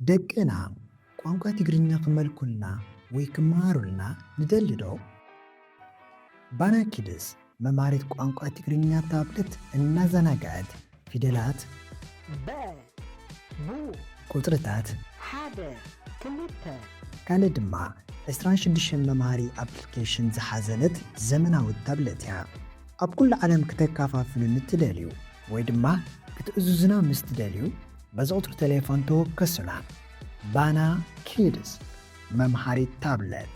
ደቅና ቋንቋ ትግርኛ ክመልኩልና ወይ ክመሃሩልና ንደሊ ዶ? ባና ኪድስ መምሃሪት ቋንቋ ትግርኛ ታብለት እናዘናግዐት ፊደላት፣ በ፣ ቡ፣ ቁጽርታት፣ ሓደ፣ ክልተ፣ ካልእ ድማ ዕስራን ሽዱሽተን መምሃሪ ኣፕሊኬሽን ዝሓዘለት ዘመናዊት ታብለት እያ። ኣብ ኩሉ ዓለም ክተከፋፍሉ ንትደልዩ ወይ ድማ ክትእዝዙና ምስ ትደልዩ፣ በዚ ቁጽሪ ቴሌፎን ተወከሱና። ባና ኪድስ መምሃሪት ታብለት።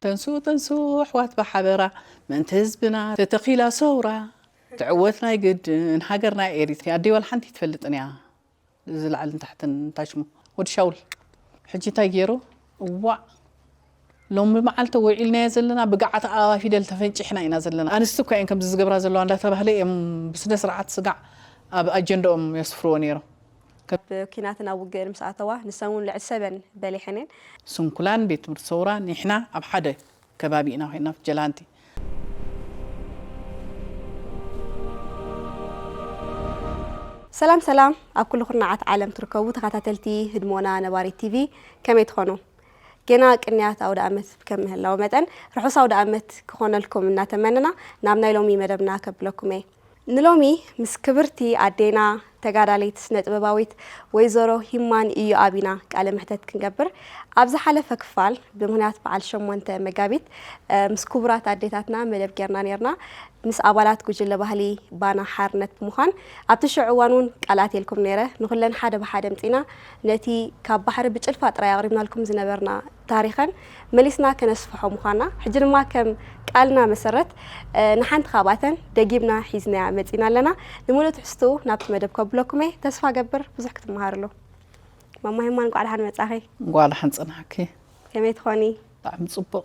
ተንሱ ተንሱ ኣሕዋት ብሓበራ ምእንቲ ህዝብና ተተኺላ ሰውራ ትዕወት ናይ ግድን ሃገርና ኤሪትርያ ኣደይ ዋላ ሓንቲ ትፈልጥን እያ። ዝለዓልን ታሕትን ታሽሙ ወዲ ሻውል ሕጂ እንታይ ገይሩ? እዋዕ ሎሚ መዓልቲ ውዒልናዮ ዘለና ብገዓት ኣበባ ፊደል ተፈንጪሕና ኢና ዘለና። ኣንስቲ እኳ እየን ከምዚ ዝገብራ ዘለዋ እንዳተባህለ እዮም ብስነ ስርዓት ስጋዕ ኣብ ኣጀንዳኦም የስፍርዎ ነይሮም። ኣብ ኲናትን ኣብ ውግእን ምስ ኣተዋ ንሰን እውን ልዕሊ ሰበን በሊሐን እየን። ስንኩላን ቤት ትምህርቲ ሰውራ ኒሕና ኣብ ሓደ ከባቢ ኢና ኮይና ጀላንቲ። ሰላም ሰላም ኣብ ኩሉ ኩርናዓት ዓለም ትርከቡ ተኸታተልቲ ህድሞና ነባሪት ቲቪ ከመይ ትኾኑ? ገና ቅንያት ኣውደ ኣመት ከም ምህላው መጠን ርሑስ ኣውደ ኣመት ክኾነልኩም እናተመንና ናብ ናይ ሎሚ መደብና ከብለኩም እየ። ንሎሚ ምስ ክብርቲ ኣዴና ተጋዳሊት ስነ ጥበባዊት ወይዘሮ ሂማን ኢዮኣብ ኢና ቃለ መሕተት ክንገብር ኣብ ዝሓለፈ ክፋል ብምኽንያት በዓል ሸሞንተ መጋቢት ምስ ክቡራት ኣዴታትና መደብ ጌርና ኔርና። ምስ ኣባላት ጉጅለ ባህሊ ባና ሓርነት ብምዃን ኣብቲ ሽዑ እዋን እውን ቃል ኣትየልኩም ነይረ። ንኹለን ሓደ ብሓደ ኣምጺና ነቲ ካብ ባሕሪ ብጭልፋ ጥራይ ኣቕሪብናልኩም ዝነበርና ታሪኸን መሊስና ከነስፍሖ ምዃንና ሕጂ ድማ ከም ቃልና መሰረት ንሓንቲ ካብኣተን ደጊምና ሒዝናያ መጺና ኣለና። ንምሉእ ትሕዝትኡ ናብቲ መደብ ከብለኩም እየ። ተስፋ ገብር ብዙሕ ክትመሃርሉ። ማማ ሄማን እንቋዕ ደሓን መጻኺ። እንቋዕ ደሓን ጸናሕኪ። ከመይ ትኾኒ? ብጣዕሚ ጽቡቕ።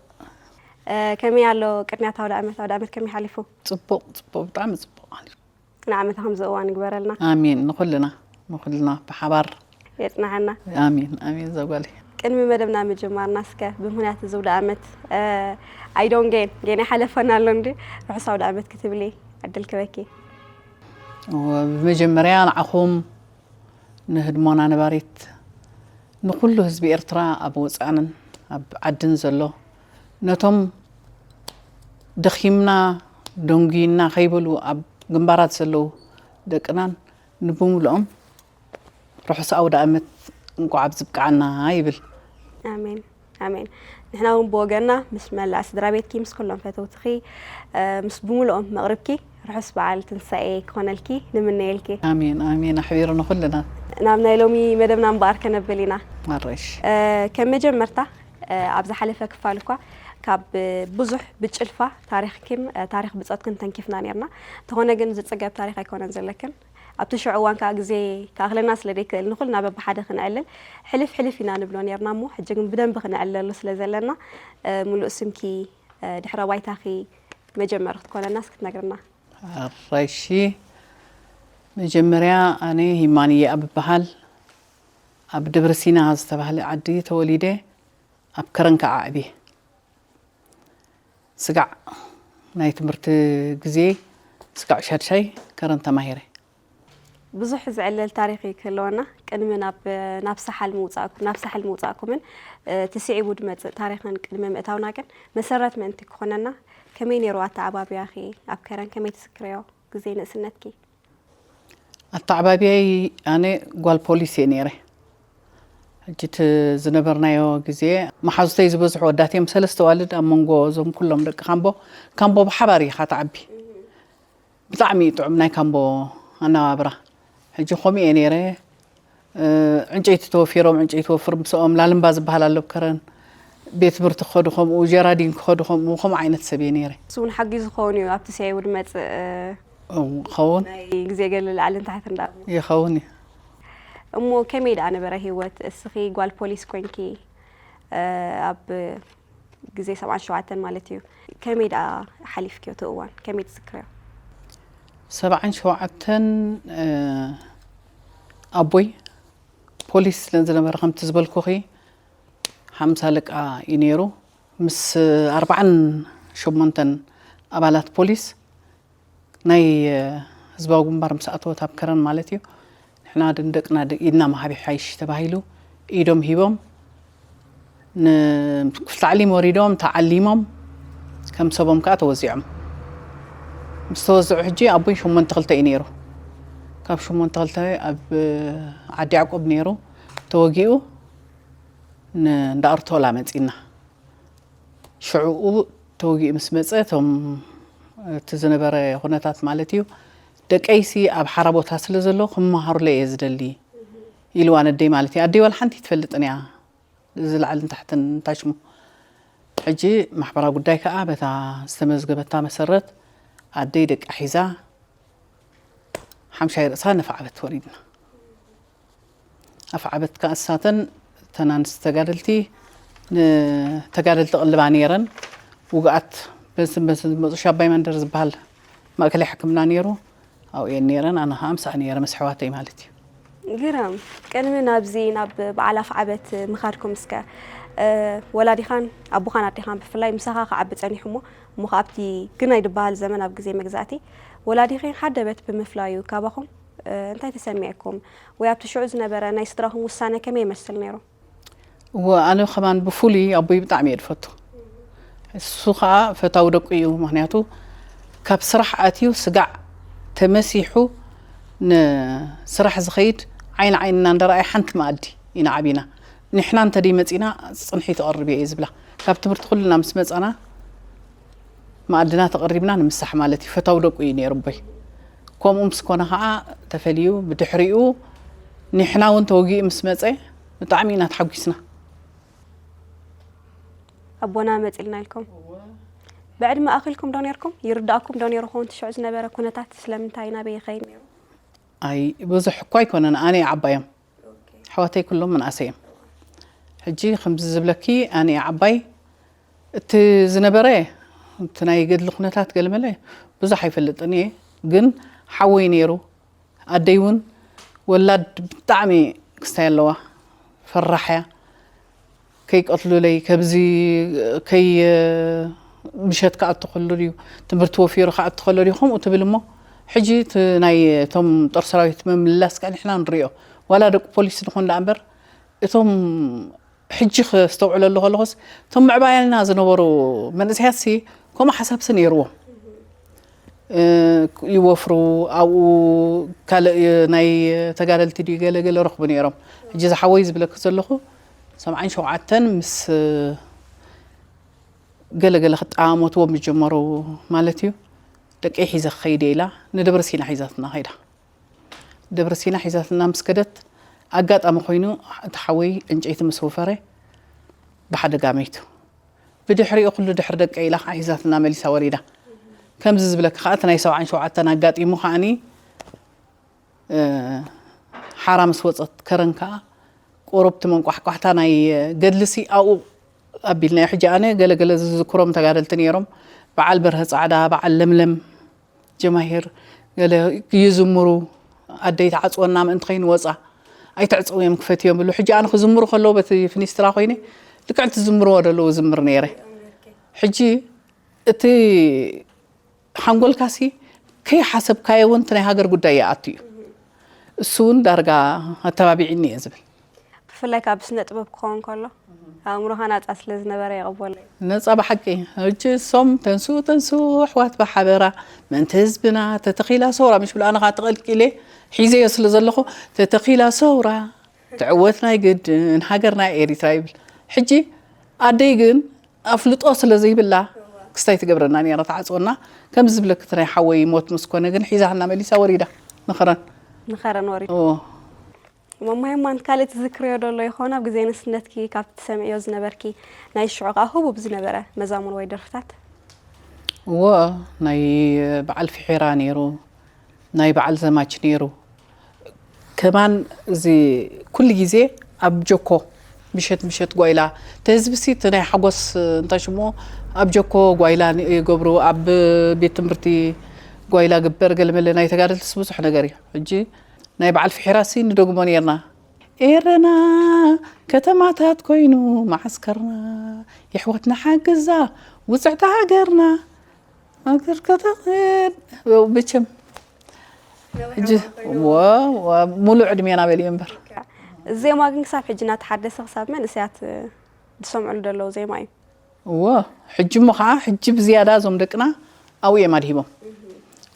ከመይ ኣሎ ቅድሚያት ኣውደ ኣመት ኣውደ ኣመት ከመይ ሓሊፉ? ጽቡቕ ጽቡቕ ብጣዕሚ ጽቡቕ ሓሊፉ። ንዓመታ ከምዚ እዋን ይግበረልና። ኣሜን ንኹልና ንኹልና ብሓባር የጽናሓና። ኣሜን ኣሜን ዘጓለይ። ቅድሚ መደብና ምጅማርና እስከ ብምኽንያት እዚ ኣውደ ኣመት ኣይዶን ጌን ጌን ኣይሓለፈና ኣሎ እንዲ ርሑስ ኣውደ ኣመት ክትብሊ ዕድል ክበኪ። ብመጀመርያ ንዓኹም ንህድሞና ነባሪት ንኹሉ ህዝቢ ኤርትራ ኣብ ወጻእን ኣብ ዓድን ዘሎ ነቶም ደኺምና ደንጉይና ከይበሉ ኣብ ግንባራት ዘለዉ ደቅናን ንብሙሉኦም ርሑስ ኣውደ ኣመት እንቋዕ ኣብዚ ብቅዓና ይብል። ኣሜን ኣሜን። ንሕና እውን ብወገንና ምስ መላእ ስድራ ቤትኪ ምስ ኩሎም ፈተውትኺ ምስ ብምሉኦም መቕርብኪ ርሑስ በዓል ትንሳኤ ክኾነልኪ ንምነየልኪ። ኣሜን ኣሜን ኣሕቢሩ ንኹልና። ናብ ናይ ሎሚ መደብና እምበኣር ከነብል ኢና። ኣረሽ። ከም መጀመርታ ኣብ ዝሓለፈ ክፋል እኳ ካብ ብዙሕ ብጭልፋ ታሪኽኪን ታሪኽ ብጾትክን ተንኪፍና ኔርና። እንተኾነ ግን ዝጽገብ ታሪኽ ኣይኮነን ዘለክን። ኣብቲ ሽዑ እዋን ከኣ ግዜ ክኣኽለና ስለ ዘይክእል ንኹልና በብሓደ ክንዕልል ሕልፍ ሕልፍ ኢና ንብሎ ኔርና እሞ ሕጂ ግን ብደንቢ ክንዕልለሉ ስለ ዘለና ምሉእ ስምኪ ድሕረ ባይታኺ መጀመሪ ክትኮነና እስኪ ትነግርና። ኣራይሺ መጀመርያ ኣነ ሂማንየ ኣብ በሃል ኣብ ደብረ ሲና ዝተባህለ ዓዲ ተወሊደ ኣብ ከረን ከዓ ዓዕብየ። ስጋዕ ናይ ትምህርቲ ግዜ ስጋዕ ሻድሻይ ከረን ተማሂረ። ብዙሕ ዝዕለል ታሪኽ እዩ ክህልወና። ቅድሚ ናብ ናብ ሳሓል ምውፃእኩም ናብ ሳሕል ምውፃእኩምን ትስዒቡ ድመፅእ ታሪኽን ቅድሚ ምእታውና ግን መሰረት ምእንቲ ክኾነና ከመይ ነይሩ ኣተዓባብያኺ ኣብ ከረን ከመይ ትዝክርዮ ግዜ ንእስነትኪ? ኣተዓባብያይ ኣነ ጓል ፖሊስ እየ ነይረ። ሕጂ እቲ ዝነበርናዮ ግዜ መሓዙተይ ዝበዝሑ ወዳት እዮም። ሰለስተ ዋልድ ኣብ መንጎ እዞም ኩሎም ደቂ ካምቦ ካምቦ ብሓባር ኢኻ ትዓቢ። ብጣዕሚ እዩ ጥዑም ናይ ካምቦ ኣነባብራ። ሕጂ ከምኡ እየ ነይረ። ዕንጨይቲ ተወፊሮም ዕንጨይቲ ወፍር ምስኦም ላልምባ ዝበሃል ኣሎ ኣብ ከረን ቤት ትምህርቲ ክኸዱ ከምኡ ጀራዲን ክኸዱ ከምኡ ከምኡ ዓይነት ሰብ እየ ነይረ። እሱ እውን ሓጊዙ ክኸውን እዩ ኣብቲ ስዒቡ ድመፅእ ክኸውን ናይ ግዜ ገለ ላዕልን ታሕትን ዳ ይኸውን እዩ። እሞ ከመይ ደኣ ነበረ ህይወት? እስኺ ጓል ፖሊስ ኮንኪ ኣብ ግዜ ሰብዓን ሸውዓተን ማለት እዩ። ከመይ ደኣ ሓሊፍክዮ እቲ እዋን? ከመይ ትዝክርዮ? ሰብዓን ሸውዓተን ኣቦይ ፖሊስ ስለ ዝነበረ ከምቲ ዝበልኩኺ ሓምሳ ኣለቃ እዩ ነይሩ ምስ ኣርባዓን ሸሞንተን ኣባላት ፖሊስ ናይ ህዝባዊ ግንባር ምስ ኣተወት ኣብ ከረን ማለት እዩ ንሕና ድንደቅና ኢድና መሃብ ይሓይሽ ተባሂሉ ኢዶም ሂቦም ንክፍሊ ታዕሊም ወሪዶም ተዓሊሞም ከም ሰቦም ከዓ ተወዚዖም ምስ ተወዝዑ ሕጂ ኣቦይ ሸሞንተ ክልተ እዩ ነይሩ። ካብ ሸሞንተ ክልተ ኣብ ዓዲ ያዕቆብ ነይሩ ተወጊኡ ንእንዳ ኣርቶላ መፂና። ሽዕኡ ተወጊኡ ምስ መፀ እቶም እቲ ዝነበረ ኩነታት ማለት እዩ ደቀይሲ ኣብ ሓራ ቦታ ስለ ዘሎ ክመሃሩለይ እየ ዝደሊ ኢልዋ ነደይ ማለት እዩ። ኣደይ ዋላ ሓንቲ ትፈልጥን እያ ዝላዕልን ታሕትን እንታይ ሽሙ። ሕጂ ማሕበራዊ ጉዳይ ከዓ በታ ዝተመዝገበታ መሰረት ኣደይ ደቃ ሒዛ ሓምሻይ ርእሳ ነፋዓበት ወሪድና። ኣፍዓበት ከዓ እሳተን እተን ኣንስቲ ተጋደልቲ ንተጋደልቲ ቅልባ ነይረን። ውግኣት በንስን በንስን ዝመፁ ሻባይ መንደር ዝበሃል ማእከላይ ሕክምና ነይሩ። ኣብኡ እየን ነይረን ኣነ ከዓ ምስኣ ነይረ ምስ ኣሕዋተይ ማለት እዩ። ግርም። ቅድሚ ናብዚ ናብ በዓል ኣፍዓበት ምኻድኩም እስከ ወላዲኻን ኣቦኻን ኣዴኻን ብፍላይ ምሳኻ ክዓቢ ጸኒሑ እሞ እሞ ከኣ ኣብቲ ግናይ ዝበሃል ዘመን ኣብ ግዜ መግዛእቲ ወላዲኺ ሓደበት ብምፍላዩ ካባኹም እንታይ ተሰሚዕኩም? ወይ ኣብቲ ሽዑ ዝነበረ ናይ ስድራኹም ውሳነ ከመይ ይመስል ነይሩ? እወ ኣነ ከማን ብፍሉይ ኣቦይ ብጣዕሚ እየ ዝፈቱ። እሱ ከዓ ፈታዊ ደቁ እዩ። ምክንያቱ ካብ ስራሕ ኣትዩ ስጋዕ ተመሲሑ ንስራሕ ዝኸይድ ዓይኒ ዓይንና እንዳረኣየ ሓንቲ መኣዲ ኢና ዓቢና። ንሕና እንተደይ መፂና ፅንሒ ተቐርብ እየ ዝብላ። ካብ ትምህርቲ ኩልና ምስ መፃና መኣድና ተቐሪብና ንምሳሕ ማለት እዩ። ፈታዊ ደቁ እዩ ነይሩ ኣቦይ። ከምኡ ምስ ኮነ ከዓ ተፈልዩ ብድሕሪኡ ንሕና እውን ተወጊኡ ምስ መፀ ብጣዕሚ ኢና ተሓጒስና። ኣቦና መፂልና ኢልኩም ብዕድመ ኣኺልኩም ዶ ነርኩም? ይርዳእኩም ዶ ነይሩ ኸውን እቲ ሽዑ ዝነበረ ኩነታት ስለምንታይ ናበይ ይኸይድ ነይሩ? ኣይ ብዙሕ እኳ ኣይኮነን ኣነ እየ ዓባዮም ኣሕዋተይ ኩሎም ምንኣሰ እዮም። ሕጂ ከምዚ ዝብለኪ ኣነ እየ ዓባይ እቲ ዝነበረ እቲ ናይ ገድሊ ኩነታት ገለመለ ብዙሕ ኣይፈልጥን እየ ግን ሓወይ ነይሩ ኣደይ እውን ወላድ ብጣዕሚ ክስታይ ኣለዋ ፈራሕ እያ ከይቀትሉለይ ከብዚ ከይ ምሸት ክኣቱ ከሎ ድዩ ትምህርቲ ወፊሩ ክኣቱ ከሎ ድዩ ከምኡ ትብል እሞ ሕጂ እቲ ናይ እቶም ጦር ሰራዊት ምምልላስ ከዓ ንሕና ንሪኦ ዋላ ደቂ ፖሊስ ንኾን ደኣ እምበር እቶም ሕጂ ክስተውዕለሉ ከለኹስ እቶም ምዕባያልና ዝነበሩ መንእሰያትሲ ከምኡ ሓሳብሲ ነይርዎም ይወፍሩ ኣብኡ ካልእ ናይ ተጋደልቲ ድዩ ገለ ገለ ረኽቡ ነይሮም ሕጂ ዝሓወይ ዝብለክ ዘለኹ ሰብዓን ሸውዓተን ምስ ገለ ገለ ክጠማመትዎ ምስ ጀመሩ ማለት እዩ ደቀይ ሒዘ ክኸይድ እየ ኢላ ንደብረ ሲና ሒዛትና ከይዳ ደብረ ሲና ሒዛትና ምስ ከደት ኣጋጣሚ ኮይኑ እቲ ሓወይ ዕንጨይቲ ምስ ወፈረ ብሓደጋ መይቱ ብድሕሪኡ ኩሉ ድሕሪ ደቀይ ኢላ ከዓ ሒዛትና መሊሳ ወሪዳ ከምዚ ዝብለኪ ከዓ እቲ ናይ ሰብዓን ሸውዓተን ኣጋጢሙ ከዓኒ ሓራ ምስ ወፀት ከረን ከዓ ቁሩብ እቲ መንቋሕቋሕታ ናይ ገድልሲ ኣብኡ ኣቢልናዮ ሕጂ ኣነ ገለገለ ዝዝክሮም ተጋደልቲ ነይሮም በዓል በርሀ ፃዕዳ በዓል ለምለም ጀማሂር ገለ ይዝምሩ ኣደይ ትዓፅወና ምእንቲ ከይንወፃ ኣይትዕፅውዮም ክፈትዮም ብሉ ሕጂ ኣነ ክዝምሩ ከለዉ በቲ ፍኒስትራ ኮይነ ልክዕ ትዝምርዎ ደለዉ ዝምር ነይረ ሕጂ እቲ ሓንጎልካሲ ከይሓሰብካዮ እውን ናይ ሃገር ጉዳይ ይኣቱ እዩ እሱ እውን ዳርጋ ኣተባቢዕኒ እየ ዝብል ብፍላይ ካብ ስነ ጥበብ ክኸውን ከሎ ኣእምሮኻ ናፃ ስለ ዝነበረ ይቕበሎ እዩ። ነፃ ብሓቂ ሕጂ እሶም ተንስኡ ተንስኡ ኣሕዋት ብሓበራ ምእንቲ ህዝብና ተተኺላ ሰውራ ምሽ ብሉ ኣነ ከዓ ተቐልቂለ ሒዘዮ ስለ ዘለኹ ተተኺላ ሰውራ ትዕወት ናይ ግድን ሃገርና ኤሪትራ ይብል ሕጂ ኣደይ ግን ኣፍልጦ ስለ ዘይብላ ክስታይ ትገብረና ነይራ ትዓፅወና ከምዚ ዝብለክቲ ናይ ሓወይ ሞት ምስ ኮነ ግን ሒዛትና መሊሳ ወሪዳ ንኸረን ንኸረን ወሪዳ እሞ ማይማን ካልእ ትዝክርዮ ዶ ኣሎ ይኾን ኣብ ግዜ ንእስነትኪ ካብ ትሰምዕዮ ዝነበርኪ ናይ ሽዑ ከዓ ህቡብ ዝነበረ መዛሙር ወይ ደርፍታት እዎ ናይ በዓል ፍሒራ ነይሩ ናይ በዓል ዘማች ነይሩ ከማን እዚ ኩሉ ግዜ ኣብ ጀኮ ምሸት ምሸት ጓይላ እቲ ህዝቢ ሲ እቲ ናይ ሓጎስ እንታይ ሽሞ ኣብ ጀኮ ጓይላ ይገብሩ ኣብ ቤት ትምህርቲ ጓይላ ግበር ገለመለ ናይ ተጋደልትስ ብዙሕ ነገር እዩ ሕጂ ናይ በዓል ፍሒራ ሲ ንደግሞ ነርና ኤረና ከተማታት ኮይኑ መዓስከርና የሕዋትና ሓግዛ ውፅዕቲ ሃገርና ሃገር ከተኽድ ብችም ሕጂ ወ ወ- ሙሉእ ዕድሜና በልዮ እምበር። እዚ ዜማ ግን ክሳብ ሕጂ እናተሓደሰ ክሳብ መንእሰያት ዝሰምዕሉ ዘለዉ ዜማ እዩ። እወ፣ ሕጂ እሞ ከዓ ሕጂ ብዝያዳ እዞም ደቅና ኣብኡ እዮም ኣድሂቦም።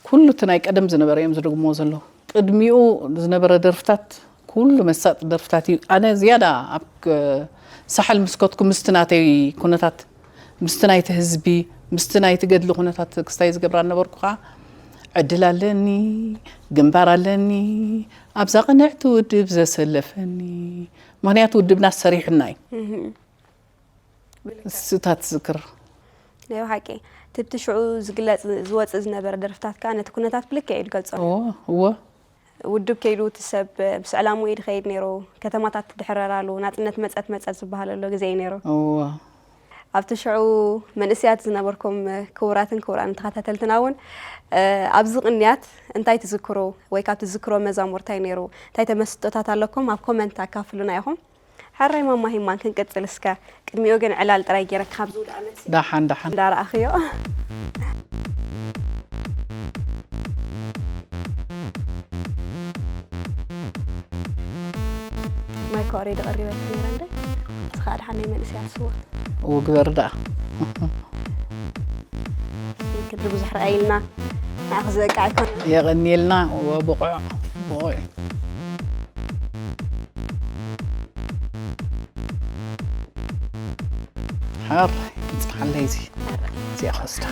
ኩሉ እቲ ናይ ቀደም ዝነበረ እዮም ዝደግምዎ ዘለዉ። ቅድሚኡ ዝነበረ ደርፍታት ኩሉ መሳጢ ደርፍታት እዩ። ኣነ ዝያዳ ኣብ ክ- ሳሕል ምስ ከድኩ ምስቲ ናተይ ኩነታት ምስቲ ናይቲ ህዝቢ ምስቲ ናይቲ ገድሊ ኩነታት ክስታይ ዝገብራ ነበርኩ ከዓ ዕድል ኣለኒ፣ ግንባር ኣለኒ፣ ኣብዛ ቅንዕቲ ውድብ ዘሰለፈኒ። ምክንያቱ ውድብና ሰሪሑና እዩ። ስታት ዝክር ናይ ሓቂ ትብቲ ሽዑ ዝግለጽ ዝወፅእ ዝነበረ ደርፍታት ከዓ ነቲ ኩነታት ብልክዕ እዩ ዝገልጾ። እዎ እዎ ውድብ ከይዱ እቲ ሰብ ምስ ዕላምኡ እዩ ድኸይድ ነይሩ። ከተማታት ትድሕረራሉ ናፅነት መፀት መፀት ዝበሃለሉ ግዜ እዩ ነይሩ። እዎ ኣብቲ ሽዑ መንእስያት ዝነበርኩም ክቡራትን ክቡራን ተኸታተልትና እውን ኣብዚ ቅንያት እንታይ ትዝክሩ ወይ ካብ ትዝክሮ መዛሙር እንታይ ነይሩ እንታይ ተመስጦታት ኣለኩም ኣብ ኮመንት ኣካፍሉና ኢኹም። ሕራይ ማማ ሂማን ክንቅፅል እስከ ቅድሚኡ ግን ዕላል ጥራይ ገይረ ካብ ዝውድኣ መልሲ ዳሓን ዳሓን እንዳረኣኽዮ ማይኮ ሬዲ ቀሪበልክ ነይረ እንደ እዚ ከዓ ድሓን ናይ መንእስያት ስዋ እዎ ግበር ደኣ ክድሪ ብዙሕ ረኣይልና ንዓኽ ዝበቃ ኣይኮን የቐንየልና እዎ ብቑዕ ብቑዕ ሓር ይፅናሓለይ እዚ እዚኣ ክወስዳ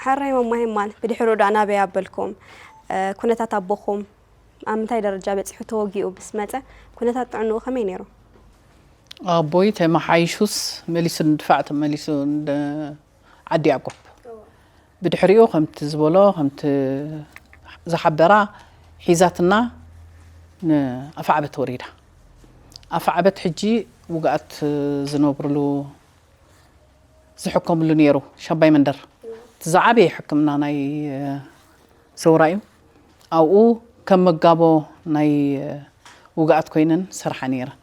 ሕራይ ማማ ሄማን ብድሕሩ ዳ ናበይ ኣበልኩም ኩነታት ኣቦኹም ኣብ ምንታይ ደረጃ በፂሑ ተወጊኡ ምስ መፀ ኩነታት ጥዕንኡ ከመይ ነይሩ? ኣቦይ ተመሓይሹስ መሊሱ ንድፋዕ ተመሊሱ ዓዲ ያዕቆብ ብድሕሪኡ ከምቲ ዝበሎ ከምቲ ዝሓበራ ሒዛትና ንኣፍዓበት ወሪዳ ኣፍዓበት ሕጂ ውግኣት ዝነብርሉ ዝሕከምሉ ነይሩ ሻባይ መንደር እቲ ዝዓበየ ሕክምና ናይ ሰውራ እዩ ኣብኡ ከም መጋቦ ናይ ውግኣት ኮይነን ዝሰርሓ ነይረን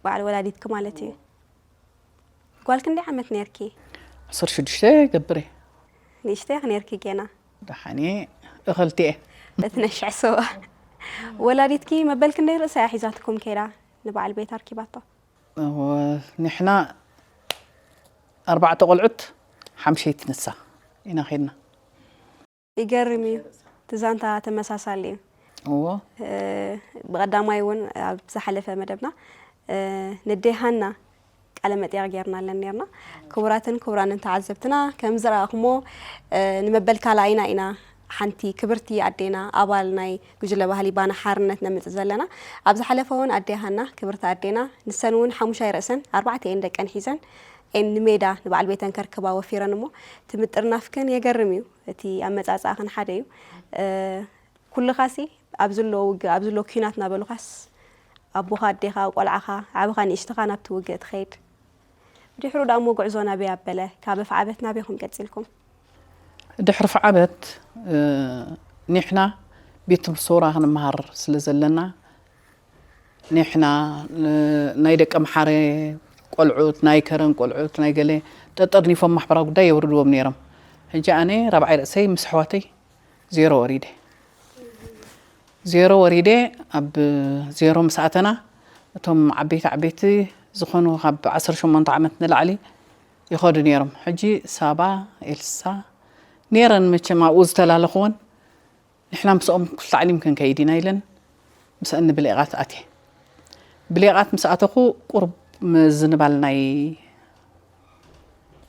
በዓል ወላዲትኪ ማለት እዩ ጓል ክንደይ ዓመት ነርኪ ዓሰርተ ሽዱሽተ ገብር እየ ንእሽተይ ነርኪ ጌና ደሓን እየ እኸልቲ እየ እቲ ነሽዕ ሰዋ ወላዲትኪ መበል ክንደይ ርእሳ እያ ሒዛትኩም ከይዳ ንበዓል ቤት ኣርኪባቶ ንሕና ኣርባዕተ ቆልዑት ሓምሸይቲ ንሳ ኢና ኸድና ይገርም እዩ እቲ ዛንታ ተመሳሳሊ እዩ እዎ ብቐዳማይ እውን ኣብ ዝሓለፈ መደብና ነዴ ሃና ቃለ መጠየቕ ጌርናለን ነርና ክቡራትን ክቡራንን ተዓዘብትና ከም ዝረኣኹሞ ንመበል ካልኣይና ኢና ሓንቲ ክብርቲ ኣዴና ኣባል ናይ ጉጅለ ባህሊ ባና ሓርነት ነምፅእ ዘለና ኣብ ዝሓለፈ እውን ኣዴ ሃና ክብርቲ ኣዴና ንሰን እውን ሓሙሻይ ርእሰን ኣርባዕተ እየን ደቀን ሒዘን እየን ንሜዳ ንበዓል ቤተን ከርክባ ወፊረን እሞ እቲ ምጥርናፍክን የገርም እዩ እቲ ኣመፃፅኣኽን ሓደ እዩ ኩልኻሲ ኣብ ዝሎ ውግእ ኣብ ዝሎ ኲናት እናበሉኻስ ኣቦኻ ኣዴኻ ቆልዓኻ ዓብኻ ንእሽትኻ ናብቲ ውግእ ትኸይድ ብድሕሩ ዳሞ ጉዕዞ ናበይ ኣበለ ካብ ኣፍዓበት ናበይኹም ቀፂልኩም ድሕሪ ፍዓበት ኒሕና ቤት ትምህርቲ ሰውራ ክንመሃር ስለ ዘለና ኒሕና ናይ ደቂ ኣምሓረ ቆልዑት ናይ ከረን ቆልዑት ናይ ገለ ጠጠርኒፎም ማሕበራዊ ጉዳይ የውርድዎም ነይሮም ሕጂ ኣነ ራብዓይ ርእሰይ ምስ ኣሕዋተይ ዜሮ ወሪደ ዜሮ ወሪደ ኣብ ዜሮ ምስ ኣተና እቶም ዓበይቲ ዓበይቲ ዝኾኑ ካብ ዓሰርተ ሸሞንተ ዓመት ንላዕሊ ይኸዱ ነይሮም ሕጂ ሳባ ኤልሳ ነይረን መቸም ኣብኡ ዝተላለኽወን ንሕና ምስኦም ክልተ ዓሊም ክንከይድ ኢና ኢለን ምስአን ንብሌቓት ኣትየ ብሌቓት ምስ ኣተኹ ቁሩብ ምዝንባል ናይ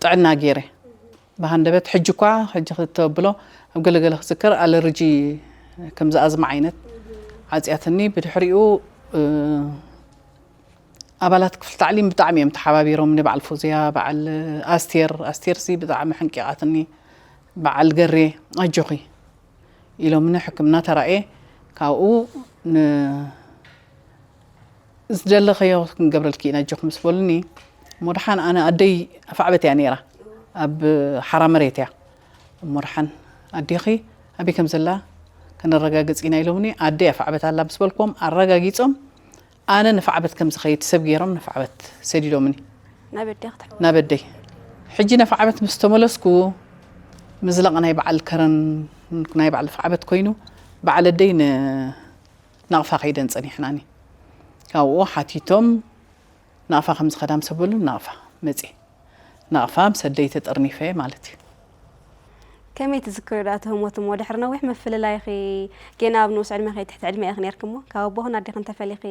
ጥዕና ገይረ ብሃንደበት ሕጂ እኳ ሕጂ ክተብሎ ኣብ ገለገለ ክዝከር ኣለርጂ ከምዚ ኣዝማ ዓይነት ዓፅያትኒ ብድሕሪኡ ኣባላት ክፍሊ ታዕሊም ብጣዕሚ እዮም ተሓባቢሮምኒ በዓል ፎዝያ በዓል ኣስቴር ኣስቴር ሲ ብጣዕሚ ሕንቂቓትኒ በዓል ገሬ ኣጆኺ ኢሎምኒ ሕክምና ተራእየ ካብኡ ዝደለኸዮ ክንገብረልኪ ኢና ኣጆኺ ምስ በሉኒ እሞ ደሓን ኣነ ኣደይ ኣፍዓበት እያ ነይራ ኣብ ሓራ መሬት እያ እሞ ደሓን ኣዴኺ ኣበይ ከም ዘላ ከነረጋግጽ ኢና ኢሎምኒ። ኣደይ ኣፍ ዓበት ኣላ ምስ በልክዎም ኣረጋጊጾም ኣነ ንፍ ዓበት ከም ዝኸይድ ሰብ ገይሮም ንፍ ዓበት ሰዲዶምኒ። ናብ ኣደይ ክትሕወ ናብ ኣደይ። ሕጂ ነፍ ዓበት ምስ ተመለስኩ ምዝላቕ ናይ በዓል ከረን ናይ በዓል ንፍ ዓበት ኮይኑ በዓል ኣደይ ንናቕፋ ከይደን ጸኒሕናኒ። ካብኡ ሓቲቶም ናቕፋ ከም ዝኸዳ ምስ በሉ ናቕፋ መጽየ። ናቕፋ ምስ ኣደይ ተጠርኒፈ ማለት እዩ። ከመይ ትዝክርዮ ደኣ እቲ ህሞት እሞ? ድሕሪ ነዊሕ ምፍልላይኺ ጌና ኣብ ንኡስ ዕድመኺ ትሕቲ ዕድመ ኢኺ ነይርኪ እሞ፣ ካብ ኣቦኽን ኣዴኽን ተፈሊኺ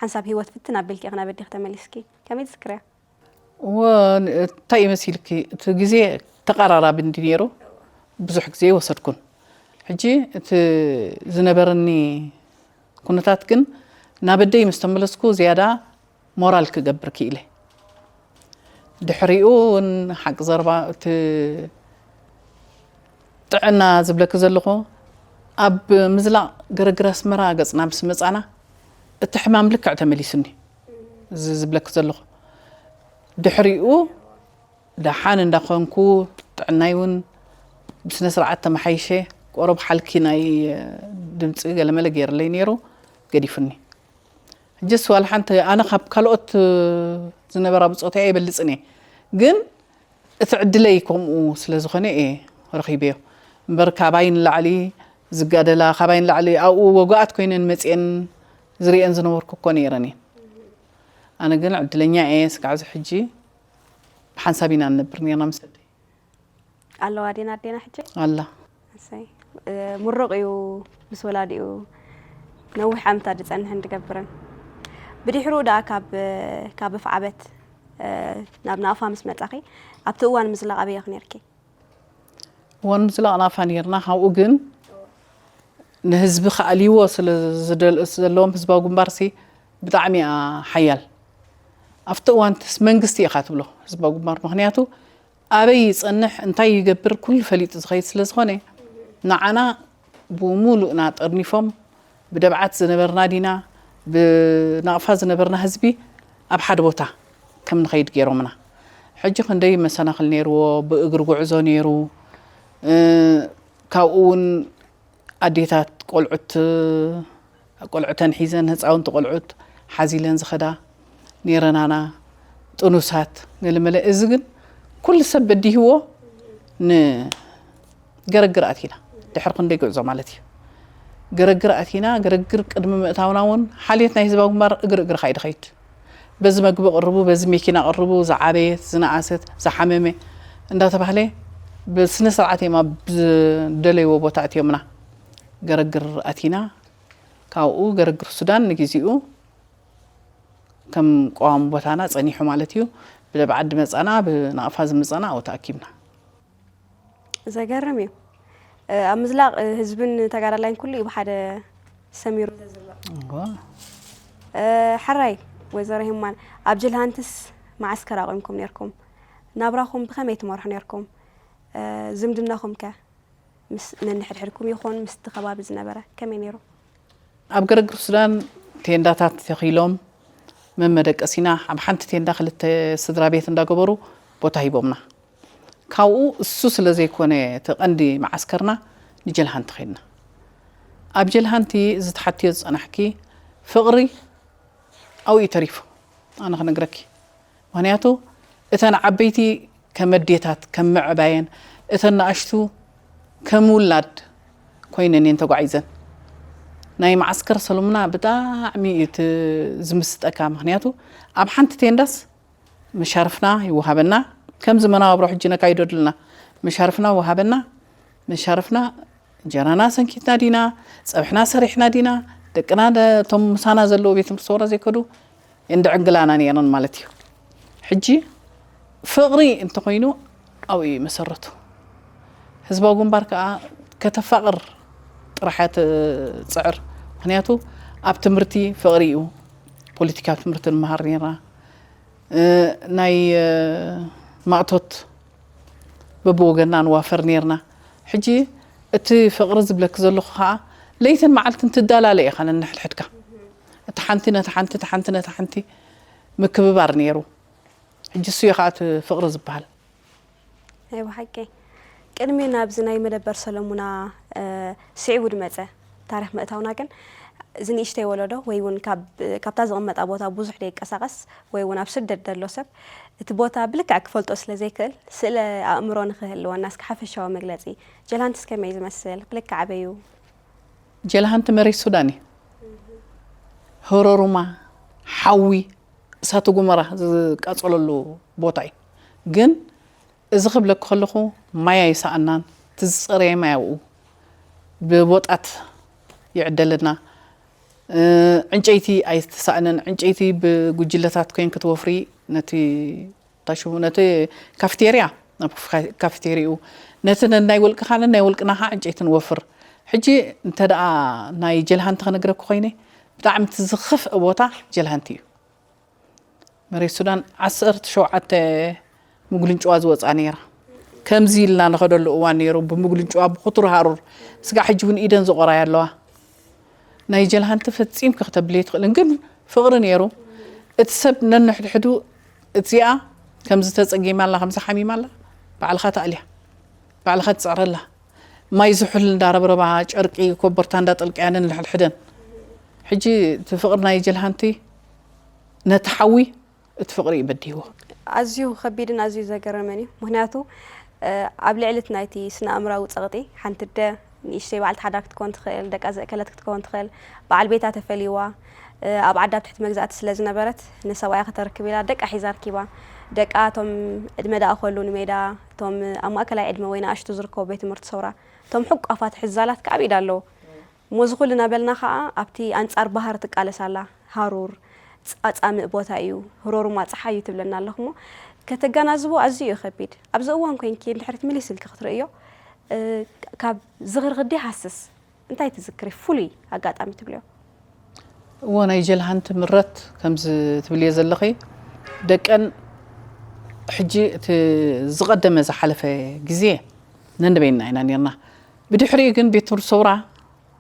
ሓንሳብ ህይወት ፍትን ኣቢልኪ ኢኺ ናብ ኣዴኺ ተመሊስኪ። ከመይ ትዝክርያ? እወ፣ ን-፣ እንታይ እዩ መሲልኪ? እቲ ግዜ ተቐራራቢ እንዲ ነይሩ፣ ብዙሕ ግዜ ይወሰድኩን። ሕጂ እቲ ዝነበረኒ ኩነታት ግን ናብ ኣደይ ምስ ተመለስኩ ዝያዳ ሞራል ክገብር ክኢለ። ድሕሪኡ እውን ሓቂ ዘረባ እቲ ጥዕና ዝብለኪ ዘለኹ ኣብ ምዝላቕ ግርግር ኣስመራ ገጽና ምስ መጻና እቲ ሕማም ልክዕ ተመሊሱኒ። እዚ ዝብለኪ ዘለኹ ድሕሪኡ ደሓን እንዳኾንኩ ጥዕናይ እውን ብስነ ስርዓት ተመሓይሸ። ቆረብ ሓልኪ ናይ ድምፂ ገለመለ ገይርለይ ነይሩ፣ ገዲፉኒ። ሕጅስ ዋላ ሓንቲ ኣነ ካብ ካልኦት ዝነበራ ብፆተይ ኣይበልፅን እየ፣ ግን እቲ ዕድለይ ከምኡ ስለ ዝኾነ እየ ረኺበዮ። እምበር ካባይ ንላዕሊ ዝጋደላ፣ ካባይ ንላዕሊ ኣብኡ ወጉኣት ኮይነን መፅየን ዝርእየን ዝነበርኩ እኮ ነይረን እየን። ኣነ ግን ዕድለኛ እየ። ስጋዕ እዚ ሕጂ ብሓንሳብ ኢና ንነብር ነርና ምስ ኣደይ። ኣለዋ ዲና ኣዴና ሕጂ? ኣላ። እሰይ። እ፣ ምሩቕ እዩ ምስ ወላዲኡ ነዊሕ ዓመታት ዝጸንሕን ዝገብርን። ብድሕሩ ደኣ ካብ፣ ካብ ኣፍዓበት፣ እ፣ ናብ ናቕፋ ምስ መጻኺ፣ ኣብቲ እዋን ምዝላቕ ኣበይ ኢኺ ነርኪ? እዋን ምዝላቕ ናቕፋ ነርና፣ ካብኡ ግን ንህዝቢ ክኣልይዎ ስለ ዝደል-፣ ዘለዎም ህዝባዊ ግንባርሲ ብጣዕሚ እያ ሓያል። ኣብቲ እዋን ትስ መንግስቲ ኢኻ ትብሎ ህዝባዊ ግንባር፣ ምኽንያቱ ኣበይ ይጸንሕ እንታይ ይገብር ኩሉ ፈሊጡ ዝኸይድ ስለ ዝኾነ ንዓና ብሙሉእና ጠርኒፎም ብደብዓት ዝነበርና ዲና ብናቕፋ ዝነበርና ህዝቢ ኣብ ሓደ ቦታ ከም ንኸይድ ገይሮምና። ሕጂ ክንደይ መሰናኽል ነይርዎ፣ ብእግሪ ጉዕዞ ነይሩ። እ፣ ካብኡ እውን ኣዴታት ቆልዑት፣ ቆልዑተን ሒዘን ህፃውንቲ ቆልዑት ሓዚለን ዝኸዳ ነይረናና፣ ጥኑሳት ገለመለ። እዚ ግን ኩሉ ሰብ በዲህዎ ንገረግር ኣቲና። ድሕሪ ክንደይ ጉዕዞ ማለት እዩ። ገረግር ኣቲና፣ ገረግር ቅድሚ ምእታውና እውን ሓልዮት ናይ ህዝባዊ ግንባር እግሪ እግሪ ካይድ ኸይድ። በዚ መግቢ ቅርቡ፣ በዚ መኪና ቅርቡ፣ ዝዓበየት፣ ዝነኣሰት፣ ዝሓመመ እንዳተባህለ ብስነ ስርዓት እዮም ኣብ ዝደለይዎ ቦታ ኣትዮምና። ገረግር ኣቲና፣ ካብኡ ገረግር ሱዳን ንግዜኡ ከም ቀዋሚ ቦታና ጸኒሑ ማለት እዩ። ብደብዓዲ መጻና፣ ብናቕፋ ዝመጻና ኣብኡ ተኣኪብና። ዘገርም እዩ። እ፣ ኣብ ምዝላቕ፣ እ፣ ህዝብን ተጋዳላይን ኩሉ እዩ ብሓደ ሰሚሩ ዘዝሎ። እዋ። እ፣ ሕራይ ወይዘሮ ሄማን፣ ኣብ ጅልሃንትስ መዓስከር ኣቑምኩም ነርኩም? ናብራኹም ብኸመይ ትመርሑ ነርኩም? እ፣ ዝምድናኹም ከ ምስ ነንሕድሕድኩም ይኹን ምስቲ ከባቢ ዝነበረ ከመይ ነይሩ? ኣብ ገረግር ሱዳን ቴንዳታት ተኺሎም መመደቀሲና ኣብ ሓንቲ ቴንዳ ክልተ ስድራ ቤት እንዳገበሩ ቦታ ሂቦምና። ካብኡ እሱ ስለ ዘይኮነ እቲ ቀንዲ መዓስከርና ንጀልሃንቲ ኸድና። ኣብ ጀልሃንቲ እዚ ትሓትዮ ዝጸናሕኪ ፍቕሪ ኣብኡ እዩ ተሪፉ። ኣነ ክነግረኪ። ምኽንያቱ እተን ዓበይቲ ከም ኣዴታት፣ ከም መዕባየን፣ እተን ንኣሽቱ ከም ውላድ ኮይነን እየን ተጓዒዘን። ናይ መዓስከር ሰሎምና ብጣዕሚ እዩ እቲ ዝምስጠካ። ምኽንያቱ ኣብ ሓንቲ ቴንዳስ መሻርፍና ይወሃበና። ከምዚ መነባብሮ ሕጂ ነካይዶ ኣለና። መሻርፍና ወሃበና። መሻርፍና እንጀራና ሰንኪትና ዲና፣ ጸብሕና ሰሪሕና ዲና፣ ደቅና ደ-፣ እቶም ምሳና ዘለዉ ቤት ትምህርቲ ሰውራ ዘይከዱ እንድዕንግላና ነይረን ማለት እዩ። ሕጂ ፍቕሪ እንተኾይኑ ኣብኡ እዩ መሰረቱ። ህዝባዊ ግንባር ከኣ ከተፋቕር ጥራሕ እያ ትጽዕር። ምኽንያቱ ኣብ ትምህርቲ ፍቕሪ እዩ። ፖለቲካዊ ትምህርቲ ንመሃር ነይርና። እ፣ ናይ፣ እ፣ ማእቶት በብወገንና ንዋፈር ነይርና። ሕጂ እቲ ፍቕሪ ዝብለኪ ዘለኹ ከኣ ለይትን መዓልትን ትዳላለ ኢኻ ነንሕድሕድካ። እቲ ሓንቲ ነቲ ሓንቲ፣ እቲ ሓንቲ ነቲ ሓንቲ ምክብባር ነይሩ። ሕጂ እሱ እዩ ከኣ እቲ ፍቕሪ ዝበሃል። ናይ ብሓቂ። ቅድሚ ናብዚ ናይ መደበር ሰለሙና ስዒቡ ድመጸ ታሪኽ ምእታውና ግን፣ እዚ ንእሽተይ ወለዶ ወይ እውን ካብታ ዝቕመጣ ቦታ ብዙሕ ደይቀሳቐስ ወይ እውን ኣብ ስደት ደሎ ሰብ እቲ ቦታ ብልክዕ ክፈልጦ ስለ ዘይክእል፣ ስእለ ኣእምሮ ንክህልወና እስከ ሓፈሻዊ መግለጺ ጀልሃንትስ ከመይ ዝመስል ብልክዕ ኣበዩ? ጀልሃንቲ መሬት ሱዳን እዩ። ህሮሩማ፣ ሓዊ፣ እሳተ ጎመራ ዝቃጸለሉ ቦታ እዩ። ግን እዚ ክብለኪ ከለኹ ማይ ኣይሰኣናን። እቲ ዝጸረየ ማይ ኣብኡ ብቦጣት ይዕደለና። ዕንጨይቲ ኣይተሳእነን። ዕንጨይቲ ብጉጅለታት ኮይን ክትወፍሪ ነቲ ታሽሙ ነቲ ካፍቴርያ ናብ ካፍቴሪኡ ነቲ ናይ ወልቅኻንን ናይ ወልቅና ከዓ ዕንጨይቲ ንወፍር። ሕጂ እንተ ደኣ ናይ ጀልሃንቲ ክነግረኩ ኮይነ ብጣዕሚ እቲ ዝኸፍአ ቦታ ጀልሃንቲ እዩ። መሬት ሱዳን ዓሰርተ ሸውዓተ ምጉልንጭዋ ዝወፅኣ ነይራ። ከምዚ ኢልና ንኸደሉ እዋን ነይሩ ብምጉልንጭዋ ብኩቱር ሃሩር። ስጋ ሕጂ እውን ኢደን ዝቆራያ ኣለዋ። ናይ ጀልሃንቲ ፈጺምኪ ክተብልዮ ኣይትኽእልን፣ ግን ፍቕሪ ነይሩ። እቲ ሰብ ነንሕድሕዱ እዚኣ ከምዚ ተጸጊማ ኣላ፣ ከምዚ ሓሚማ ኣላ፣ ባዕልኻ ትኣልያ፣ ባዕልኻ ትጽዕረላ። ማይ ዝሑል እንዳረብረባ፣ ጨርቂ ኮቦርታ እንዳጠልቀያ ነንሕድሕደን። ሕጂ እቲ ፍቕሪ ናይ ጀልሃንቲ ነቲ ሓዊ እቲ ፍቕሪ እዩ በዲህዎ። ኣዝዩ ከቢድን ኣዝዩ ዘገረመን እዩ። ምኽንያቱ ኣብ ልዕሊ እቲ ናይቲ ስነ ኣእምራዊ ጸቕጢ ሓንቲ ኣደ ንእሽተይ በዓልቲ ሓዳር ክትከውን ትኽእል፣ ደቃ ዘእከለት ክትከውን ትኽእል፣ በዓል ቤታ ተፈልይዋ ኣብ ዓዳ ኣብ ትሕቲ መግዛእቲ ስለ ዝነበረት ንሰብኣያ ከተርክብ ኢላ ደቃ ሒዛ ኣርኪባ። ደቃ እቶም ዕድመ ዝኣኸሉ ንሜዳ፣ እቶም ኣብ ማእከላይ ዕድመ ወይ ንኣሽቱ ዝርከቡ ቤት ትምህርቲ ሰውራ፣ እቶም ሕቋፋት ሕዛላት ከኣ ኣብ ኢዳ ኣለዉ። እሞ እዚ ኩሉ እናበልና ኸዓ ኣብቲ ኣንጻር ባህሪ ትቃለስ ኣላ። ሃሩር ጻጻምእ ቦታ እዩ፣ ህሮሩማ ጸሓይ እዩ ትብለና ኣለኹ። እሞ ከተገናዝቦ ኣዝዩ እዩ ከቢድ። ኣብዚ እዋን ኮይንኪ እንድሕር ትምልስ ኢልኪ ክትርእዮ፣ እ፣ ካብ ዝኽርኽዲ ሃስስ እንታይ ትዝክሪ ፍሉይ ኣጋጣሚ ትብልዮ? እዎ ናይ ጀልሃንቲ ምረት ከምዚ ትብልዮ ዘለኺ ደቀን ሕጂ እቲ ዝቐደመ ዝሓለፈ ግዜ ነንበይንና ኢና ነርና። ብድሕሪኡ ግን ቤት ትምህርቲ ሰውራ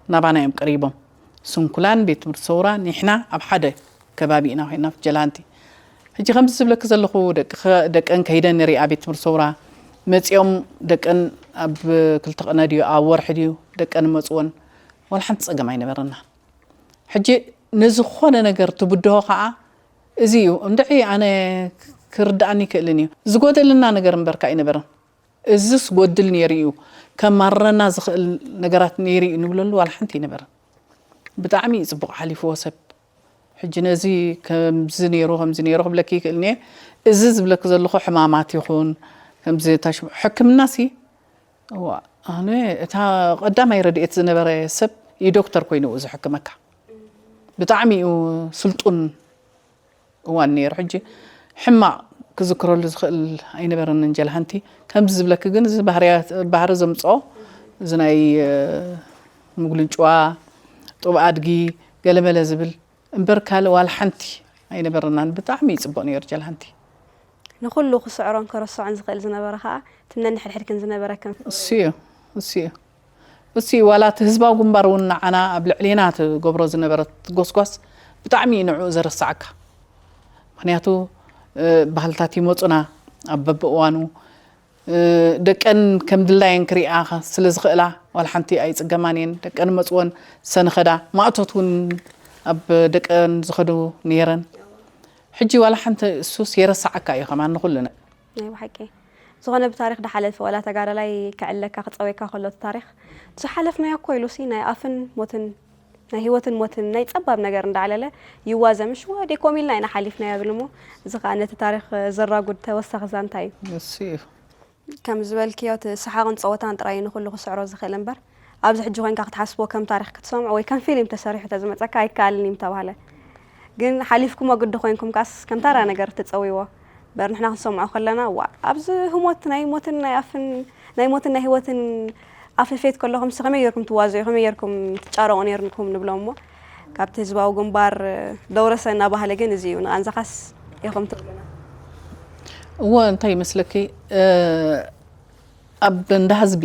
ናባና እዮም ቀሪቦም። ስንኩላን ቤት ትምህርቲ ሰውራ ኒሕና ኣብ ሓደ ከባቢ ኢና ኮይና ጀላንቲ። ሕጂ ከምዚ ዝብለኪ ዘለኹ ደቂ ደቀን ከይደን ንሪኣ ቤት ትምህርቲ ሰውራ መፂኦም ደቀን ኣብ ክልተ ቀነ ድዩ ኣብ ወርሒ ድዩ ደቀን መፅወን ዋላ ሓንቲ ፀገም ኣይነበረና። ሕጂ ንዝኾነ ነገር ትብድሆ ከዓ እዚ እዩ እንድዒ ኣነ ክርድኣኒ ይክእልን እዩ ዝጎደልና ነገር እምበርካ ኣይነበረን። እዝስ ጎድል ነይሩ እዩ ከማርረና ዝኽእል ነገራት ነይሩ እዩ ንብለሉ ዋላ ሓንቲ ኣይነበረን። ብጣዕሚ እዩ ፅቡቕ ሓሊፍዎ ሰብ። ሕጂ ነዚ ከምዚ ነይሩ ከምዚ ነይሩ ክብለኪ ይክእል እየ። እዚ ዝብለኪ ዘለኹ ሕማማት ይኹን ከምዚ ታሽሙ ሕክምና ሲ እዋ ኣነ እታ ቀዳማይ ረድኤት ዝነበረ ሰብ እዩ ዶክተር ኮይኑ እዩ ዝሕክመካ። ብጣዕሚ እዩ ስልጡን እዋን ነይሩ። ሕጂ ሕማቕ ክዝክረሉ ዝኽእል ኣይነበረንን ጀልሃንቲ። ከምዚ ዝብለኪ ግን እዚ ባህርያት ባህሪ ዘምፅኦ እዚ ናይ ምጉልንጭዋ ጡብ ኣድጊ ገለመለ ዝብል እምበር ካልእ ዋላ ሓንቲ ኣይነበረናን። ብጣዕሚ እዩ ፅቡቕ ነይሩ ጀልሃንቲ። ንኹሉ ክስዕሮን ከረስዖን ዝኽእል ዝነበረ ኸኣ ትምነን ሕድሕድክን ዝነበረክን። እሱ እዩ እሱ እዩ እሱ እዩ ዋላ እቲ ህዝባዊ ግንባር እውን ንዓና ኣብ ልዕሌና ትገብሮ ዝነበረት ጎስጓስ ብጣዕሚ እዩ ንዕኡ ዘረስዓካ። ምክንያቱ ባህልታት ይመፁና ኣብ በብእዋኑ ደቀን ከም ድላየን ክሪኣ ስለ ዝኽእላ ዋላ ሓንቲ ኣይፅገማን እየን። ደቀን መፅወን ሰንኸዳ ማእቶት እውን ኣብ ደቀን ዝኸዱ ነይረን። ሕጂ ዋላ ሓንቲ እሱስ የረስዓካ እዩ ከማን ንኹሉ ናይ ብሓቂ ዝኾነ ብታሪኽ ድሓለፈ ዋላ ተጋዳላይ ክዕለካ ክፀወየካ ከሎ እቲ ታሪኽ ዝሓለፍናዮ እኮ ኢሉሲ ናይ ኣፍን ሞትን ናይ ህይወትን ሞትን ናይ ጸባብ ነገር እንዳዕለለ ይዋዘ ምሽ ወዲ ኮም ኢልና ኢና ሓሊፍናዮ ይብል እሞ እዚ ከዓ ነቲ ታሪኽ ዘራጉድ ተወሳኺ ዛንታ እዩ። እሱ እዩ። ከም ዝበልክዮ እቲ ሰሓቕን ጸወታን ጥራይ ንኹሉ ክስዕሮ ዝኽእል እምበር ኣብዚ ሕጂ ኮይንካ ክትሓስቦ ከም ታሪኽ ክትሰምዖ ወይ ከም ፊልም ተሰሪሑ ተዝመጸካ ኣይከኣልን እዩ ምተባህለ። ግን ሓሊፍኩሞ ግዲ ኮይንኩም ካስ ከም ታራ ነገር ትጸውይዎ። በር ንሕና ክንሰምዖ ከለና ዋ ኣብዚ ህሞት ናይ ሞትን ናይ ኣፍን ናይ ሞትን ናይ ህይወትን ኣፈፌት ከለኹም ሲ ከመይ ጌርኩም ትዋዘዩ ከመይ ጌርኩም ትጫረቑ ኔርኩም ንብሎም እሞ ካብቲ ህዝባዊ ግንባር ደውረሰ እናባህለ ግን እዚ እዩ ንቓንዛኻስ ኢኹም ትብሉና። እወ እንታይ ይመስለኪ ኣብ እንዳ ህዝቢ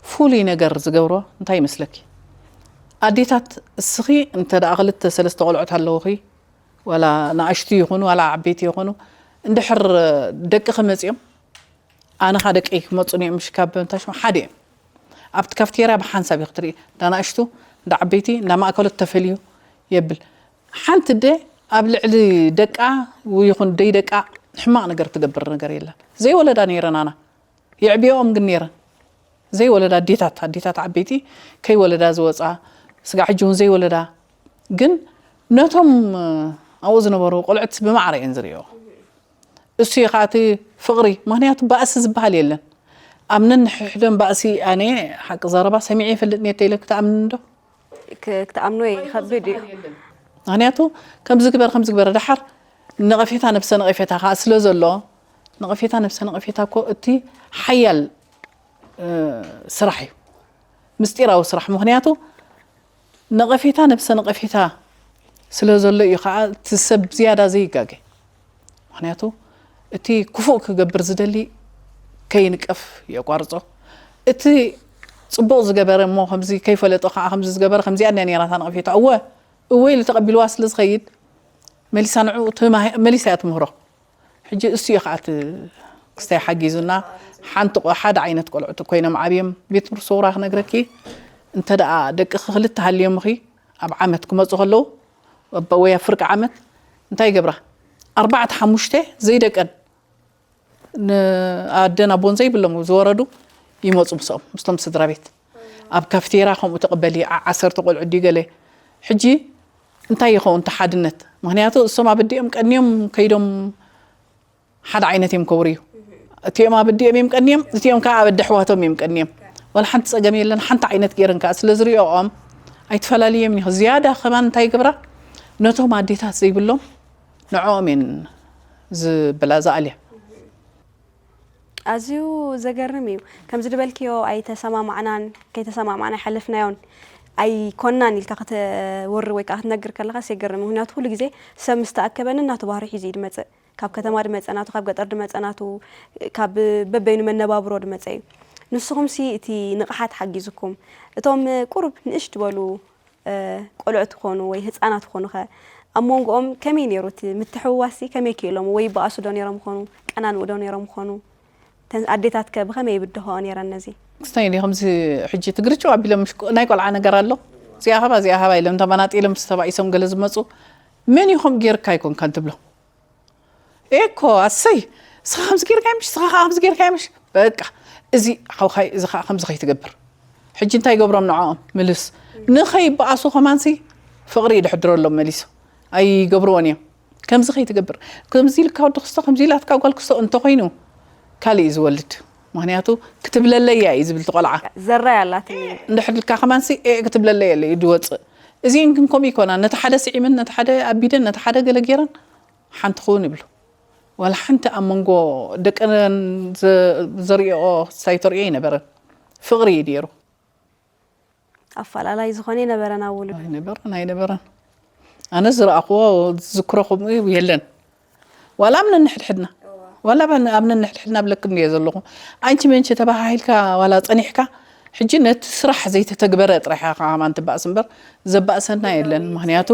ፍሉይ ነገር ዝገብሮ እንታይ ይመስለኪ? ኣዴታት እስኺ እንተ ደኣ ክልተ ሰለስተ ቆልዑት ኣለውኺ ዋላ ንኣሽቱ ይኹኑ ዋላ ዓበይቲ ይኹኑ እንድሕር ደቅኺ መጺኦም ኣነ ኻ ደቀይ ክመፁኒ እዮም ምሽ ካብ ምንታይ ሽሙ ሓደ እዮም። ኣብቲ ካፍቴርያ ብሓንሳብ እዩ ክትርኢ፣ እንዳ ናእሽቱ፣ እንዳ ዓበይቲ፣ እንዳ ማእከሎት ተፈልዩ የብል። ሓንቲ ኣደ ኣብ ልዕሊ ደቃ ይኹን ደይ ደቃ ሕማቕ ነገር ትገብር ነገር የለን። ዘይወለዳ ነይረን ኣና የዕብዮኦም ግን ነይረን ዘይወለዳ ኣዴታት ኣዴታት ዓበይቲ ከይወለዳ ዝወፃ ስጋዕ ሕጂ እውን ዘይወለዳ ግን ነቶም ኣብኡ ዝነበሩ ቆልዑት ብማዕረ እየን ዝሪኦ። እሱ እዩ ከዓ እቲ ፍቕሪ። ምኽንያቱ ባእሲ ዝበሃል የለን። ኣብ ነንሕድሕዶም ባእሲ ኣነ ሓቂ ዘረባ ሰሚዐ ይፈልጥ ነየ ተይለ ክትኣምን ዶ? ክ- ክትኣምኖ ይኸብድ እዩ። ምኽንያቱ ከምዚ ግበር ከምዚ ግበር ደሓር ነቐፌታ ነብሰ ነቐፌታ ከዓ ስለ ዘሎ ነቐፌታ ነብሰ ነቐፌታ እኮ እቲ ሓያል እ፣ ስራሕ እዩ ምስጢራዊ ስራሕ። ምኽንያቱ ነቐፌታ ነብሰ ነቐፌታ ስለ ዘሎ እዩ ከዓ እቲ ሰብ ዝያዳ ዘይጋገ። ምኽንያቱ እቲ ክፉእ ክገብር ዝደሊ ከይንቀፍ የቋርፆ። እቲ ፅቡቕ ዝገበረ እሞ ከምዚ ከይፈለጦ ከዓ ከምዚ ዝገበረ ከምዚኣ እንድያ ነይራታ ነቐፌታ እወ እወ ኢሉ ተቐቢልዋ ስለ ዝኸይድ መሊሳ ንዑ ተማሂ- መሊሳ እያ ትምህሮ። ሕጂ እሱ እዩ ከዓ እቲ ክስታይ ሓጊዙና ሓንቲ ቆ- ሓደ ዓይነት ቆልዑት ኮይኖም ዓብዮም ቤት ትምህርቲ ሰውራ ክነግረኪ እንተ ደኣ ደቂ ክልተ ሃልዮምኺ ኣብ ዓመት ክመፁ ከለዉ ኣባ- ወይ ኣብ ፍርቂ ዓመት እንታይ ይገብራ ኣርባዕተ ሓሙሽተ ዘይደቀን ንኣደን ኣቦን ዘይብሎም ዝወረዱ ይመፁ ምስኦም ምስቶም ስድራ ቤት ኣብ ካፍቴራ ከምኡ ተቐበሊ ዓ- ዓሰርተ ቆልዑ ድዩ ገለ ሕጂ እንታይ ይኸውን እቲ ሓድነት ምክንያቱ እሶም ኣብ ኣዲኦም ቀንዮም ከይዶም ሓደ ዓይነት እዮም ከውርዩ እቲኦም ኣብ ኣዲኦም እዮም ቀንዮም እቲኦም ከዓ ኣብ ኣዲ ኣሕዋቶም እዮም ቀንዮም ዋላ ሓንቲ ፀገም የለን ሓንቲ ዓይነት ገይረን ከዓ ስለ ዝሪኦኦም ኣይትፈላልዮም ዝያዳ ከማን እንታይ ይገብራ ነቶም ኣዴታት ዘይብሎም ንዕኦም እየን ዝብላ ዝኣልያ ኣዝዩ ዘገርም እዩ። ከምዚ ዝበልክዮ ኣይተሰማማዕናን ከይተሰማማዕና ኣይሓለፍናዮን ኣይኮናን ኢልካ ከተወሪ ወይ ከዓ ክትነግር ከለኻስ የገርም። ምክንያቱ ኩሉ ግዜ ሰብ ምስ ተኣከበ ነናቱ ባህሪ ሒዙ እዩ ዝመፅእ። ካብ ከተማ ዝመፀ ናቱ፣ ካብ ገጠር ዝመፀ ናቱ፣ ካብ በበይኑ መነባብሮ ዝመፀ እዩ። ንስኹምሲ እቲ ንቕሓት ሓጊዙኩም እቶም ቁሩብ ንእሽ ዝበሉ ቆልዑት ክኾኑ ወይ ህፃናት ክኾኑ ከ ኣብ መንጎኦም ከመይ ነይሩ እቲ ምትሕውዋስሲ ከመይ ክኢሎም ወይ ይበኣሱ ዶ ነይሮም ይኾኑ ቀናንኡ ዶ ነይሮም ይኾኑ ተን ኣዴታት ከ ብኸመይ ይብድኸኦ ነይረን ነዚ ክስታይ እንዲ ከምዚ ሕጂ ትግርጭው ኣቢሎም ምሽ ናይ ቆልዓ ነገር ኣሎ እዚኣ ሃባ እዚኣ ሃባ ኢሎም ተመናጢሎም ምስ ተባኢሶም ገለ ዝመፁ መን ኢኹም ጌርካ ኣይኮንካን ትብሎ ኤኮ ኣሰይ ስኻ ከምዚ ጌርካ ምሽ ስኻ ከዓ ከምዚ ጌርካ ምሽ በቃ እዚ ሓውኻይ እዚ ከዓ ከምዚ ከይትገብር ሕጂ እንታይ ይገብሮም ንዕኦም ምልስ ንኸይበኣሱ ከማንሲ ፍቕሪ እዩ ድሕድረሎም መሊሱ ኣይገብርዎን እዮም ከምዚ ከይትገብር ከምዚ ኢልካ ወዲ ክስቶ ከምዚ ኢላትካ ጓል ክስቶ እንተኮይኑ ካልእ እዩ ዝወልድ ምክንያቱ ክትብለለያ እዩ ዝብል ትቆልዓ ዘራይ ኣላትኒ እንድሕር ኢልካ ከማንሲ ኤ ክትብለለየ ኣለ እዩ ዝወፅእ እዚኤን ግን ከምኡ ይኮና ነቲ ሓደ ስዒመን ነቲ ሓደ ኣቢደን ነቲ ሓደ ገለ ገይረን ሓንቲ ክውን ይብሉ ዋላ ሓንቲ ኣብ መንጎ ደቀን ዘ- ዘሪኦ ሳይተሪኦ ኣይነበረን ፍቕሪ እዩ ነይሩ ኣፈላላይ ዝኾነ የነበረን ኣብ ውሉድ ኣይነበረን ኣይነበረን ኣነ ዝረኣኽዎ ዝዝክሮ ከምኡ የለን ዋላ ኣብ ነንሕድሕድና ዋላ ኣብ ነንሕድሕድና ብለክም እየ ዘለኹ ኣንቲ መንቺ ተባሃሂልካ ዋላ ፀኒሕካ ሕጂ ነቲ ስራሕ ዘይተተግበረ ጥራሕ ኢኻ ከማን ትባእስ እምበር ዘባእሰና የለን ምክንያቱ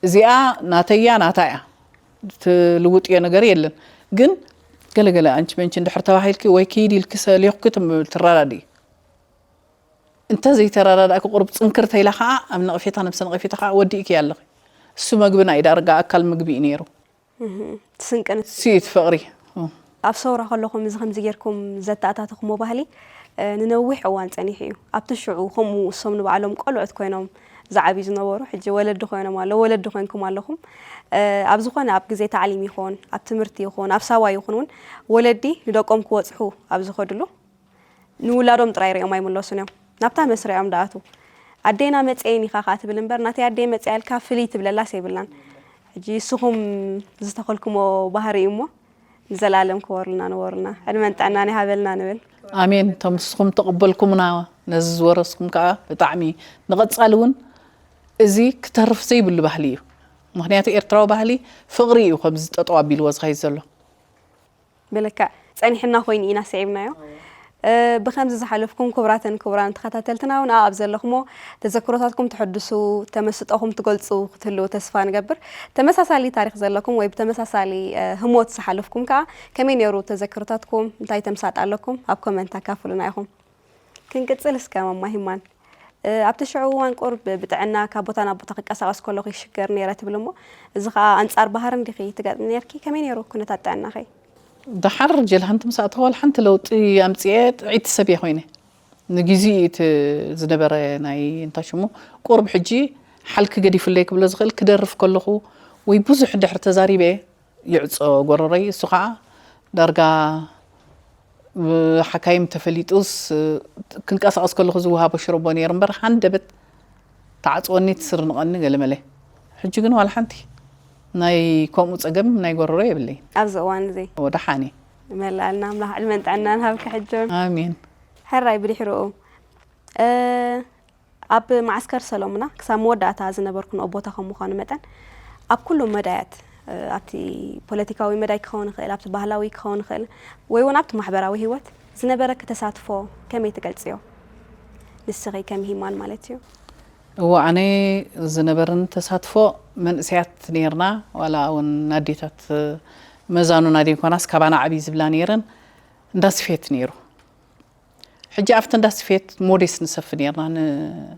እዚኣ ናተያ ናታ እያ ትልውጥዮ ነገር የለን ግን ገለገለ ኣንቲ መንቺ እንድሕር ተባሂልኪ ወይ ክይድ ኢልኪ ሰሊኹኪ ትም- ትረዳድኢ እንተ ዘይተረዳዳእኪ ቁሩብ ፅንክር ተይላ ከዓ ኣብ ነቐፌታ ነብሰ ነቐፌታ ከዓ ወዲእኪ ኣለኺ እሱ መግብና እዩ ዳርጋ ኣካል ምግቢ እዩ ነይሩ ስንቅን ስኢት ፍቕሪ ኣብ ሰውራ ከለኹም እዚ ከምዚ ጌርኩም ዘተኣታተኹሞ ባህሊ ንነዊሕ እዋን ጸኒሑ እዩ ኣብቲ ሽዑ ከምኡ እሶም ንባዕሎም ቆልዑት ኮይኖም ዝዓብዩ ዝነበሩ ሕጂ ወለዲ ኮይኖም ኣለዉ ወለዲ ኮይንኩም ኣለኹም ኣብ ዝኾነ ኣብ ግዜ ታዕሊም ይኹን ኣብ ትምህርቲ ይኹን ኣብ ሳዋ ይኹን እውን ወለዲ ንደቆም ክወፅሑ ኣብ ዝኸድሉ ንውላዶም ጥራይ ሪኦም ኣይምለሱን እዮም ናብታ መስርዖም ደኣቱ ኣዴና መፅየን ኢኻ ከዓ ትብል እምበር ናተይ ኣደይ መፅያ ኢልካ ፍልይ ትብለላስ የብላን ሕጂ ንስኹም ዝተኸልኩሞ ባህሪ እዩ እሞ ንዘለኣለም ክበሩልና ንበሩልና ዕድመን ጥዕናን ይሃበልና ንብል ኣሜን እቶም ንስኹም ተቐበልኩምና ነዚ ዝወረስኩም ከዓ ብጣዕሚ ንቐፃሊ እውን እዚ ክተርፍ ዘይብሉ ባህሊ እዩ ምክንያቱ ኤርትራዊ ባህሊ ፍቕሪ እዩ ከምዚ ጠጠው ኣቢልዎ ዝኸይድ ዘሎ ብልክዕ ጸኒሕና ኮይኑ ኢና ስዒብናዮ እ፣ ብኸምዚ ዝሓለፍኩም ክቡራትን ክቡራን ተኸታተልትና እውን ኣብ ዘለኹሞ ተዘክሮታትኩም ትሕድሱ፣ ተመስጦኹም ትገልጹ ክትህልዉ ተስፋ ንገብር። ተመሳሳሊ ታሪኽ ዘለኩም ወይ ብተመሳሳሊ፣ እ፣ ህሞት ዝሓለፍኩም ከኣ ከመይ ነይሩ ተዘክሮታትኩም? እንታይ ተምሳጥ ኣለኩም? ኣብ ኮመንት ኣካፍሉና ኢኹም። ክንቅጽል እስከ ማማ ሂማን። እ፣ ኣብቲ ሽዑ እዋን ቁሩብ ብጥዕና ካብ ቦታ ናብ ቦታ ክቀሳቐስ ከለኹ ይሽገር ነይረ ትብል እሞ፣ እዚ ኸኣ ኣንጻር ባህርን ዲኺ ትገጥሚ ነይርኪ? ከመይ ነይሩ ኩነታት ጥዕናኺ? ደሓር ጀልሃንቲ ምስ ኣተኹ ዋላ ሓንቲ ለውጢ ኣምጽኤ ጥዕይቲ ሰብ እየ ኮይነ። ንግዜኡ እቲ ዝነበረ ናይ እንታይ ሽሙ ቁሩብ ሕጂ ሓልኪ ገዲፉለይ ክብሎ ዝኽእል ክደርፍ ከለኹ ወይ ብዙሕ እንድሕር ተዛሪበ ይዕጾ ጎረሮይ። እሱ ኸዓ ዳርጋ ብሓካይም ተፈሊጡስ ክንቀሳቐስ ከለኹ ዝወሃቦ ሽረቦ ነይሩ እምበር ሃንደበት ተዓጽወኒ ትስርንቐኒ ገለመለ። ሕጂ ግን ዋላ ሓንቲ ናይ ከምኡ ጸገም ናይ ጎረሮ የብለይን። ኣብዚ እዋን እዚ ወደሓኒ። ይመልኣልና ኣምላኽ ዕድመን ጥዕናን ሃብኪ ሕጆን። ኣሜን። ሕራይ ብድሕሪኡ፣ እ፣ ኣብ መዓስከር ሰሎሙና ክሳብ መወዳእታ ዝነበርኩ ንኡ ቦታ ከም ምዃኑ መጠን ኣብ ኩሉ መዳያት፣ እ፣ ኣብቲ ፖለቲካዊ መዳይ ክኸውን ይኽእል፣ ኣብቲ ባህላዊ ክኸውን ይኽእል፣ ወይ እውን ኣብቲ ማሕበራዊ ህይወት ዝነበረኪ ተሳትፎ ከመይ ትገልጽዮ? ንስኺ ከም ሂማን ማለት እዩ። እወ፣ ኣነ ዝነበረኒ ተሳትፎ መንእሰያት ነይርና፣ ዋላ እውን ኣዴታት መዛኑና ደይኮናስ ካባና ዓብዪ ዝብላ ነይረን፣ እንዳ ስፌት ነይሩ። ሕጂ ኣብቲ እንዳ ስፌት ሞዴስ ንሰፊ ነይርና፣ ን-፣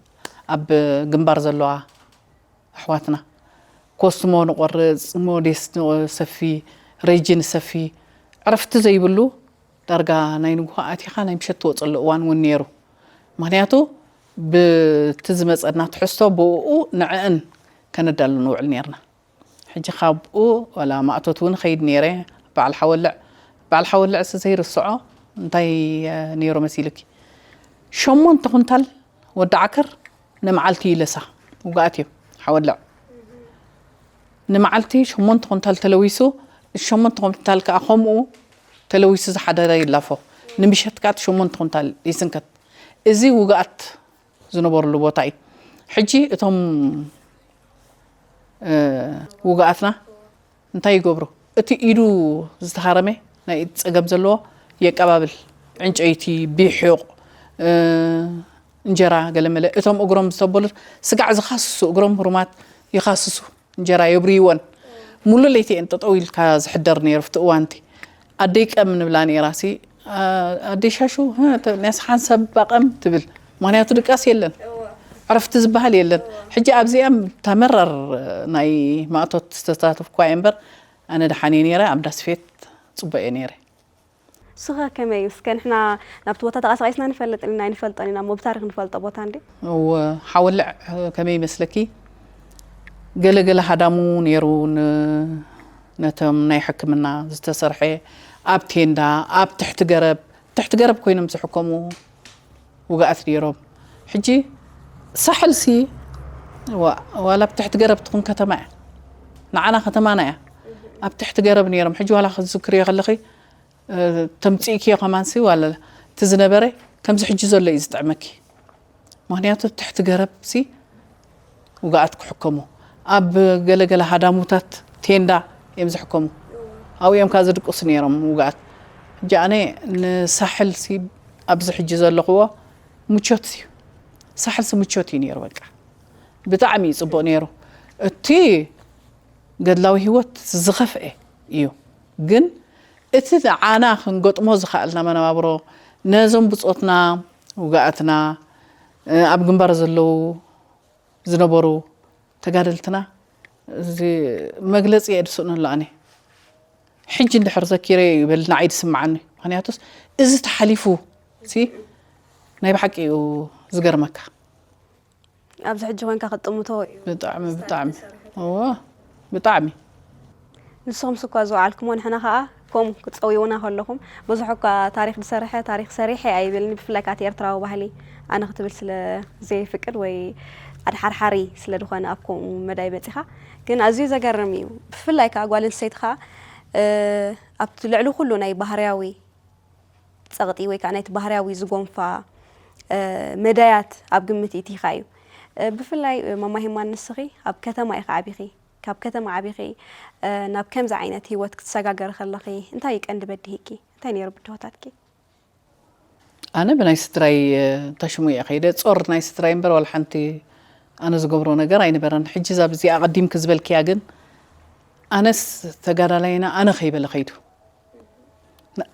ኣብ ግንባር ዘለዋ ኣሕዋትና ኮስትሞ ንቆርጽ፣ ሞዴስ ንሰፊ፣ ሬጂ ንሰፊ፣ ዕረፍቲ ዘይብሉ ዳርጋ ናይ ንግሆ ኣቲኻ ናይ ምሸት ትወጸሉ እዋን እውን ነይሩ። ምኽንያቱ ብቲ ዝመጸና ትሕዝቶ ብኡ ንዕእን ከነዳሉ ንውዕል ነይርና። ሕጂ ካብኡ ዋላ ማእቶት እውን ኸይድ ነይረ። በዓል ሓወልዕ፣ በዓል ሓወልዕ ሲ ዘይርስዖ እንታይ፣ እ፣ ነይሩ መሲልኪ? ሸሞንተ ኩንታል ወዲ ዓከር ንመዓልቲ ይለሳ ውግኣት እዮም። ሓወልዕ ንመዓልቲ ሸሞንተ ኩንታል ተለዊሱ፣ ሸሞንተ ኩንታል ከኣ ከምኡ ተለዊሱ ዝሓደረ ይላፎ። ንምሸት ከኣ እቲ ሸሞንተ ኩንታል ይስንከት። እዚ ውግኣት ዝነበሩሉ ቦታ እዩ። ሕጂ እቶም፣ እ፣ ውግኣትና እንታይ ይገብሩ? እቲ ኢዱ ዝተሃረመ ናይ ኢድ ጸገም ዘለዎ የቀባብል። ዕንጨይቲ፣ ቢሑቕ፣ እ፣ እንጀራ ገለመለ። እቶም እግሮም ዝተበሉ ስጋዕ ዝኻስሱ እግሮም ህሩማት ይኻስሱ። እንጀራ የብርይወን። ሙሉ ለይቲ እየን ጠጠው ኢልካ ዝሕደር ነይሩ። ኣብቲ እዋንቲ ኣደይ ቀም ንብላ ነይራ ሲ፣ ኣ-፣ ኣደይ ሻሹ፣ ህ፣ ተ-፣ ነስ ሓንሳብ ባቐም ትብል። ምኽንያቱ ድቃስ የለን። ዕረፍቲ ዝበሃል የለን። ሕጂ ኣብዚኣም ተመረር ናይ ማእቶት ዝተሳተፍኳ እየ እምበር፣ ኣነ ደሓን እየ ነይረ፣ ኣብ ዳስፌት ጽቡቕ እየ ነይረ። ንስኸ ከመይ እዩ? እስከ ንሕና ናብቲ ቦታ ተቐሳቒስና ንፈልጥ ኢና፣ ኣይንፈልጦን ኢና እሞ ብታሪኽ ንፈልጦ ቦታ እንዲ? እወ፣ ሓወልዕ ከመይ ይመስለኪ? ገለ ገለ ሃዳሙ ነይሩ ን-፣ ነቶም ናይ ሕክምና ዝተሰርሐ ኣብ ቴንዳ፣ ኣብ ትሕቲ ገረብ፣ ትሕቲ ገረብ ኮይኖም ዝሕከሙ ውግኣት ነይሮም። ሕጂ ሳሕልሲ ዋ-፣ ዋላ ኣብ ትሕቲ ገረብ ትኹን ከተማ እያ። ንዓና ከተማና እያ። ኣብ ትሕቲ ገረብ ነይሮም። ሕጂ ዋላ ክትዝክርዮ ከለኺ፣ እ፣ ተምጽእክዮ ከማንሲ ዋላ እቲ ዝነበረ ከምዚ ሕጂ ዘሎ እዩ ዝጥዕመኪ። ምኽንያቱ ትሕቲ ገረብሲ ውግኣት ክሕከሙ፣ ኣብ ገለገለ ሃዳሙታት ቴንዳ እዮም ዝሕከሙ። ኣብኡ እዮም ከኣ ዝድቅሱ ነይሮም ውግኣት። ሕጂ ኣነ ንሳሕልሲ ኣብዚ ሕጂ ዘለኽዎ ምቾት እዩ። ሳሕልሲ ምቾት እዩ ነይሩ በቃ። ብጣዕሚ እዩ ጽቡቕ ነይሩ። እቲ ገድላዊ ህይወት ዝኸፍኤ እዩ። ግን እቲ ንዓና ክንገጥሞ ዝኸኣልና መነባብሮ፣ ነዞም ብጾትና፣ ውግኣትና፣ እ፣ ኣብ ግንባር ዘለዉ ዝነበሩ ተጋደልትና፣ እዚ መግለጺ እየ ድስእነሉ ኣነ። ሕጂ እንድሕር ዘኪረ ይበል ንዓይ ድስምዓኒ። ምኽንያቱስ እዚ ተሓሊፉ ሲ ናይ ብሓቂ እዩ ዝገርመካ። ኣብዚ ሕጂ ኮንካ ክትጥምቶ እዩ። ብጣዕሚ፣ ብጣዕሚ። እዎ፣ ብጣዕሚ። ንስኹም ስኳ ዝወዓልኩሞ ንሕና ኸኣ ከምኡ ክትጸውዩና ከለኹም፣ ብዙሕ እኳ ታሪኽ ዝሰርሐ፣ ታሪኽ ሰሪሐ ኣይብልን፣ ብፍላይ ከኣ እቲ ኤርትራዊ ባህሊ ኣነ ክትብል ስለ ዘየፍቅድ ወይ ኣድሓርሓሪ ስለ ዝኾነ ኣብ ከምኡ መዳይ በጺኻ። ግን ኣዝዩ ዘገርም እዩ። ብፍላይ ከኣ ጓል ኣንስተይቲ ኸኣ፣ እ፣ ኣብቲ ልዕሊ ኩሉ ናይ ባህርያዊ ጸቕጢ ወይ ከኣ ናይቲ ባህርያዊ ዝጎንፋ፣ እ፣ መዳያት ኣብ ግምት ይእቲኻ እዩ። እ፣ ብፍላይ፣ እ፣ ማማ ሂማን ንስኺ ኣብ ከተማ ኢኺ ዓቢኺ። ካብ ከተማ ዓቢኺ፣ እ፣ ናብ ከምዚ ዓይነት ህይወት ክትሰጋገሪ ከለኺ እንታይ እዩ ቀንዲ በዲሂኪ? እንታይ ነይሩ ብድሆታትኪ? ኣነ ብናይ ስድራይ፣ እ፣ እንታይ ሽሙ እየ ከይደ፣ ጾር ናይ ስድራይ እምበር ዋላ ሓንቲ ኣነ ዝገብሮ ነገር ኣይነበረን። ሕጂ እዛ ብዚኣ ኣቐዲምኪ ዝበልክያ ግን፣ ኣነስ ተጋዳላይና ኣነ ከይበለ ከይዱ፣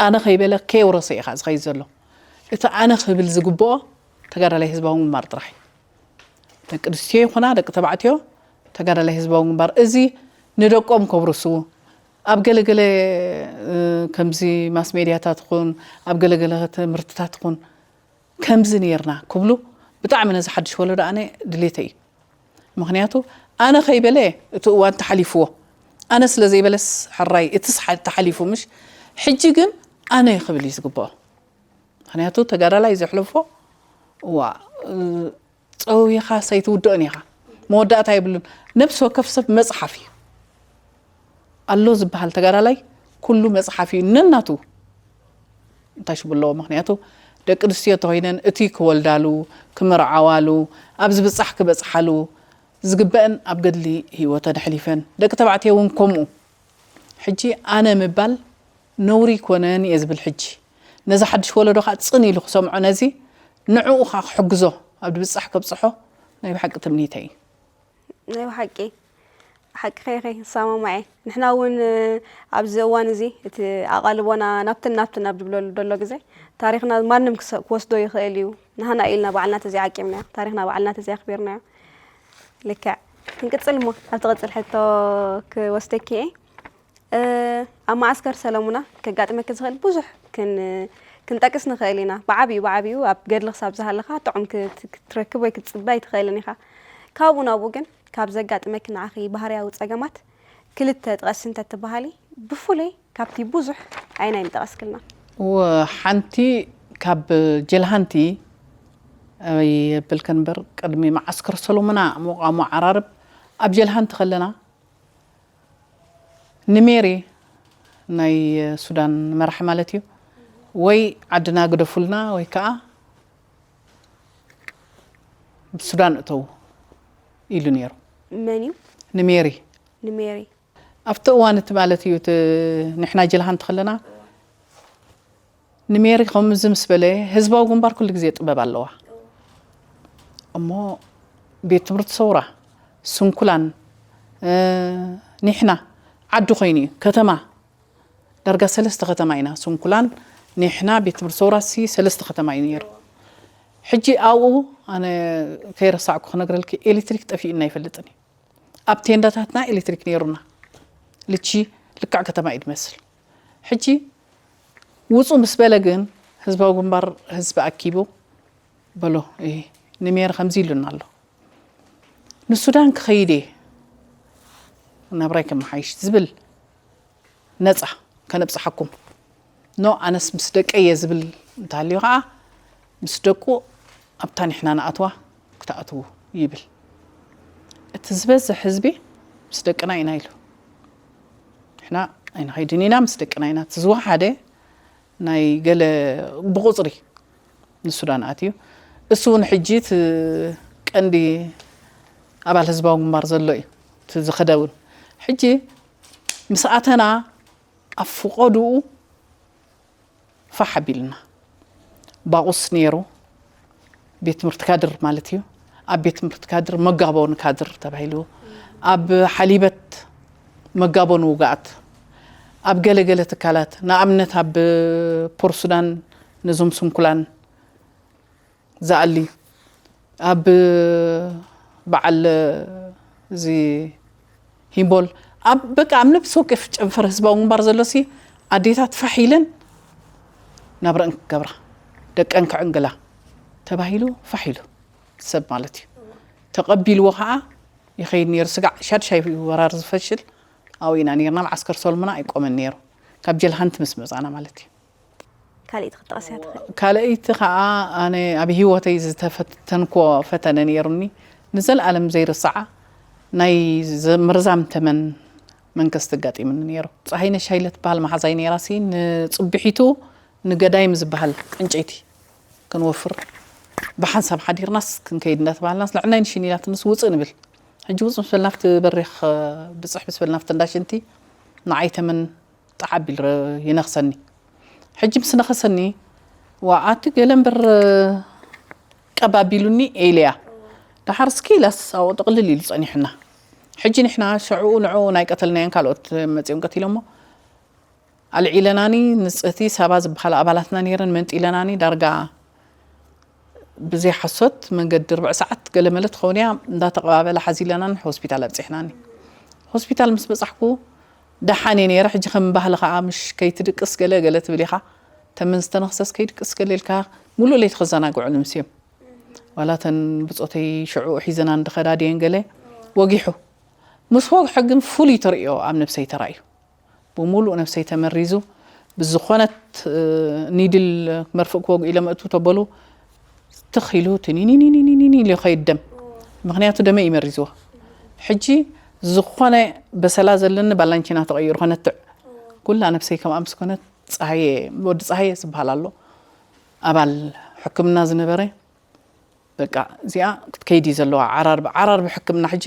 ኣነ ከይበለ ከየውረሰ እዩ ዝኸይድ ዘሎ። እቲ ኣነ ክብል ዝግብኦ ተጋዳላይ ህዝባዊ ግንባር ጥራሕ እዩ። ደቂ ኣንስትዮ ይኹና ደቂ ተባዕትዮ ተጋዳላይ ህዝባዊ ግንባር፣ እዚ ንደቆም ከብርሱ፣ ኣብ ገለገለ፣ እ፣ ከምዚ ማስ ሜድያታት ኹን፣ ኣብ ገለገለ ትምህርትታት ኹን፣ ከምዚ ነይርና ክብሉ ብጣዕሚ ነዚ ሓድሽ ወለዶ ኣነ ድሌተይ እዩ። ምኽንያቱ ኣነ ከይበለ እቲ እዋን ተሓሊፍዎ፣ ኣነ ስለ ዘይበለስ ሕራይ እቲ ተሓሊፉ ምሽ፣ ሕጂ ግን ኣነ ክብል እዩ ዝግብኦ። ምኽንያቱ ተጋዳላይ ዘሕለፎ፣ እዋ፣ እ፣ ጸዊኻ ሰይትውድኦን ኢኻ። መወዳእታ የብሉን። ነብሲ ወከፍ ሰብ መጽሓፍ እዩ። ኣሎ ዝበሃል ተጋዳላይ ኩሉ መጽሓፍ እዩ። ነናቱ እንታይ ሽሙ ኣለዎ። ምኽንያቱ ደቂ ኣንስትዮ እንተኾይነን እቲ ክወልዳሉ፣ ክምርዓዋሉ፣ ኣብ ዝብጻሕ ክበጽሓሉ ዝግበአን ኣብ ገድሊ ህይወተን ኣሕሊፈን። ደቂ ተባዕትዮ እውን ከምኡ። ሕጂ ኣነ ምባል ነውሪ ይኮነን እየ ዝብል። ሕጂ ነዚ ሓድሽ ወለዶ ከዓ ጽን ኢሉ ክሰምዖ፣ ነዚ ንዕኡ ከዓ ክሕግዞ፣ ኣብ ድብጻሕ ከብጽሖ ናይ ብሓቂ ትምኒተይ እዩ። ናይ ብሓቂ ሓቂ ከይኸ ይሰማማዕ እየ። ንሕና እውን ኣብዚ እዋን እዚ እቲ ኣቓልቦና ናብትን ናብትን ኣብ ዝብለሉ ዘሎ ግዜ ታሪኽና ማንም ክሰ- ክወስዶ ይኽእል እዩ። ንሃና ኢልና ባዕልና ተዘይዓቂብናዮ፣ ታሪኽና ባዕልና ተዘይኣኽቢርናዮ። ልክዕ። ክንቅጽል እሞ ኣብ ትቕጽል ሕቶ ክወስደኪ እየ። እ፣ ኣብ መዓስከር ሰለሙና ከጋጥመኪ ዝኽእል ብዙሕ ክን- ክንጠቅስ ንኽእል ኢና። ብዓብዩ ብዓብዩ ኣብ ገድሊ ክሳብ ዝሃለኻ ጥዑም ክት- ክትረክብ ወይ ክትጽበ ኣይትኽእልን ኢኻ። ካብኡ ናብኡ ግን ካብ ዘጋጥመኪ ንዓኺ ባህርያዊ ጸገማት ክልተ ጥቀሲ እንተትበሃሊ፣ ብፍሉይ ካብቲ ብዙሕ ኣየናይ ምጠቐስክልና? እወ፣ ሓንቲ ካብ ጀልሃንቲ ኣበይ የብልከን እምበር፣ ቅድሚ መዓስከር ሰሎሙና ምቋሙ ዓራርብ ኣብ ጀልሃንቲ ከለና ንሜሪ ናይ ሱዳን መራሒ ማለት እዩ፣ ወይ ዓድና ግደፉልና ወይ ከዓ ሱዳን እተው ኢሉ ነይሩ። መን እዩ? ንሜሪ። ንሜሪ ኣብቲ እዋን እቲ ማለት እዩ፣ እቲ ንሕና ጀልሃንቲ ከለና ንሜሪ ከምዚ ምስ በለ፣ ህዝባዊ ግንባር ኩሉ ግዜ ጥበብ ኣለዋ እሞ፣ ቤት ትምህርቲ ሰውራ፣ ስንኩላን፣ እ፣ ኒሕና ዓዲ ኮይኑ እዩ፣ ከተማ ዳርጋ ሰለስተ ከተማ ኢና፣ ስንኩላን፣ ኒሕና፣ ቤት ትምህርቲ ሰውራ ሲ ሰለስተ ከተማ እዩ ነይሩ። ሕጂ ኣብኡ ኣነ ከይረሳዕኩ ክነግረልኪ፣ ኤሌክትሪክ ጠፊኡና ኣይፈልጥን እዩ። ኣብ ቴንዳታትና ኤሌክትሪክ ነይሩና፣ ልቺ ልክዕ ከተማ እዩ ድመስል። ሕጂ ውፁ ምስ በለ ግን ህዝባዊ ግንባር ህዝቢ ኣኪቡ በሎ፣ "እሂ፣ ንሜሪ ከምዚ ኢሉና ኣሎ፣ ንሱዳን ክኸይድ እየ፣ ናብራይ ከመሓይሽ ዝብል ነፃ ከነብፅሓኩም ኖ፣ ኣነስ ምስ ደቀይ እየ ዝብል እንተሃልዩ ከዓ ምስ ደቁ ኣብታ ንሕና ንኣትዋ ክትኣትዉ ይብል። እቲ ዝበዝሕ ህዝቢ ምስ ደቅና ኢና ኢሉ፣ ንሕና ኣይንኸይድን ኢና፣ ምስ ደቅና ኢና። እቲ ዝወሓደ ናይ ገለ ብቑፅሪ ንሱዳን ኣትዩ። እሱ እውን ሕጂ እቲ ቀንዲ ኣባል ህዝባዊ ግንባር ዘሎ እዩ፣ እቲ ዝኸደ እውን። ሕጂ ምስ ኣተና ኣብ ፍቖድኡ ፋሕ ኣቢልና። ባቑስ ነይሩ፣ ቤት ትምህርቲ ካድር ማለት እዩ። ኣብ ቤት ትምህርቲ ካድር መጋቦ ንካድር ተባሂሉ፣ ኣብ ሓሊበት መጋቦ ንውጉኣት፣ ኣብ ገለ ገለ ትካላት፣ ንኣብነት ኣብ ፖርት ሱዳን ነዞም ስንኩላን ዝኣሊ፣ ኣብ በዓል እዚ ሂምቦል፣ ኣብ በቃ ኣብ ነብሲ ወከፍ ጨንፈር ህዝባዊ ግንባር ዘሎ ሲ ኣዴታት ፋሕ ኢለን ናብረአን ክገብራ፣ ደቀን ክዕንግላ ተባሂሉ ፋሕ ኢሉ ሰብ ማለት እዩ። ተቐቢልዎ ከዓ ይኸይድ ነይሩ። ስጋዕ ሻድሻይ ወራር ዝፈሽል ኣብኡ ኢና ነይርና። መዓስከር ሰሎሙና ኣይቆመን ነይሩ፣ ካብ ጀልሃንቲ ምስ መጻና ማለት እዩ። ካልኣይቲ ክትጠቕስያ ትኽእል? ካልኣይቲ ከዓ ኣነ ኣብ ህይወተይ ዝተፈተንክዎ ፈተነ ነይሩኒ፣ ንዘለኣለም ዘይርስዓ ናይ ዘ- ምርዛም ተመን መንከስቲ ኣጋጢሙኒ ነይሩ። ፀሃይነሽ ሃይለ ትበሃል መሓዛይ ነይራሲ፣ ንፅብሒቱ ንገዳይም ዝበሃል ዕንጨይቲ ክንወፍር ብሓንሳብ ሓዲርናስ ክንከይድ እንዳተባሃልናስ ንዕናይ ንሽን ኢላትንስ ውፅእ ንብል። ሕጂ ውፅእ ምስ በልና ኣብቲ በሪኽ ብፅሕ ምስ በልና ኣብቲ እንዳ ሽንቲ ንዓይ ተመን ጣዕ ኣቢሉ ይነኽሰኒ። ሕጂ ምስ ነኸሰኒ ዋዓቲ ገለ እምበር ቀባቢሉኒ ኤልያ። ደሓር እስኪ ኢላስ ኣብኡ ጥቕልል ኢሉ ጸኒሑና። ሕጂ ንሕና ሽዑ ንዕኡ ናይ ቀተልናዮን ካልኦት መጺኦም ቀቲሎሞ ኣልዒለናኒ። ንጽህቲ ሳባ ዝበሃላ ኣባላትና ነይረን መንጢለናኒ። ዳርጋ ብዘይ ሓሶት መንገዲ ርብዕ ሰዓት ገለ መለ ትኸውን እያ እንዳተቐባበላ ሓዚለናን ሆስፒታል ኣብጺሕናኒ። ሆስፒታል ምስ በጻሕኩ ደሓን እየ ነይረ። ሕጂ ከም ባህሊ ከዓ ምሽ ከይትድቅስ ገለ ገለ ትብል ኢኻ። ተመን ዝተነኽሰስ ከይድቅስ ገለ ኢልካ ሙሉእ ለይቲ ከዘናግዑ ንምስዮም። ዋላ ተን ብጾተይ ሽዑ ሒዘና እንድኸዳ ድየን ገለ ወጊሑ። ምስ ወግሐ ግን ፍሉይ ተርእዮ ኣብ ነብሰይ ተራእዩ። ብምሉእ ነብሰይ ተመሪዙ ብዝኾነት እ፣ ኒድል መርፍእ ክወግኡ ኢለ መእቱ ተበሉ ትኽ ኢሉ ትኒኒኒኒኒኒ ኢሉ ይኸይድ ደም። ምኽንያቱ ደመ ይመሪዝዎ። ሕጂ ዝኾነ በሰላ ዘለኒ ባላንቺና ተቐይሩ ከነትዕ ኩላ ነብሰይ ከምኣ ምስ ኮነት ፀሃየ፣ ወዲ ፀሃየ ዝበሃል ኣሎ ኣባል ሕክምና ዝነበረ። በቃ እዚኣ ክትከይድ እዩ ዘለዋ። ዓራርብ ዓራርብ ሕክምና ሕጂ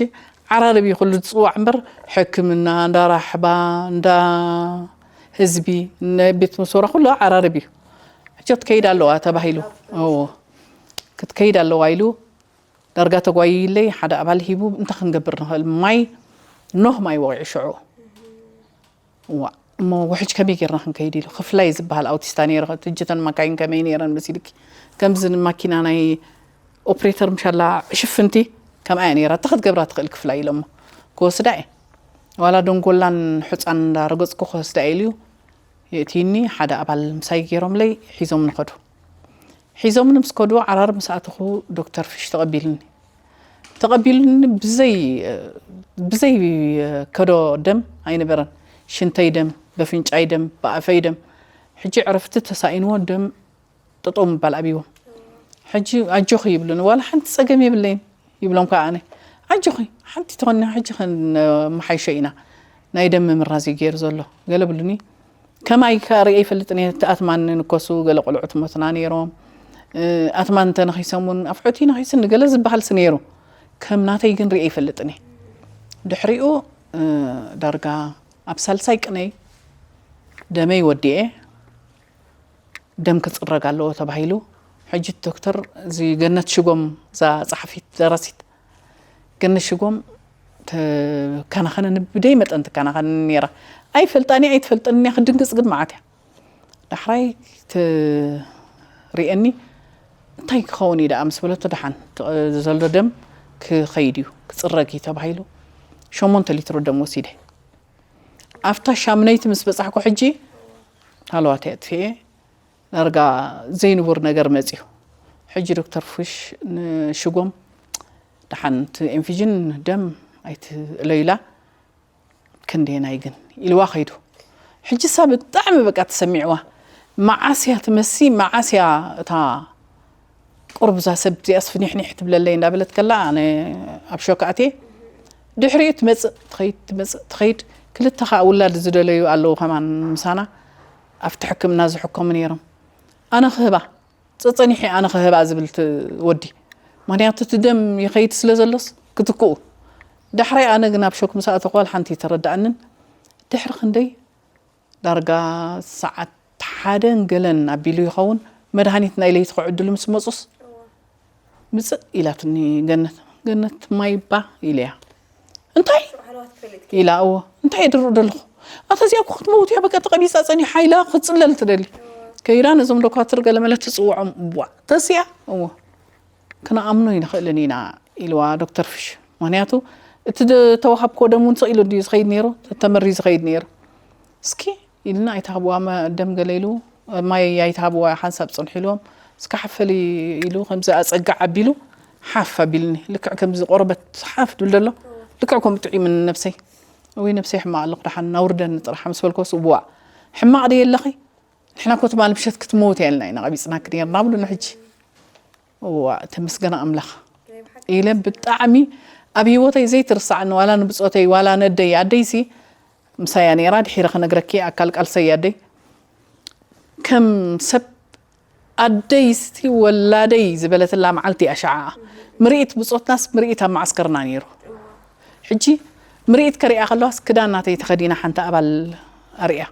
ዓራርብ እዩ ኩሉ ዝፅዋዕ እምበር ሕክምና እንዳ ራሕባ እንዳ ህዝቢ ናይ ቤት መስወራ ኩሉ ዓራርብ እዩ። ሕጂ ክትከይድ ኣለዋ ተባሂሉ። እዎ ክትከይድ ኣለዋ ኢሉ ዳርጋ ተጓይለይ ሓደ ኣባል ሂቡ እንታይ ክንገብር ንኽእል ማይ ኖህ ማይ ወቂዑ ሽዑ። እዋ እሞ ውሕጅ ከመይ ጌርና ክንከይድ ኢሉ ክፍላይ ዝበሃል ኣውቲስታ ነይረ። ትጅተን ማካይን ከመይ ነይረን መሲልኪ ከምዚ ማኪና ናይ ኦፕሬተር ምሻላ ሽፍንቲ ከምኣ እያ ነይራ። እንታይ ክትገብራ ትኽእል ክፍላይ ኢሎሞ ክወስዳ እየ ዋላ ደንጎላን ሑፃን እንዳረገፅኩ ክወስዳ እየ ኢሉ የእትይኒ ሓደ ኣባል ምሳይ ገይሮምለይ ሒዞም ንኸዱ። ሒዞምኒ ምስ ከዱ ዓራር ምስ ኣተኹ ዶክተር ፍሽ ተቐቢልኒ። ተቐቢሉኒ ብዘይ ብዘይ ከዶ ደም ኣይነበረን። ሽንተይ ደም፣ በፍንጫይ ደም፣ ብኣፈይ ደም። ሕጂ ዕረፍቲ ተሳኢንዎ ደም ጠጠው ምባል ኣብይዎም። ሕጂ ኣጆኺ ይብሉኒ። ዋላ ሓንቲ ጸገም የብለይን ይብሎም ከዓ ኣነ። ኣጆኺ ሓንቲ ተኾኒ ሕጂ ከነመሓይሾ ኢና። ናይ ደም ምምራዝ እዩ ገይሩ ዘሎ ገለ ብሉኒ። ከማይ ከኣ ርእየ ይፈልጥን እየ። እቲ ኣትማን ንኮሱ ገለ ቆልዑት ሞትና ነይሮም። እ፣ ኣትማን እንተነኺሶም እውን ኣፍዑት ይነኺስኒ ገለ ዝበሃልሲ ነይሩ። ከም ናተይ ግን ርእየ ይፈልጥን እየ። ድሕሪኡ እ፣ ዳርጋ ኣብ ሳልሳይ ቅነይ ደመይ ወዲኤ ደም ክፅረግ ኣለዎ ተባሂሉ። ሕጂ ዶክተር እዚ ገነት ሽጎም እዛ ፀሓፊት ደራሲት ገነት ሽጎም ትከናኸነኒ ብደይ መጠን ትከናኸነኒ ነይራ። ኣይፈልጣኒ ኣይትፈልጠኒ እያ ክድንግፅ ግን መዓት እያ። ዳሕራይ ትርእየኒ እንታይ ክኸውን እዩ ደኣ ምስ በለቶ ደሓን እቲ ዘሎ ደም ክኸይድ እዩ ክፅረግ እዩ ተባሂሉ ሸሞንተ ሊትሮ ደም ወሲደ። ኣብታ ሻምነይቲ ምስ በጻሕኩ ሕጂ ሃለዋተይ ኣጥፊኤ ዳርጋ ዘይንቡር ነገር መጽዩ። ሕጂ ዶክተር ፉሽ ንሽጎም ደሓን እቲ ኤንፊጅን ደም ኣይትእለዩላ ክንደየናይ ግን ኢልዋ ከይዱ። ሕጂ እሳ ብጣዕሚ በቃ ተሰሚዕዋ። መዓስያ ትመሲ መዓስያ እታ ቁሩብ እዛ ሰብ እዚኣስ ፍኒሕኒሕ ትብለለይ እንዳበለት ከላ ኣነ ኣብ ሾክ ኣትየ። ድሕሪኡ ትመጽእ ትኸይድ ትመጽእ ትኸይድ። ክልተ ከዓ ውላድ ዝደለዩ ኣለዉ ከማን ምሳና ኣብቲ ሕክምና ዝሕከሙ ነይሮም። ኣነ ክህባ ጸጸኒሐ ኣነ ክህባ ዝብል እቲ ወዲ ምክንያቱ እቲ ደም ይኸይድ ስለ ዘሎስ ክትክኡ። ዳሕራይ ኣነ ግን ኣብ ሾክ ምስ ኣተኹ ዋላ ሓንቲ ተረድኣንን። ድሕሪ ክንደይ ዳርጋ ሰዓት ሓደን ገለን ኣቢሉ ይኸውን መድሃኒት ናይ ለይቲ ክዕድሉ ምስ መፁስ ምፅእ ኢላትኒ ገነት። ገነት ማይ ባ ኢለያ እንታይ ኢላ እዎ እንታይ እየ ድርቕ ደለኹ ኣታ እዚኣ እኮ ክትመውት እያ በቃ ተቐቢፃ ፀኒሓ ኢላ ክትፅለል ትደሊ ከይዳ ነዞም ዶኳትር ገለመለ ትፅውዖም እዋ ተስያ እዎ ክንኣምኖ ኣይንኽእልን ኢና ኢልዋ ዶክተር ፍሽ። ምኽንያቱ እቲ ዝተዋሃብክዎ ደም እውን ስቕ ኢሉ ድዩ ዝኸይድ ነይሩ? ተመሪ ዝኸይድ ነይሩ። እስኪ ኢልና ኣይትሃብዋ ደም ገለ ኢሉ ማይ ኣይትሃብዋ ሓንሳብ ፅንሑ ኢልዎም እስኪ ሓፈሊ ኢሉ ከምዚ ኣፀግዕ ኣቢሉ ሓፍ ኣቢልኒ ልክዕ ከምዚ ቆርበት ሓፍ ድብል ደሎ ልክዕ ከምኡ ጥዒምኒ ነብሰይ ወይ ነብሰይ ሕማቕ ኣለኹ ደሓን ናውርደኒ ጥራሕ ምስ በልኮስ እዋእ ሕማቕ ድየ ኣለኺ ንሕና እኮ ትማሊ ምሸት ክትመውት እያ ኢልና ኢና ቀቢፅናኪ ነርና ብሉኒ ሕጂ እዋ ተመስገን ኣምላኽ ኢለ ብጣዕሚ ኣብ ህይወተይ ዘይትርሳዕኒ ዋላ ንብፆተይ ዋላ ነደይ ኣደይሲ ምሳያ ነይራ ድሒረ ክነግረኪ ኣካል ቃልሰይ ኣደይ ከም ሰብ ኣደይስቲ ወላደይ ዝበለትላ መዓልቲ እያ ሸዓኣ ምርኢት ብፆትናስ ምርኢት ኣብ መዓስከርና ነይሩ ሕጂ ምርኢት ከሪኣ ከለዋስ ክዳን ናተይ ተኸዲና ሓንቲ ኣባል ኣርእያ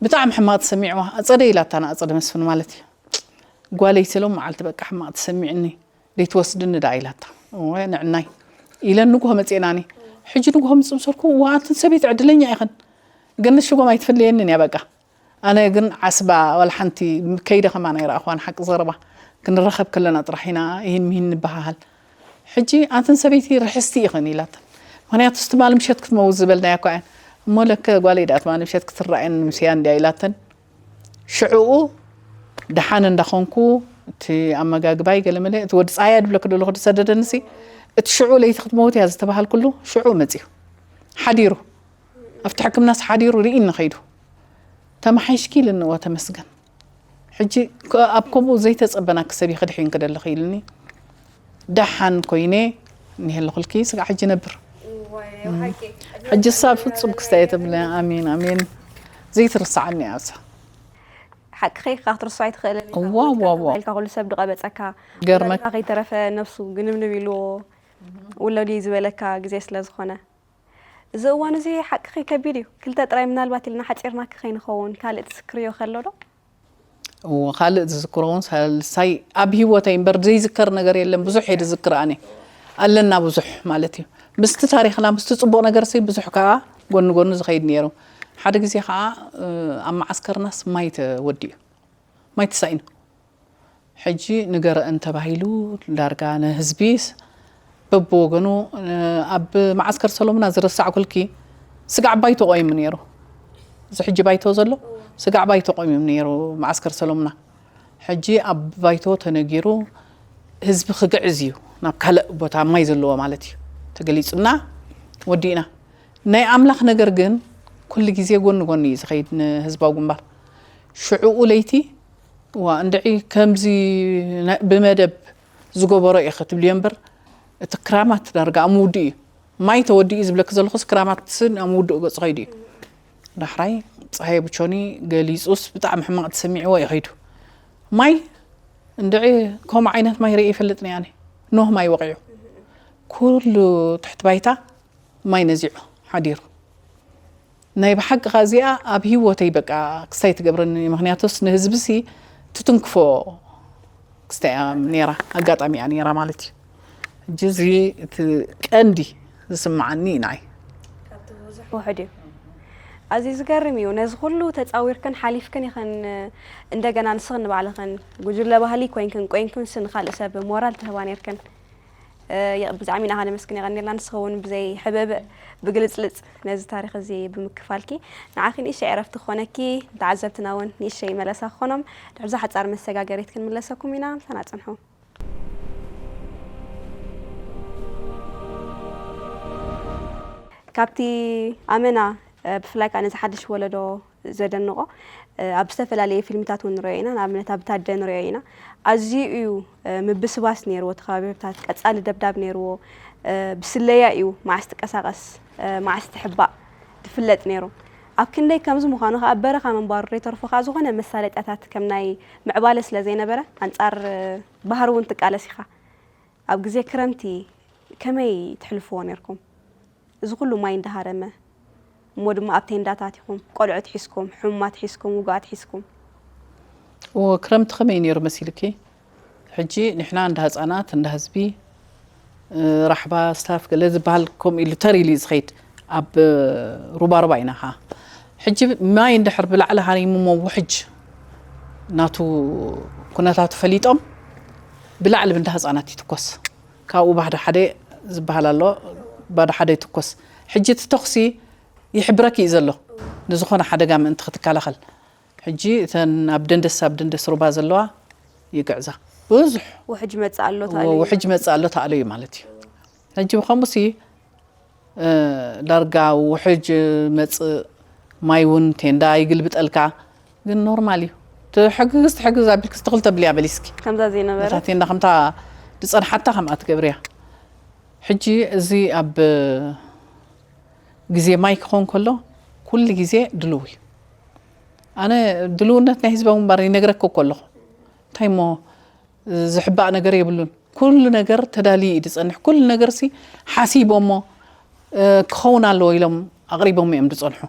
ብጣዕሚ ሕማቕ ተሰሚዕዋ ኣፀደ ኢላታ ንኣፀደ መስፍን ማለት እዩ ጓለይ ስለ መዓልቲ በቃ ሕማቕ ትሰሚዕኒ ደይትወስድኒ ደኣ ኢላታ። እወ ንዕናይ ኢለን ንግሆ መጺእናኒ። ሕጂ ንግሆ ምስ ምሰርኩ፣ "እዋ ኣንትን ሰበይቲ ዕድለኛ ኢኽን። ገነት ሽጎም ኣይትፍለየንን እያ በቃ። ኣነ ግን ዓስባ ዋላ ሓንቲ ከይደ ከማን ኣይረኣኽዋን ሓቂ ዘረባ። ክንራኸብ ከለና ጥራሕ ኢና ይህን ምሂን ንበሃሃል። ሕጂ ኣንትን ሰበይቲ ርሕስቲ ኢኽን" ኢላተን። ምኽንያቱ ትማሊ ምሸት ክትመውት ዝበልናያ እኳ እየን። እሞ ለከ ጓለይ ደኣ ትማሊ ምሸት ክትረኣየን ምስያ እንድያ ኢላተን። ሽዕኡ ደሓን እንዳኾንኩ እቲ ኣመጋግባይ ገለመለ፣ እቲ ወዲ ጻያ ድብለኪ ደለኹ ድሰደደንሲ፣ እቲ ሽዑ ለይቲ ክትመውት እያ ዝተባሃልኩሉ ሽዑ መጺኡ። ሓዲሩ። ኣብቲ ሕክምናስ ሓዲሩ ርኢኒ ኸይዱ። "ተመሓይሽኪ?" ኢልኒ። "እወ ተመስገን። ሕጂ ከ-፣ ኣብ ከምኡ ዘይተጸበናኪ ሰብ ኢኺ ድሒንኪ ደለኺ?" ኢልኒ። ደሓን ኮይነ እኒሀ ኣለኹልኪ፣ ስጋዕ ሕጂ ነብር። እዋይ፣ ኣብ ሓቂ። ሕጂ እሳ ፍጹም ክስታይ ተብለ። ኣሜን፣ ኣሜን። ዘይትርስዓኒ እያ እሳ። ሓቅኺ ኢኻ፣ ክትርስዖ ኣይትኽእልን ኢኻ። እዋ፣ እዋ፣ እዋ። ኢልካ ኩሉ ሰብ ድቐበጸካ። ገርመክ። ወላዲኻ ከይተረፈ ነብሱ ግንብንብ ኢልዎ ውለዱ እዩ ዝበለካ ግዜ ስለ ዝኾነ። እዚ እዋን እዚ ሓቅኺ ከቢድ እዩ። ክልተ ጥራይ ምናልባት ኢልና ሓጺርናኪ ከይንኸውን፣ ካልእ ትዝክርዮ ከሎ ዶ? እዎ፣ ካልእ ዝዝክሮ እውን ሳልሳይ ኣብ ህይወተይ እምበር ዘይዝከር ነገር የለን። ብዙሕ እየ ዝዝክር ኣነ። ኣለና ብዙሕ ማለት እዩ። ምስቲ ታሪኽና፣ ምስቲ ጽቡቕ ነገርሲ ብዙሕ ከኣ ጎኒ ጎኒ ዝኸይድ ነይሩ። ሓደ ግዜ ከኣ፣ እ፣ ኣብ መዓስከርናስ ማይ ተወዲኡ። ማይ ተሳኢኑ። ሕጂ ንገረአን ተባሂሉ ዳርጋ ንህዝቢ በብወገኑ፣ እ፣ ኣብ መዓስከር ሰሎምና ዝረሳዕኩልኪ ስጋዕ ባይቶ ቆይሙ ነይሩ። እዚ ሕጂ ባይቶ ዘሎ ስጋዕ ባይቶ ቆይሙ ነይሩ መዓስከር ሰሎምና። ሕጂ ኣብ ባይቶ ተነጊሩ ህዝቢ ክግዕዝ እዩ ናብ ካልእ ቦታ ማይ ዘለዎ ማለት እዩ ተገሊጹና ወዲእና። ናይ ኣምላኽ ነገር ግን ኩሉ ግዜ ጎኒ ጎኒ እዩ ዝኸይድ ንህዝባዊ ግንባር። ሽዑኡ ለይቲ፣ "እዋ እንድዒ ከምዚ ናይ-፣ ብመደብ ዝገበሮ ኢኺ ትብልዮ እምበር፣ እቲ ክራማት ዳርጋ ኣብ ምውድኡ እዩ። ማይ ተወዲኡ ዝብለኪ ዘለኹስ ክራማት ስን ኣብ ምውድኡ ገጹ ኸይዱ እዩ። ዳሕራይ ጸሃየ ብቾኒ ገሊጹስ ብጣዕሚ ሕማቕ ተሰሚዕዎ እዩ ኸይዱ። ማይ እንድዒ ከምኡ ዓይነት ማይ ርእየ ይፈልጥን እየ ኣነ። ኖህ ማይ ወቒዑ። ኩሉ ትሕቲ ባይታ ማይ ነዚዑ ሓዲሩ። ናይ ብሓቂ ኸኣ እዚኣ ኣብ ህይወተይ በቃ ክስታይ ትገብረኒ፣ ምኽንያቱስ ንህዝብሲ ትትንክፎ ክስታይ እያ ነይራ፣ ኣጋጣሚ እያ ነይራ ማለት እዩ። ሕጂ እዚ እቲ ቀንዲ ዝስምዓኒ እዩ ንዓይ። ውሑድ እዩ። ኣዝዩ ዝገርም እዩ። ነዚ ኩሉ ተጻዊርክን ሓሊፍክን ኢኽን እንደገና ንስኽን ንባዕልኽን ጉጅለ ባህሊ ኮይንክን ቆይንክንስ ንኻልእ ሰብ ሞራል ትህባ ነይርክን። እ፣ የ-፣ ብጣዕሚ ኢና ከነመስግን የቐንየልና። ንስኺ እውን ብዘይ ሕብእብእ ብግልጽልጽ ነዚ ታሪኽ እዚ ብምክፋልኪ ንዓኺ ንእሽተይ ዕረፍቲ ክኾነኪ፣ ንተዓዘብትና እውን ንእሽተይ መለሳ ክኾኖም። ድሕሪ እዛ ሓጻር መሰጋገሪት ክንምለሰኩም ኢና። ምሳና ጽንሑ። ካብቲ ኣመና፣ እ፣ ብፍላይ ከኣ ነዚ ሓድሽ ወለዶ ዘደንቖ፣ እ፣ ኣብ ዝተፈላለየ ፊልምታት እውን ንሪኦ ኢና። ንኣብነት ኣብ ታደ ንሪኦ ኢና። ኣዝዩ እዩ፣ እ፣ ምብስባስ ነይርዎ፣ እቲ ከባቢታት ቀጻሊ ደብዳብ ነይርዎ። እ፣ ብስለያ እዩ መዓስ ትቀሳቐስ፣ እ፣ መዓስ ትሕባእ ዝፍለጥ ነይሩ። ኣብ ክንደይ ከምዚ ምዃኑ ከኣ ኣብ በረኻ ምንባሩ ዘይተርፎ ከኣ ዝኾነ መሳለጥያታት ከም ናይ ምዕባለ ስለ ዘይነበረ፣ ኣንጻር፣ እ፣ ባህሪ እውን ትቃለስ ኢኻ። ኣብ ግዜ ክረምቲ ከመይ ትሕልፍዎ ነይርኩም? እዚ ኩሉ ማይ እንዳሃረመ፣ እሞ ድማ ኣብ ቴንዳታት ኢኹም፣ ቆልዑት ሒዝኩም፣ ሕሙማት ሒዝኩም፣ ውጉኣት ሒዝኩም። እዎ፣ ክረምቲ ከመይ ነይሩ መሲልኪ? ሕጂ ንሕና እንዳ ህጻናት፣ እንዳ ህዝቢ፣ እ፣ ራሕባ፣ ስታፍ፣ ገለ ዝበሃል ከምኡ ኢሉ ተር ኢሉ እዩ ዝኸይድ። ኣብ ሩባሩባ ኢና ኸዓ። ሕጂ ማይ እንድሕር ብላዕሊ ሃሪሙ እሞ ውሕጅ ናቱ ኩነታቱ ፈሊጦም ብላዕሊ ብእንዳ ህጻናት ይትኮስ። ካብኡ ባህዲ ሓደ ዝበሃል ኣሎ፣ ባዶ ሓደ ይትኮስ። ሕጂ እቲ ተኹሲ ይሕብረኪ እዩ ዘሎ፣ ንዝኾነ ሓደጋ ምእንቲ ክትከላኸል። ሕጂ እተን ኣብ ደንደስ፣ ኣብ ደንደስ ሩባ ዘለዋ ይግዕዛ። ብዙሕ ውሕጅ መጽእ ኣሎ፣ ተኣልዩ። ውሕጅ መጽእ ኣሎ፣ ተኣልዩ ማለት እዩ። ሕጂ ብኸምኡሲ፣ እ፣ ዳርጋ ውሕጅ መጽእ፣ ማይ እውን ቴንዳ ይግልብጠልካ። ግን ኖርማል እዩ። ትሕግዝ፣ ትሕግዝ ኣቢልክስ ትኽል ተብልያ በሊስኪ። ከምዛ ዘይነበረት? ነታ ቴንዳ ከምታ ዝጸንሓታ ከምኣ ትገብርያ። ሕጂ እዚ ኣብ ግዜ ማይ ክኸውን ከሎ ኩሉ ግዜ ድልው እዩ። ኣነ ድልውነት ናይ ህዝባዊ ግንባር ይነግረኪ እኮ ኣለኹ። እንታይ እሞ ዝሕባእ ነገር የብሉን። ኩሉ ነገር ተዳልዩ እዩ ዝጸንሕ። ኩሉ ነገርሲ ሓሲቦሞ፣ እ፣ ክኸውን ኣለዎ ኢሎም ኣቕሪቦሞ እዮም ዝጸንሑ።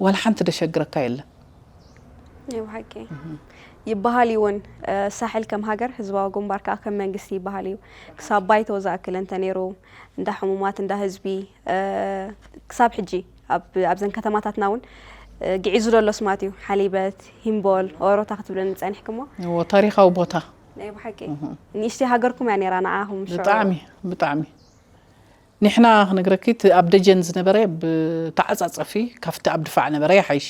ዋላ ሓንቲ ደሸግረካ የለን። ናይ ብሓቂ ይበሃል እዩ እውን። እ፣ ሳሕል ከም ሃገር፣ ህዝባዊ ግንባር ከዓ ከም መንግስቲ ይበሃል እዩ። ክሳብ ባይቶ ዝኣክል እንተ ነይሩ፣ እንዳ ሕሙማት፣ እንዳ ህዝቢ፣ እ፣ ክሳብ ሕጂ ኣብ፣ ኣብዘን ከተማታትና እውን፣ እ፣ ግዒዙ ዘሎ ስማት እዩ። ሓሊበት፣ ሂምቦል፣ ኦሮታ ክትብለኒ ጸኒሕክሞ። እዎ፣ ታሪኻዊ ቦታ። ናይ ብሓቂ ንእሽተይ ሃገርኩም እያ ነይራ ንዓኹም ሽዑ። ብጣዕሚ፣ ብጣዕሚ። ንሕና ክነግረኪ፣ እቲ ኣብ ደጀን ዝነበረ ብተዓጻጸፊ ካብቲ ኣብ ድፋዕ ነበረ ይሓይሽ።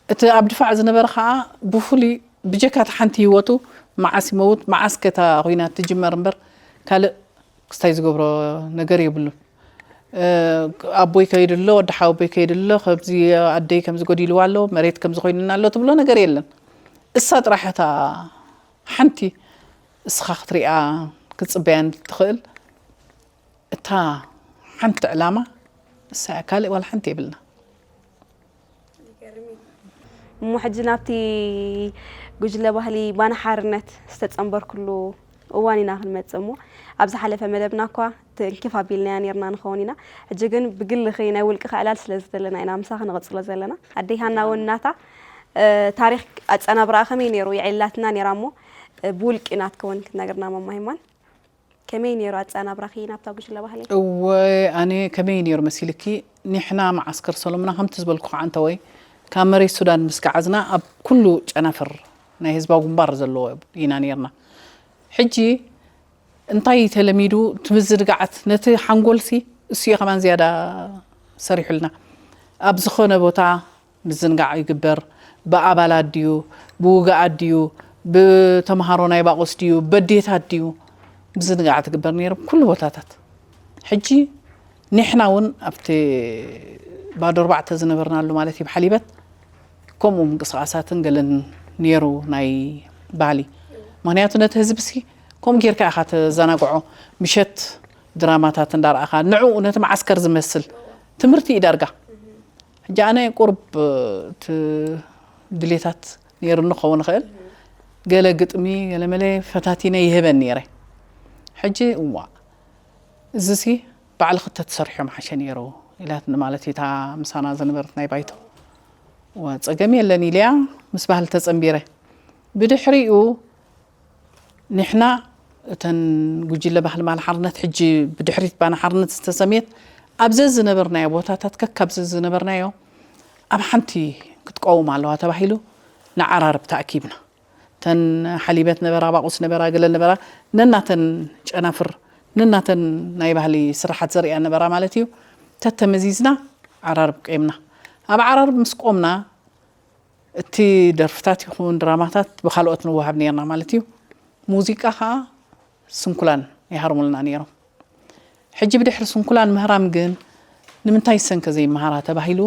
እቲ ኣብ ድፋዕ ዝነበረ ኸኣ ብፍሉይ ብጀካ እቲ ሓንቲ ህይወቱ መዓስ ይመውት፣ መዓስ ከ እታ ኹናት ትጅመር እምበር ካልእ ክስታይ ዝገብሮ ነገር የብሉን። እ፣ ኣቦይ ከይዱ ኣሎ፣ ወዲ ሓወቦይ ከይዱ ኣሎ፣ ከምዚ ኣደይ ከምዚ ጎዲልዋ ኣሎ፣ መሬት ከምዚ ኮይኑና ኣሎ ትብሎ ነገር የለን። እሳ ጥራሕ እታ ሓንቲ እስኻ ክትሪኣ ክትጽበያን ትኽእል እታ ሓንቲ ዕላማ እሳ እያ፣ ካልእ ዋላ ሓንቲ የብልና። እሞ ሕጂ ናብቲ ጉጅለ ባህሊ ባና ሓርነት ዝተጸንበርኩሉ እዋን ኢና ክንመጽእ እሞ፣ ኣብ ዝሓለፈ መደብና እኳ ትንክፍ ኣቢልናያ ኔርና ንኸውን ኢና። ሕጂ ግን ብግልኺ ናይ ውልቅኺ ዕላል ስለ ዘለና ኢና ምሳኺ ንቕጽሎ ዘለና። ኣደይ ሃና እውን ናታ፣ እ፣ ታሪኽ ኣጸናብራኣ ከመይ ነይሩ? የዕልላትና ነይራ እሞ፣ እ፣ ብውልቂ ናትኪ እውን ክትነግርና ማማ ሂማን። ከመይ ነይሩ ኣጸናብራኺ ናብታ ጉጅለ ባህሊ? እወ፣ ኣነ ከመይ ነይሩ መሲልኪ? ኒሕና መዓስከር ሰሎምና ከምቲ ዝበልኩ ከዓ እንተወይ፣ ካብ መሬት ሱዳን ምስ ገዓዝና ኣብ ኩሉ ጨናፍር ናይ ህዝባዊ ግንባር ዘለዎ ኢና ነይርና። ሕጂ እንታይ ተለሚዱ እቲ ምዝንጋዓት ነቲ ሓንጎልሲ እሱ እዩ ከማን ዝያዳ ሰሪሑልና። ኣብ ዝኾነ ቦታ ምዝንጋዕ ይግበር፣ ብኣባላት ድዩ፣ ብውግኣት ድዩ፣ ብተምሃሮ ናይ ባቆስ ድዩ፣ በዴታት ድዩ፣ ምዝንጋዕ ትግበር ነይሩ ኩሉ ቦታታት። ሕጂ ንሕና እውን ኣብቲ ባዶ ኣርባዕተ ዝነበርናሉ ማለት እዩ፣ ብሓሊበት ከምኡ ምንቅስቓሳትን ገለን ነይሩ ናይ ባህሊ። ምኽንያቱ ነቲ ህዝብሲ ከምኡ ጌርካ ኢኻ ተዘናግዖ። ምሸት ድራማታት እንዳረኣኻ ንዕኡ ነቲ መዓስከር ዝመስል ትምህርቲ እዩ ዳርጋ። ሕጂ ኣነ ቁሩብ እቲ ድሌታት ነይሩኒ ክኸውን ይኽእል። ገለ ግጥሚ፣ ገለ መለ ፈታቲነ ይህበን ነይረ። ሕጂ እዋእ፣ እዚሲ ባዕልኺ ተትሰርሕዮ ምሓሸ ነይሩ ኢላትኒ ማለት እዩ እታ ምሳና ዝነበረት ናይ ባይቶ። እወ፣ ጸገም የለን ኢለያ ምስ ባህሊ ተጸንቢረ። ብድሕሪኡ ንሕና እተን ጉጅለ ባህሊ ማል ሓርነት፣ ሕጂ ብድሕሪት ባና ሓርነት ዝተሰምየት፣ ኣብ ዘዝነበርናዮ ቦታታት፣ ከካብ ዘዝነበርናዮ ኣብ ሓንቲ ክትቀውም ኣለዋ ተባሂሉ ንዓራርብ ተኣኪብና። እተን ሓሊበት ነበራ፣ ባቑስ ነበራ፣ ገለ ነበራ፣ ነናተን ጨናፍር፣ ነናተን ናይ ባህሊ ስራሓት ዘርእያ ነበራ ማለት እዩ። ተተመዚዝና ዓራርብ ቀይምና። ኣብ ዓራርብ ምስ ቆምና፣ እቲ ደርፍታት ይኹን ድራማታት ብኻልኦት ንወሃብ ነይርና ማለት እዩ። ሙዚቃ ኸዓ ስንኩላን ይሃርሙልና ነይሮም። ሕጂ ብድሕሪ ስንኩላን ምህራም ግን ንምንታይ ሰንከ ዘይመሃራ ተባሂሉ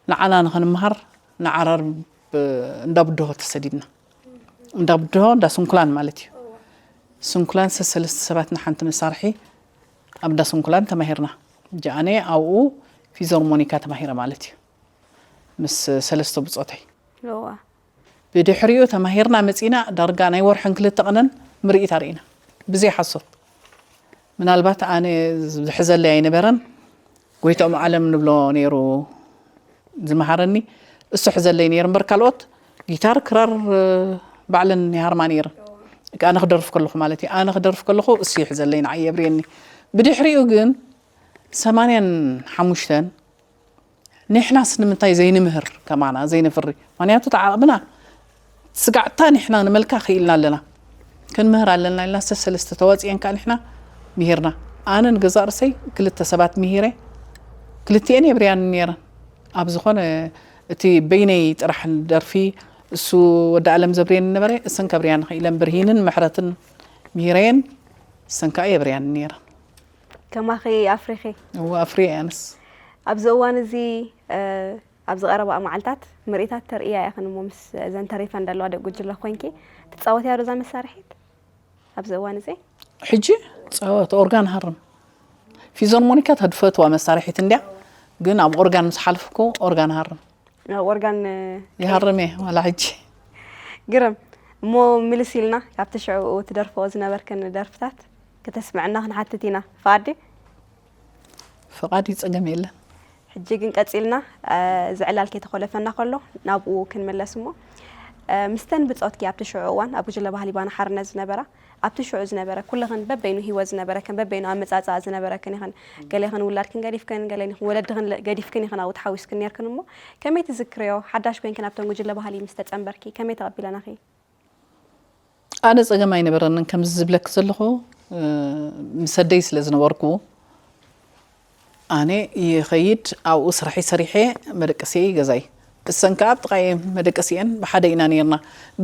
ንዓና ንኸንመሃር ንዓራርብ እንዳ ብድሆ ተሰዲድና። እንዳ ብድሆ፣ እንዳ ስንኩላን ማለት እዩ። ስንኩላን ሰሰለስተ ሰባት ንሓንቲ መሳርሒ ኣብ እንዳ ስንኩላን ተማሂርና። ሕጂ ኣነ ኣብኡ ፊዘርሞኒካ ተማሂረ ማለት እዩ። ምስ ሰለስተ ብጾተይ። እዋ። ብድሕሪኡ ተማሂርና መጺና ዳርጋ ናይ ወርሕን ክልተ ቀነን ምርኢት ኣርኢና። ብዘይ ሓሶት። ምናልባት ኣነ ዝሕዘለይ ኣይነበረን። ጎይትኦም ዓለም ንብሎ ነይሩ ዝመሃረኒ። እሱ ሕዘለይ ነይሩ እምበር ካልኦት ጊታር፣ ክራር፣ እ፣ ባዕለን ይሃርማ ነይረን። ኣነ ክደርፍ ከለኹ ማለት እዩ። ኣነ ክደርፍ ከለኹ እሱ ይሕዘለይ፣ ንዓይ የብርየኒ። ብድሕሪኡ ግን ሰማንያን ሓሙሽተን ንሕናስ ንምንታይ ዘይንምህር ከማና ዘይነፍሪ? ምኽንያቱ እቲ ዓቕምና ስጋዕታ ንሕና ንመልካ ክኢልና ኣለና። ክንምህር ኣለና ኢልና ሰሰለስተ ተዋፂአን ከዓ ንሕና ምሂርና። ኣነ ንገዛእ ርእሰይ ክልተ ሰባት ምሂረ፣ ክልቲኤን የብርያኒ ነይረን። ኣብ ዝኾነ እቲ በይነይ ጥራሕ ደርፊ እሱ ወዲ ኣለም ዘብርየኒ ነበረ፣ እሰን ከብርያኒ ክኢለን ብርሂንን ምሕረትን ምሂረየን፣ እሰን ከዓ የብርያኒ ነይረን። ከማኺ ኣፍሪኺ? እወ፣ ኣፍሪየ ኣነስ። ኣብዚ እዋን እዚ፣ እ፣ ኣብዚ ቀረባ መዓልታት ምርኢታት ተርእያ ኢኽን እሞ ምስ እዘን ተሪፈን ዘለዋ ደቂ ጉጅለ ኮይንኪ ትጻወትያ ዶ እዛ መሳርሒት ኣብዚ እዋን እዚ? ሕጂ ጻወት ኦርጋን ሃርም። ፊዘርሞኒካ ተድፈትዋ መሳርሒት እንድያ፣ ግን ኣብ ኦርጋን ምስ ሓልፍኩ ኦርጋን ሃርም። ኣብ ኦርጋን፣ እ፣ ይሃርም እየ ዋላ ሕጂ። ግርም። እሞ ምልስ ኢልና ካብቲ ሽዑ ትደርፍኦ ዝነበርክን ደርፍታት ከተስምዕና ክንሓትት ኢና። ፍቓድ ድዩ? ፍቓድ እዩ፣ ጸገም የለን። እጅግን ቀጺልና፣ እ፣ ዝዕላል ከይተኾለፈና ከሎ ናብኡ ክንምለስ እሞ፣ እ፣ ምስተን ብጾትኪ ኣብቲ ሽዑ እዋን ኣብ ጉጅለ ባህሊ ባና ሓርነት ዝነበራ፣ ኣብቲ ሽዑ ዝነበረ ኩልኽን በበይኑ ህይወት ዝነበረክን በበይኑ ኣመጻጽኣ ዝነበረክን ኢኽን። ገሌኽን ውላድክን ገዲፍክን፣ ገሌኽን ወለድኽን ለ-፣ ገዲፍክን ኢኽን ኣብኡ ተሓዊስክን ኔርክን እሞ፣ ከመይ ትዝክርዮ? ሓዳሽ ኮይንክን ኣብተን ጉጅለ ባህሊ ምስ ተጸንበርኪ ከመይ ተቐቢለናኺ? ኣነ ጸገም ኣይነበረንን። ከምዚ ዝብለኪ ዘለኹ፣ እ፣ ምስ ኣደይ ስለ ዝነበርኩ፣ ኣነ ይኸይድ፣ ኣብኡ ስራሐይ ሰሪሐ፣ መደቀሲ ገዛይ። እሰን ከኣ ኣብ ጥቓ እየን መደቀሲአን፣ ብሓደ ኢና ነይርና።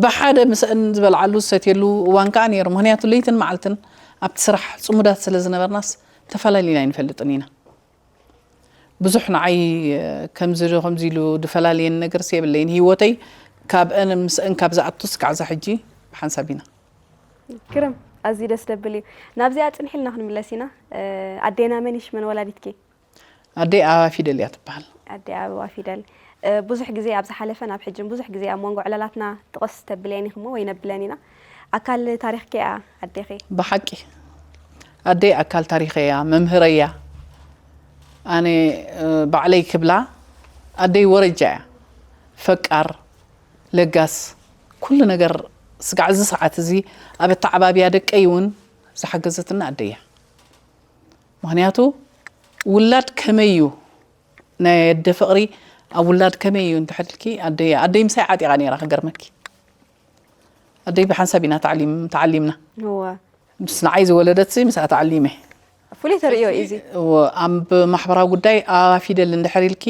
ብሓደ ምስአን ዝበልዓሉ ዝሰትየሉ እዋን ከኣ ነይሩ። ምኽንያቱ ለይትን መዓልትን ኣብቲ ስራሕ ጽሙዳት ስለ ዝነበርናስ፣ ተፈላሊና ኣይንፈልጥን ኢና። ብዙሕ ንዓይ፣ እ፣ ከምዚ ዶ ከምዚ ኢሉ ዝፈላልየን ነገርስ የብለይን። ህይወተይ ካብአን ምስአን ካብ ዝኣቱስ ክዓዛ ሕጂ ብሓንሳብ ኢና። ግርም፣ ኣዝዩ ደስ ደብል እዩ። ናብዚኣ ጽንሒ ኢልና ክንምለስ ኢና። እ፣ ኣዴና መን እዩ ሽመን ወላዲትኪ? ኣደይ ኣበባ ፊደል እያ ትበሃል። ኣደይ ኣበባ ፊደል። እ፣ ብዙሕ ግዜ ኣብ ዝሓለፈን ኣብ ሕጅን ብዙሕ ግዜ ኣብ መንጎ ዕላላትና ጥቕስ ተብልየን ኢኹሞ ወይ ነብለን ኢና። ኣካል ታሪኽኪ እያ ኣዴኺ። ብሓቂ ኣደይ ኣካል ታሪኸይ እያ፣ መምህረይ እያ። ኣነ፣ እ፣ ባዕለይ ክብላ ኣደይ ወረጃ እያ። ፈቃር፣ ለጋስ፣ ኩሉ ነገር ስጋዕ እዚ ሰዓት እዚ ኣብ ኣተዓባብያ ደቀይ እውን ዝሓገዘትና ኣደይ እያ። ምኽንያቱ ውላድ ከመይ እዩ፣ ናይ ኣደ ፍቕሪ ኣብ ውላድ ከመይ እዩ እንድሕር ኢልኪ፣ ኣደይ፣ ኣደይ ምሳይ ዓጢቓ ነይራ ክገርመኪ። ኣደይ ብሓንሳብ ኢና ተዓሊም-፣ ተዓሊምና። እወ። ምስ ንዓይ ዝወለደትሲ ምስኣ ተዓሊመ። ፍሉይ ተርእዮ እዩ እዚ። እወ፣ ኣብ ማሕበራዊ ጉዳይ ኣበባ ፊደል እንድሕር ኢልኪ፣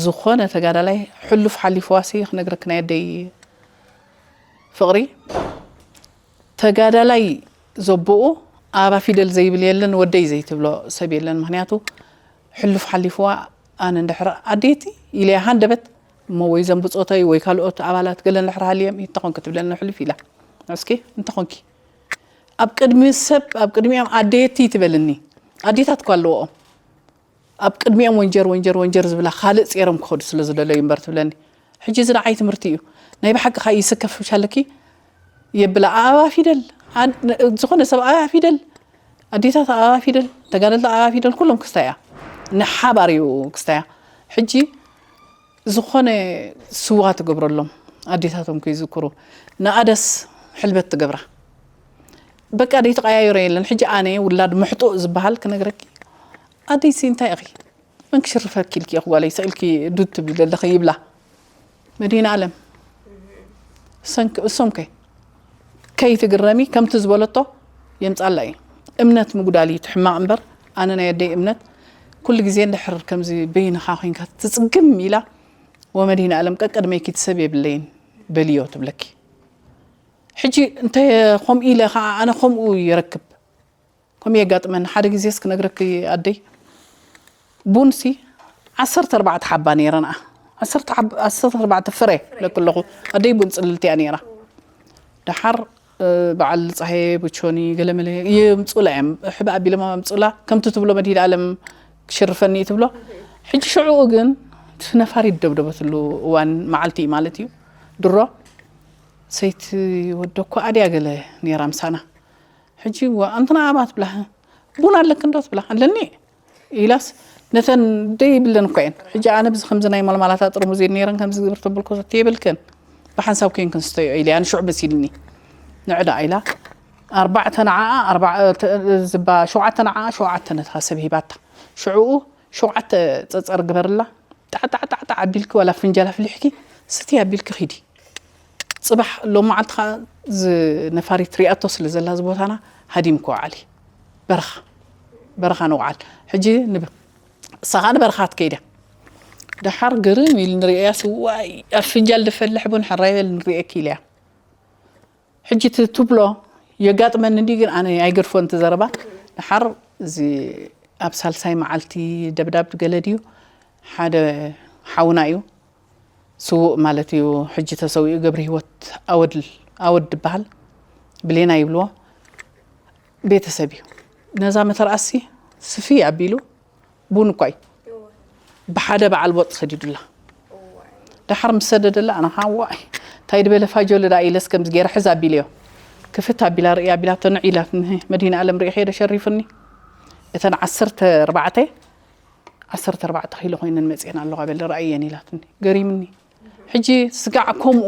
ዝኾነ ተጋዳላይ ሕሉፍ ሓሊፍዋሲ ክነግረኪ ናይ ኣደይ ፍቕሪ። ተጋዳላይ ዘቦኡ ኣበባ ፊደል ዘይብል የለን፣ ወደይ ዘይትብሎ ሰብ የለን። ምኽንያቱ ሕሉፍ ሓሊፍዋ፣ ኣነ እንድሕር ኣዴቲ ኢለያ ሃንደበት እሞ ወይ ዘም ብጾተይ ወይ ካልኦት ኣባላት ገለ እንድሕር ሃልዮም፣ "እንተኾንኪ ትብለኒ ሕሉፍ?" ኢላ። እስኪ እንተኾንኪ ኣብ ቅድሚ ሰብ፣ ኣብ ቅድሚኦም ኣዴቲ ትበልኒ። ኣዴታት እኮ ኣለዎኦም። ኣብ ቅድሚኦም ወንጀር፣ ወንጀር፣ ወንጀር ዝብላ ካልእ ጼሮም ክኸዱ ስለ ዝደለዩ እምበር ትብለኒ። ሕጂ እዚ ንዓይ ትምህርቲ እዩ። ናይ ብሓቂ ከኣ ይስከፍሻለኪ የብላ። ኣበባ ፊደል፣ ኣድ-፣ ዝኾነ ሰብ ኣበባ ፊደል፣ ኣዴታት ኣበባ ፊደል፣ ተጋደልቲ ኣበባ ፊደል፣ ኩሎም ክስታይ እያ። ንሓባር እዩ ክስታይ እያ። ሕጂ ዝኾነ ስዋ ትገብረሎም፣ ኣዴታቶም ከይዝክሩ። ንኣደስ ሕልበት ትገብራ። በቃ ደይተቐያየሮ የለን። ሕጂ ኣነ ውላድ ምሕጡእ ዝበሃል ክነግረኪ፣ ኣደይሲ እንታይ ኢኺ? መን ክሽርፈኪ ኢልኪ ኢኺ ጓለይ ስቕ ኢልኪ ዱድ ትብሊ ዘለኺ ይብላ። መድህን ኣለም። እሰን-፣ እሶም ከ ከይትግረሚ ከምቲ ዝበለቶ የምጻላ እዩ። እምነት ምጉዳል እዩ እቲ ሕማቕ እምበር፣ ኣነ ናይ ኣደይ እምነት ኩሉ ግዜ እንድሕር ከምዚ በይንኻ ኮይንካ ትጽግም ኢላ፣ "ወመድህን ኣለም ቀቀድመይኪ እቲ ሰብ የብለይን በልዮ" ትብለኪ። ሕጂ እንተ ከምኡ ኢለ ኸዓ ኣነ ከምኡ ይረክብ። ከምኡ የጋጥመኒ። ሓደ ግዜስ ክነግረኪ ኣደይ፣ ቡንሲ ዓሰርተ ኣርባዕተ ሓባ ነይረን። ዓ-፣ ዓሰርተ ሓብ-፣ ዓሰርተ ኣርባዕተ ፍረ ለክ ኣለኹ። ኣደይ ቡን ጽልልቲ እያ ነይራ። ደሓር፣ እ፣ በዓል ጸሃየ፣ ቡቾኒ፣ ገለመለ የምጹላ እዮም። ሕባ ኣቢሎም ኣምጹላ፣ ከምቲ ትብሎ መድህን ኣለም ክሽርፈኒ እዩ ትብሎ። ሕጂ ሽዑኡ ግን እቲ ነፋሪት ደብደበትሉ እዋን መዓልቲ እዩ ማለት እዩ። ድሮ ሰይቲ ወደኮ ኣድያ ገለ ነይራ ምሳና። ሕጂ ዋ፣ ኣንትና ኣባ ትብላ፣ "ቡን ኣለክን ዶ?" ትብላ። "ኣለኒ" ኢላስ፣ ነተን ደይብለን እኮ እየን። ሕጂ ኣነ ብዚ ከምዚ ናይ ማልማላታ ጥርሙዝ እየን ነይረን፣ ከምዚ ዝግብር ተብልኮ ሰትየ የብልክን። ብሓንሳብ ኮይንክን ስተዮ ኢለ፣ ኣነ ሽዑ መሲልኒ። ንዕዳ ኢላ፣ ኣርባዕተ ንዓኣ፣ ኣርባዕ-፣ ተ-፣ ዝባ፣ ሸውዓተ ንዓኣ፣ ሸውዓተ ነታ ሰብ ሂባታ። ሽዑኡ ሸውዓተ ጸጸር ግበርላ። ጣዕ፣ ጣዕ፣ ጣዕ፣ ጣዕ ኣቢልኪ፣ ዋላ ፍንጃል ኣፍሊሕኪ፣ ስትይ ኣቢልኪ ኺዲ። ጽባሕ ሎም መዓልቲ ኸኣ ዝ-፣ ነፋሪት ሪኣቶ ስለ ዘላ፣ እዚ ቦታና ሃዲምኪ ውዓሊ። በረኻ፣ በረኻ ንውዓል። ሕጂ ንብ-፣ እሳ ኸኣ ንበረኻ ትከይድ እያ። ደሓር ግርም ኢሉ ንርእያ፣ ስዋይ፣ ኣብ ፍንጃል ድፈልሕ ቡን ሕራይ በል ንርእየኪ ኢለያ። ሕጂ እቲ ትብሎ የጋጥመኒ እንዲ፣ ግን ኣነ ኣይገድፎን እቲ ዘረባ። ደሓር እዚ ኣብ ሳልሳይ መዓልቲ ደብዳብ ገለ ድዩ፣ ሓደ ሓውና እዩ፣ ስዉእ ማለት እዩ፣ ሕጂ ተሰዊኡ፣ ገብረ ህይወት ኣወድል፣ ኣወድ ዝበሃል፣ ብሌና ይብልዎ፣ ቤተሰብ እዩ። ነዛ መተርኣሲ ስፍይ ኣቢሉ፣ ቡን እኳ እዩ። ብሓደ በዓል ቦጥ ሰዲዱላ። ደሓር ምስ ሰደደላ፣ ኣነ ኸዓ፣ "ዋይ፣ እንታይ ድበለ ፋጆለ ደኣ?" ኢለስ ከምዚ ገይረ ሕዝ ኣቢለዮ። ክፍት ኣቢላ ርእያ ኣቢላቶ፣ "ንዒ" ኢላትኒ። መድህን ኣለም ርኢኸዮ ዶ ሸሪፉኒ? እተን ዓሰርተ ኣርባዕተ ዓሰርተ ኣርባዕተ ኪሎ ኮይነን መፅኤን ኣለዋ በለ ረኣየን ኢላትኒ። ገሪምኒ። ሕጂ ስጋዕ ከምኡ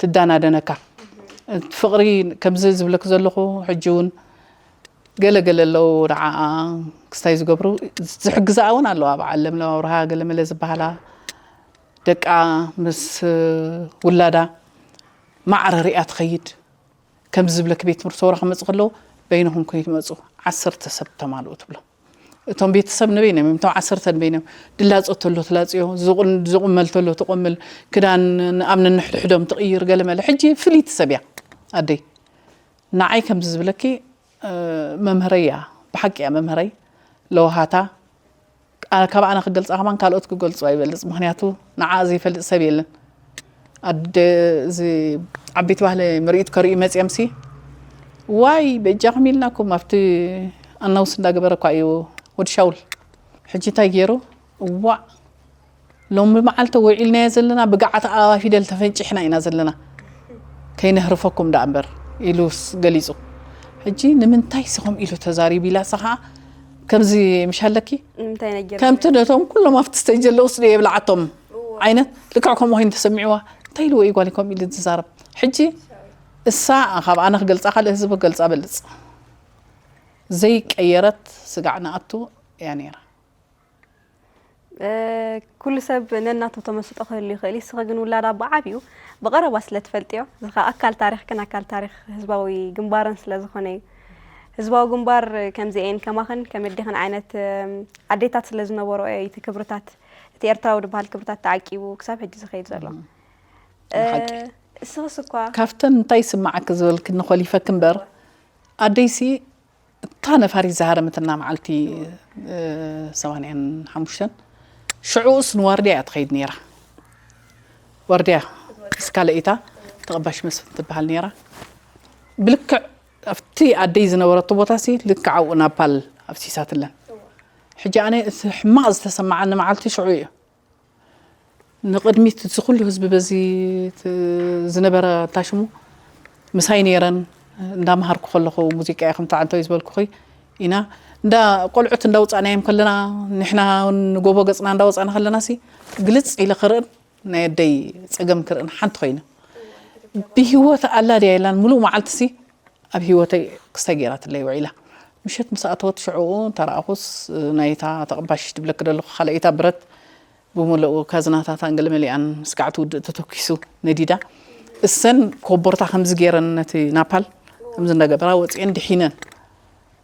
ትዳናደነካ። እቲ ፍቕሪ ከምዚ ዝብለክ ዘለኹ ሕጂ እውን ገለ ገለ ኣለዉ ንዓኣ ክስታይ ዝገብሩ ዝሕግዛኣ እውን ኣለዋ። በዓል ለምለም ኣብርሃ ገለ መለ ዝበሃላ ደቃ ምስ ውላዳ ማዕረ ሪኣ ትኸይድ። ከምዚ ዝብለክ ቤት ትምህርቲ ሰውራ ክመፁ ከለዉ በይንኹም ከይትመፁ ዓሰርተ ሰብ ተማልኡ ትብሎም። እቶም ቤተሰብ ንበይኖም እዮም፣ እቶም ዓሰርተ ንበይኖም ድላፆ ተሎ ትላፅዮ፣ ዝቑን- ዝቑመል ተሎ ትቑምል፣ ክዳን ንኣም ነንሕድሕዶም ትቕይር ገለ መለ። ሕጂ ፍልይቲ ሰብ እያ ኣደይ። ንዓይ ከምዚ ዝብለኪ መምህረይ እያ፣ ብሓቂ እያ መምህረይ። ለውሃታ ካብ ኣነ ክገልፃ ከማን ካልኦት ክገልፁ ኣይበልፅ፣ ምክንያቱ ንዓ ዘይፈልጥ ሰብ የለን። ኣደ እዚ ዓበይቲ ባህሊ ምርኢት ከርእዩ መፅኦም ሲ ዋይ በጃኹም ኢልናኩም ኣብቲ ኣናውስ እንዳገበረ እኳ እዩ ወዲ ሻውል። ሕጂ እንታይ ገይሩ? እዋዕ ሎሚ መዓልቲ ውዒልናዮ ዘለና ብገዓት ኣበባ ፊደል ተፈንጭሕና ኢና ዘለና፣ ከይነህርፈኩም ደኣ እምበር ኢሉ ገሊጹ። ሕጂ ንምንታይ ሲ ከምኡ ኢሉ ተዛሪቡ ኢላ እሳ ኸዓ ከምዚ ምሽ ኣለኪ ንምንታይ ነገር ከምቲ ነቶም ኩሎም ኣብቲ ስቴጅ ዘለዉ ስለ የብልዓቶም ዓይነት ልክዕ ከምኡ ኮይኑ ተሰሚዕዋ። እንታይ ኢልዎ እዩ ጓል ከምኡ ኢሉ ዝዛረብ? ሕጂ እሳ ካብ ኣነ ክገልፃ ካልእ ህዝቢ ክገልፃ በልፅ ዘይቀየረት ስጋዕ ንኣቱ እያ ነይራ። ኩሉ ሰብ ነናቱ ተመስጦ ክህሉ ይኽእል እዩ። እስኺ ግን ውላዳ ብዓብዩ ብቐረባ ስለ ትፈልጥዮ፣ እዚ ኸኣ ኣካል ታሪኽክን ኣካል ታሪኽ ህዝባዊ ግንባርን ስለ ዝኾነ እዩ። ህዝባዊ ግንባር ከምዚኤን ከማኽን ከም ኣዴኽን ዓይነት ኣዴታት ስለ ዝነበሮ እዩ እቲ ክብርታት፣ እቲ ኤርትራዊ ዝበሃል ክብርታት ተዓቂቡ ክሳብ ሕጂ ዝኸይድ ዘሎ። ብሓቂ። እስኽስ እኳ ካብተን እንታይ ይስምዓኪ ዝበልክኒ ኮሊፈኪ እምበር ኣደይሲ እታ ነፋሪት ዝሃረመትና መዓልቲ ሰማንያን ሓሙሽተን ሽዑኡስ ንዋርድያ እያ ትኸይድ ነይራ። ዋርድያ ምስ ካልኣይታ ተቐባሽ መስፍን ትበሃል ነይራ። ብልክዕ ኣብቲ ኣደይ ዝነበረቶ ቦታ ሲ ልክዕ ኣብኡ ናፓል ኣፍሲሳትለን። ሕጂ ኣነ እቲ ሕማቕ ዝተሰማዓኒ መዓልቲ ሽዑ እዩ። ንቕድሚት እዚ ኩሉ ህዝቢ በዚ ት- ዝነበረ ታሽሙ ምሳይ ነይረን እንዳመሃርኩ ከለኹ ሙዚቃ ኢኹም ተዓንተው ዝበልኩኺ ኢና እንዳ ቆልዑት እንዳውፃእናዮም ከለና ንሕና እውን ንጎቦ ገፅና እንዳወፃእና ከለና ሲ ግልፅ ኢለ ክርእን ናይ ኣደይ ፀገም ክርእን ሓንቲ ኮይነ ብህይወት ኣላ ድያ የላን ሙሉእ መዓልቲ ሲ ኣብ ህይወተይ ክስታይ ገይራትለይ ውዒላ። ምሸት ምስ ኣተወት ሽዕኡ እንተረኣኹስ ናይታ ተቐባሽ ትብለኪ ዘለኹ ካልኣይታ ብረት ብሙሉኡ ካዝናታታን ገለ መሊኣን ስጋዕ ትውድእ ተተኲሱ ነዲዳ። እሰን ኮቦርታ ከምዚ ገይረን ነቲ ናፓል ከምዚ እንዳገበራ ወፂኤን ድሒነን።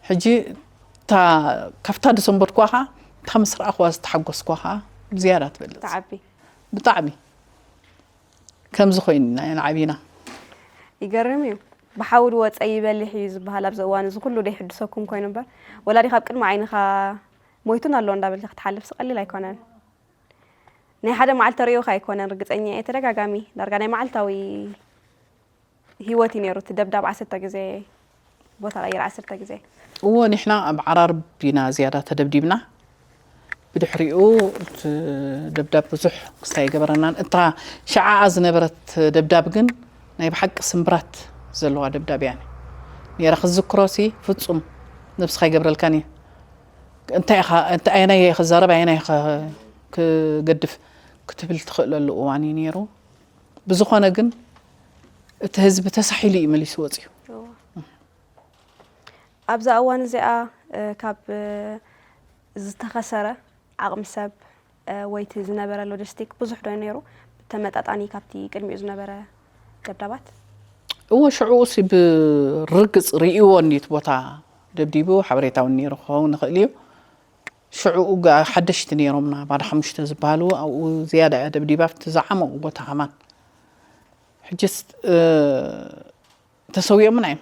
ሕጂ እታ ካብታ ዝሰንበድኩዋ ኸዓ እታ ምስ ረኣኹዋ ዝተሓጎስኩዋ ኸዓ ብዝያዳ ትበልፅ። ተዓቢ ብጣዕሚ ከምዚ ኮይንና ኢና ዓቢና። ይገርም እዩ። ብሓዊ ዝወፀ ይበልሕ እዩ ዝበሃል ኣብዚ እዋን እዚ ኩሉ ደይሕድሰኩም ኮይኑ እምበር ወላዲኻ ኣብ ቅድሚ ዓይንኻ ሞይቱን ኣሎ እንዳበልካ ክትሓልፍሲ ቀሊል ኣይኮነን። ናይ ሓደ መዓልቲ ተርእዮኻ ኣይኮነን ርግፀኛ እየ ተደጋጋሚ ዳርጋ ናይ መዓልታዊ ህይወት እዩ ነይሩ እቲ ደብዳብ ዓሰርተ ግዜ ቦታ ቀይር ዓሰርተ ግዜ እዎ ንሕና ኣብ ዓራርብ ኢና ዝያዳ ተደብዲብና ብድሕሪኡ እቲ ደብዳብ ብዙሕ ክስታይ ኣይገበረናን እታ ሸዓኣ ዝነበረት ደብዳብ ግን ናይ ብሓቂ ስምብራት ዘለዋ ደብዳብ እያ ነይራ ክዝክሮ ሲ ፍፁም ነብስኻ ኣይገብረልካን እዩ እንታይ ኢኻ እንታይ ኣየናይ ክዛረብ ኣየናይ ክገድፍ ክትብል ትኽእለሉ እዋን እዩ ነይሩ ብዝኾነ ግን እቲ ህዝቢ ተሳሒሉ እዩ መሊሱ ወፅዩ ኣብዛ እዋን እዚኣ ካብ ዝተኸሰረ ዓቕሚ ሰብ ወይ እቲ ዝነበረ ሎጂስቲክ ብዙሕ ዶ ነይሩ ብተመጣጣኒ ካብቲ ቅድሚኡ ዝነበረ ደብዳባት? እወ ሽዑ ሲ ብርግፅ ርእይዎ እንዲት ቦታ ደብዲቡ ሓበሬታ እውን ነይሩ ክኸውን ንኽእል እዩ ሽዑ ሓደሽቲ ነይሮምና ባዶ ሓሙሽተ ዝበሃሉ ኣብኡ ዝያዳ እያ ደብዲባ ኣብቲ ዝዓመቑ ቦታ ከማን ሕጅስ ተሰዊኦምና እዮም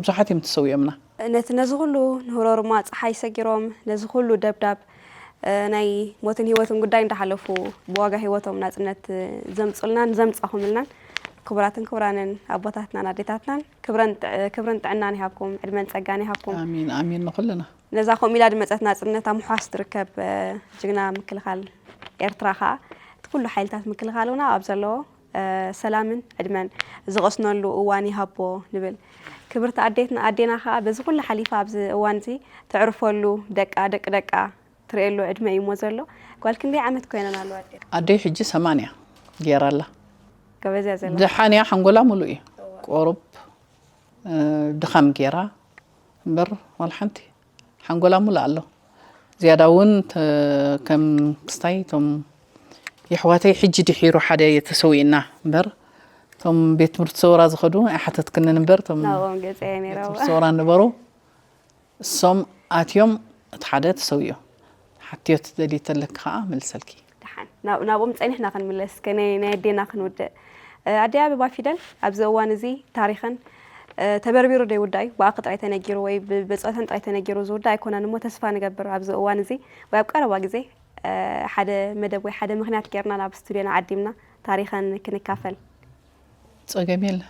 ብዙሓት እዮም ተሰዊኦምና ነቲ ነዚ ኩሉ ንህሮርማ ፀሓይ ሰጊሮም ነዚ ኩሉ ደብዳብ ናይ ሞትን ህይወትን ጉዳይ እንዳሓለፉ ብዋጋ ህይወቶም ናፅነት ዘምፁልናን ዘምፃኹምልናን ክቡራትን ክቡራንን ኣቦታትናን ኣዴታትናን ክብርን ጥዕናን ይሃብኩም ዕድመን ፀጋን ይሃብኩም ኣሚን ኣሚን ንኩልና ነዛ ከምኡ ኢላ ድመፀት ናፅነት ኣብ ምሕዋስ ትርከብ ጅግና ምክልኻል ኤርትራ ከዓ እቲ ኩሉ ሓይልታት ምክልኻል እውን ኣብ ዘለዎ ሰላምን ዕድመን ዝቐስነሉ እዋን ይሃቦ ንብል። ክብርቲ ኣዴትና ኣዴና ከኣ በዚ ኩሉ ሓሊፋ ኣብዚ እዋን እዚ ተዕርፈሉ ደቃ ደቂ ደቃ ትርእየሉ ዕድመ እዩ እሞ ዘሎ። ጓል ክንደይ ዓመት ኮይነን ኣለዋ ኣዴ? ኣደይ ሕጂ ሰማንያ ገይራ ኣላ። ጎበዝ እያ ዘላ። ደሓን እያ፣ ሓንጎላ ሙሉእ እዩ። ቆሩብ እ፣ ድኻም ገይራ እምበር ዋላ ሓንቲ ሓንጎላ ሙሉእ ኣሎ። ዝያዳ እውን ተ- ከም ክስታይ እቶም የሕዋተይ ሕጂ ድሒሩ ሓደ ተሰዊእና እምበር እቶም ቤት ትምህርቲ ሰውራ ዝኸዱ ኣይሓተትክንን እምበር እቶም ናብኦም ገፀ እየ ነይራ። ቤት ትምህርቲ ሰውራ ነበሩ እሶም ኣትዮም እቲ ሓደ ተሰዊኡ ሓትዮ ትደልዩ ተለኪ ከዓ መልሰልኪ ደሓን ናብ- ናብኦም ፀኒሕና ክንምለስ እስከ ናይ ናይ ኣዴና ክንውድእ። ኣደይ ኣበባ ፊደል ኣብዚ እዋን እዚ ታሪኸን ተበርቢሩ ዘይውዳእ እዩ። ብኣኺ ጥራይ ተነጊሩ ወይ ብብፆተን ጥራይ ተነጊሩ ዝውዳእ ኣይኮነን እሞ ተስፋ ንገብር ኣብዚ እዋን እዚ ወይ ኣብ ቀረባ ግዜ ሓደ መደብ ወይ ሓደ ምኽንያት ጌርና ናብ ስቱድዮና ዓዲምና ታሪኸን ክንካፈል። ፀገም የለን።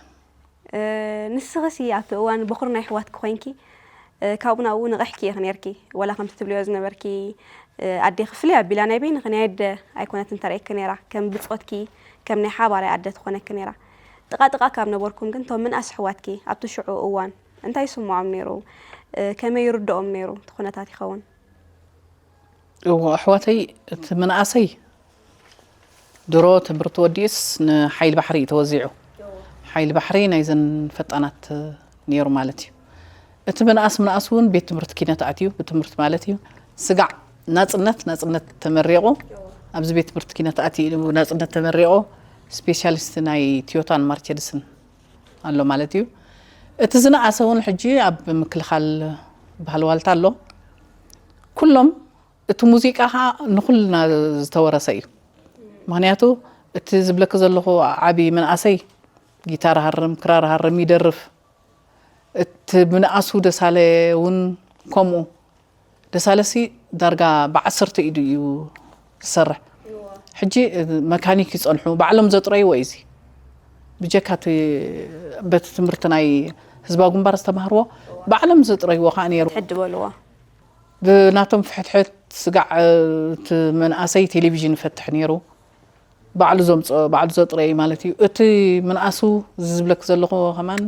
ንስኽሲ ኣብቲ እዋን በኹሪ ናይ ኣሕዋትኪ ኮይንኪ ካብኡ ናብኡ ንቕሕኪ ኢኺ ኔርኪ። ወላ ከምቲ ትብልዮ ዝነበርኪ ኣዴኺ ፍልይ ኣቢላ ናይ በይንኺ ናይ ኣደ ኣይኮነትን ተርእየኪ ኔራ። ከም ብጾትኪ ከም ናይ ሓባራይ ኣደ ትኾነኪ ኔራ። ጥቓ ጥቓ ካብ ነበርኩም ግን እቶም ምንኣስ ኣሕዋትኪ ኣብቲ ሽዑ እዋን እንታይ ይስምዖም ኔሩ? ከመይ ይርድኦም ኔሩ እቲ ኩነታት ይኸውን? እዎ ኣሕዋተይ እቲ ምንኣሰይ ድሮ ትምህርቲ ወዲኡስ ንሓይል ባሕሪ እዩ ተወዚዑ። ሓይል ባሕሪ ናይዘን ፈጣናት ነይሩ ማለት እዩ። እቲ ምንኣስ ምንኣስ እውን ቤት ትምህርቲ ኪነት ኣትዩ ብትምህርቲ ማለት እዩ። ስጋዕ ናፅነት ናፅነት ተመሪቑ ኣብዚ ቤት ትምህርቲ ኪነት ኣትዩ ኢሉ ናፅነት ተመሪቑ ስፔሻሊስት ናይ ቲዮታን ማርቸድስን ኣሎ ማለት እዩ። እቲ ዝነኣሰ እውን ሕጂ ኣብ ምክልኻል ባህል ዋልታ ኣሎ። ኩሎም እቲ ሙዚቃ ከዓ ንኩልና ዝተወረሰ እዩ። ምክንያቱ እቲ ዝብለኪ ዘለኹ ዓብዪ መንእሰይ ጊታር ሃርም፣ ክራር ሃርም፣ ይደርፍ። እቲ ምንኣሱ ደሳለ እውን ከምኡ። ደሳለሲ ዳርጋ ብዓሰርተ ኢዱ እዩ ዝሰርሕ። ሕጂ መካኒክ ይፀንሑ፣ ባዕሎም ዘጥረይዎ እዩ እዚ። ብጀካ እቲ በቲ ትምህርቲ ናይ ህዝባዊ ግንባር ዝተማህርዎ ባዕሎም ዘጥረይዎ ከዓ ነይሩ። ሕድ በልዎ። ብናቶም ፍሕትሕት ስጋዕ እቲ መንእሰይ ቴሌቪዥን ይፈትሕ ነይሩ። ባዕሉ ዘምፅኦ ባዕሉ ዘጥረይ ማለት እዩ። እቲ ምንኣሱ እዚ ዝብለክ ዘለኹ ከማን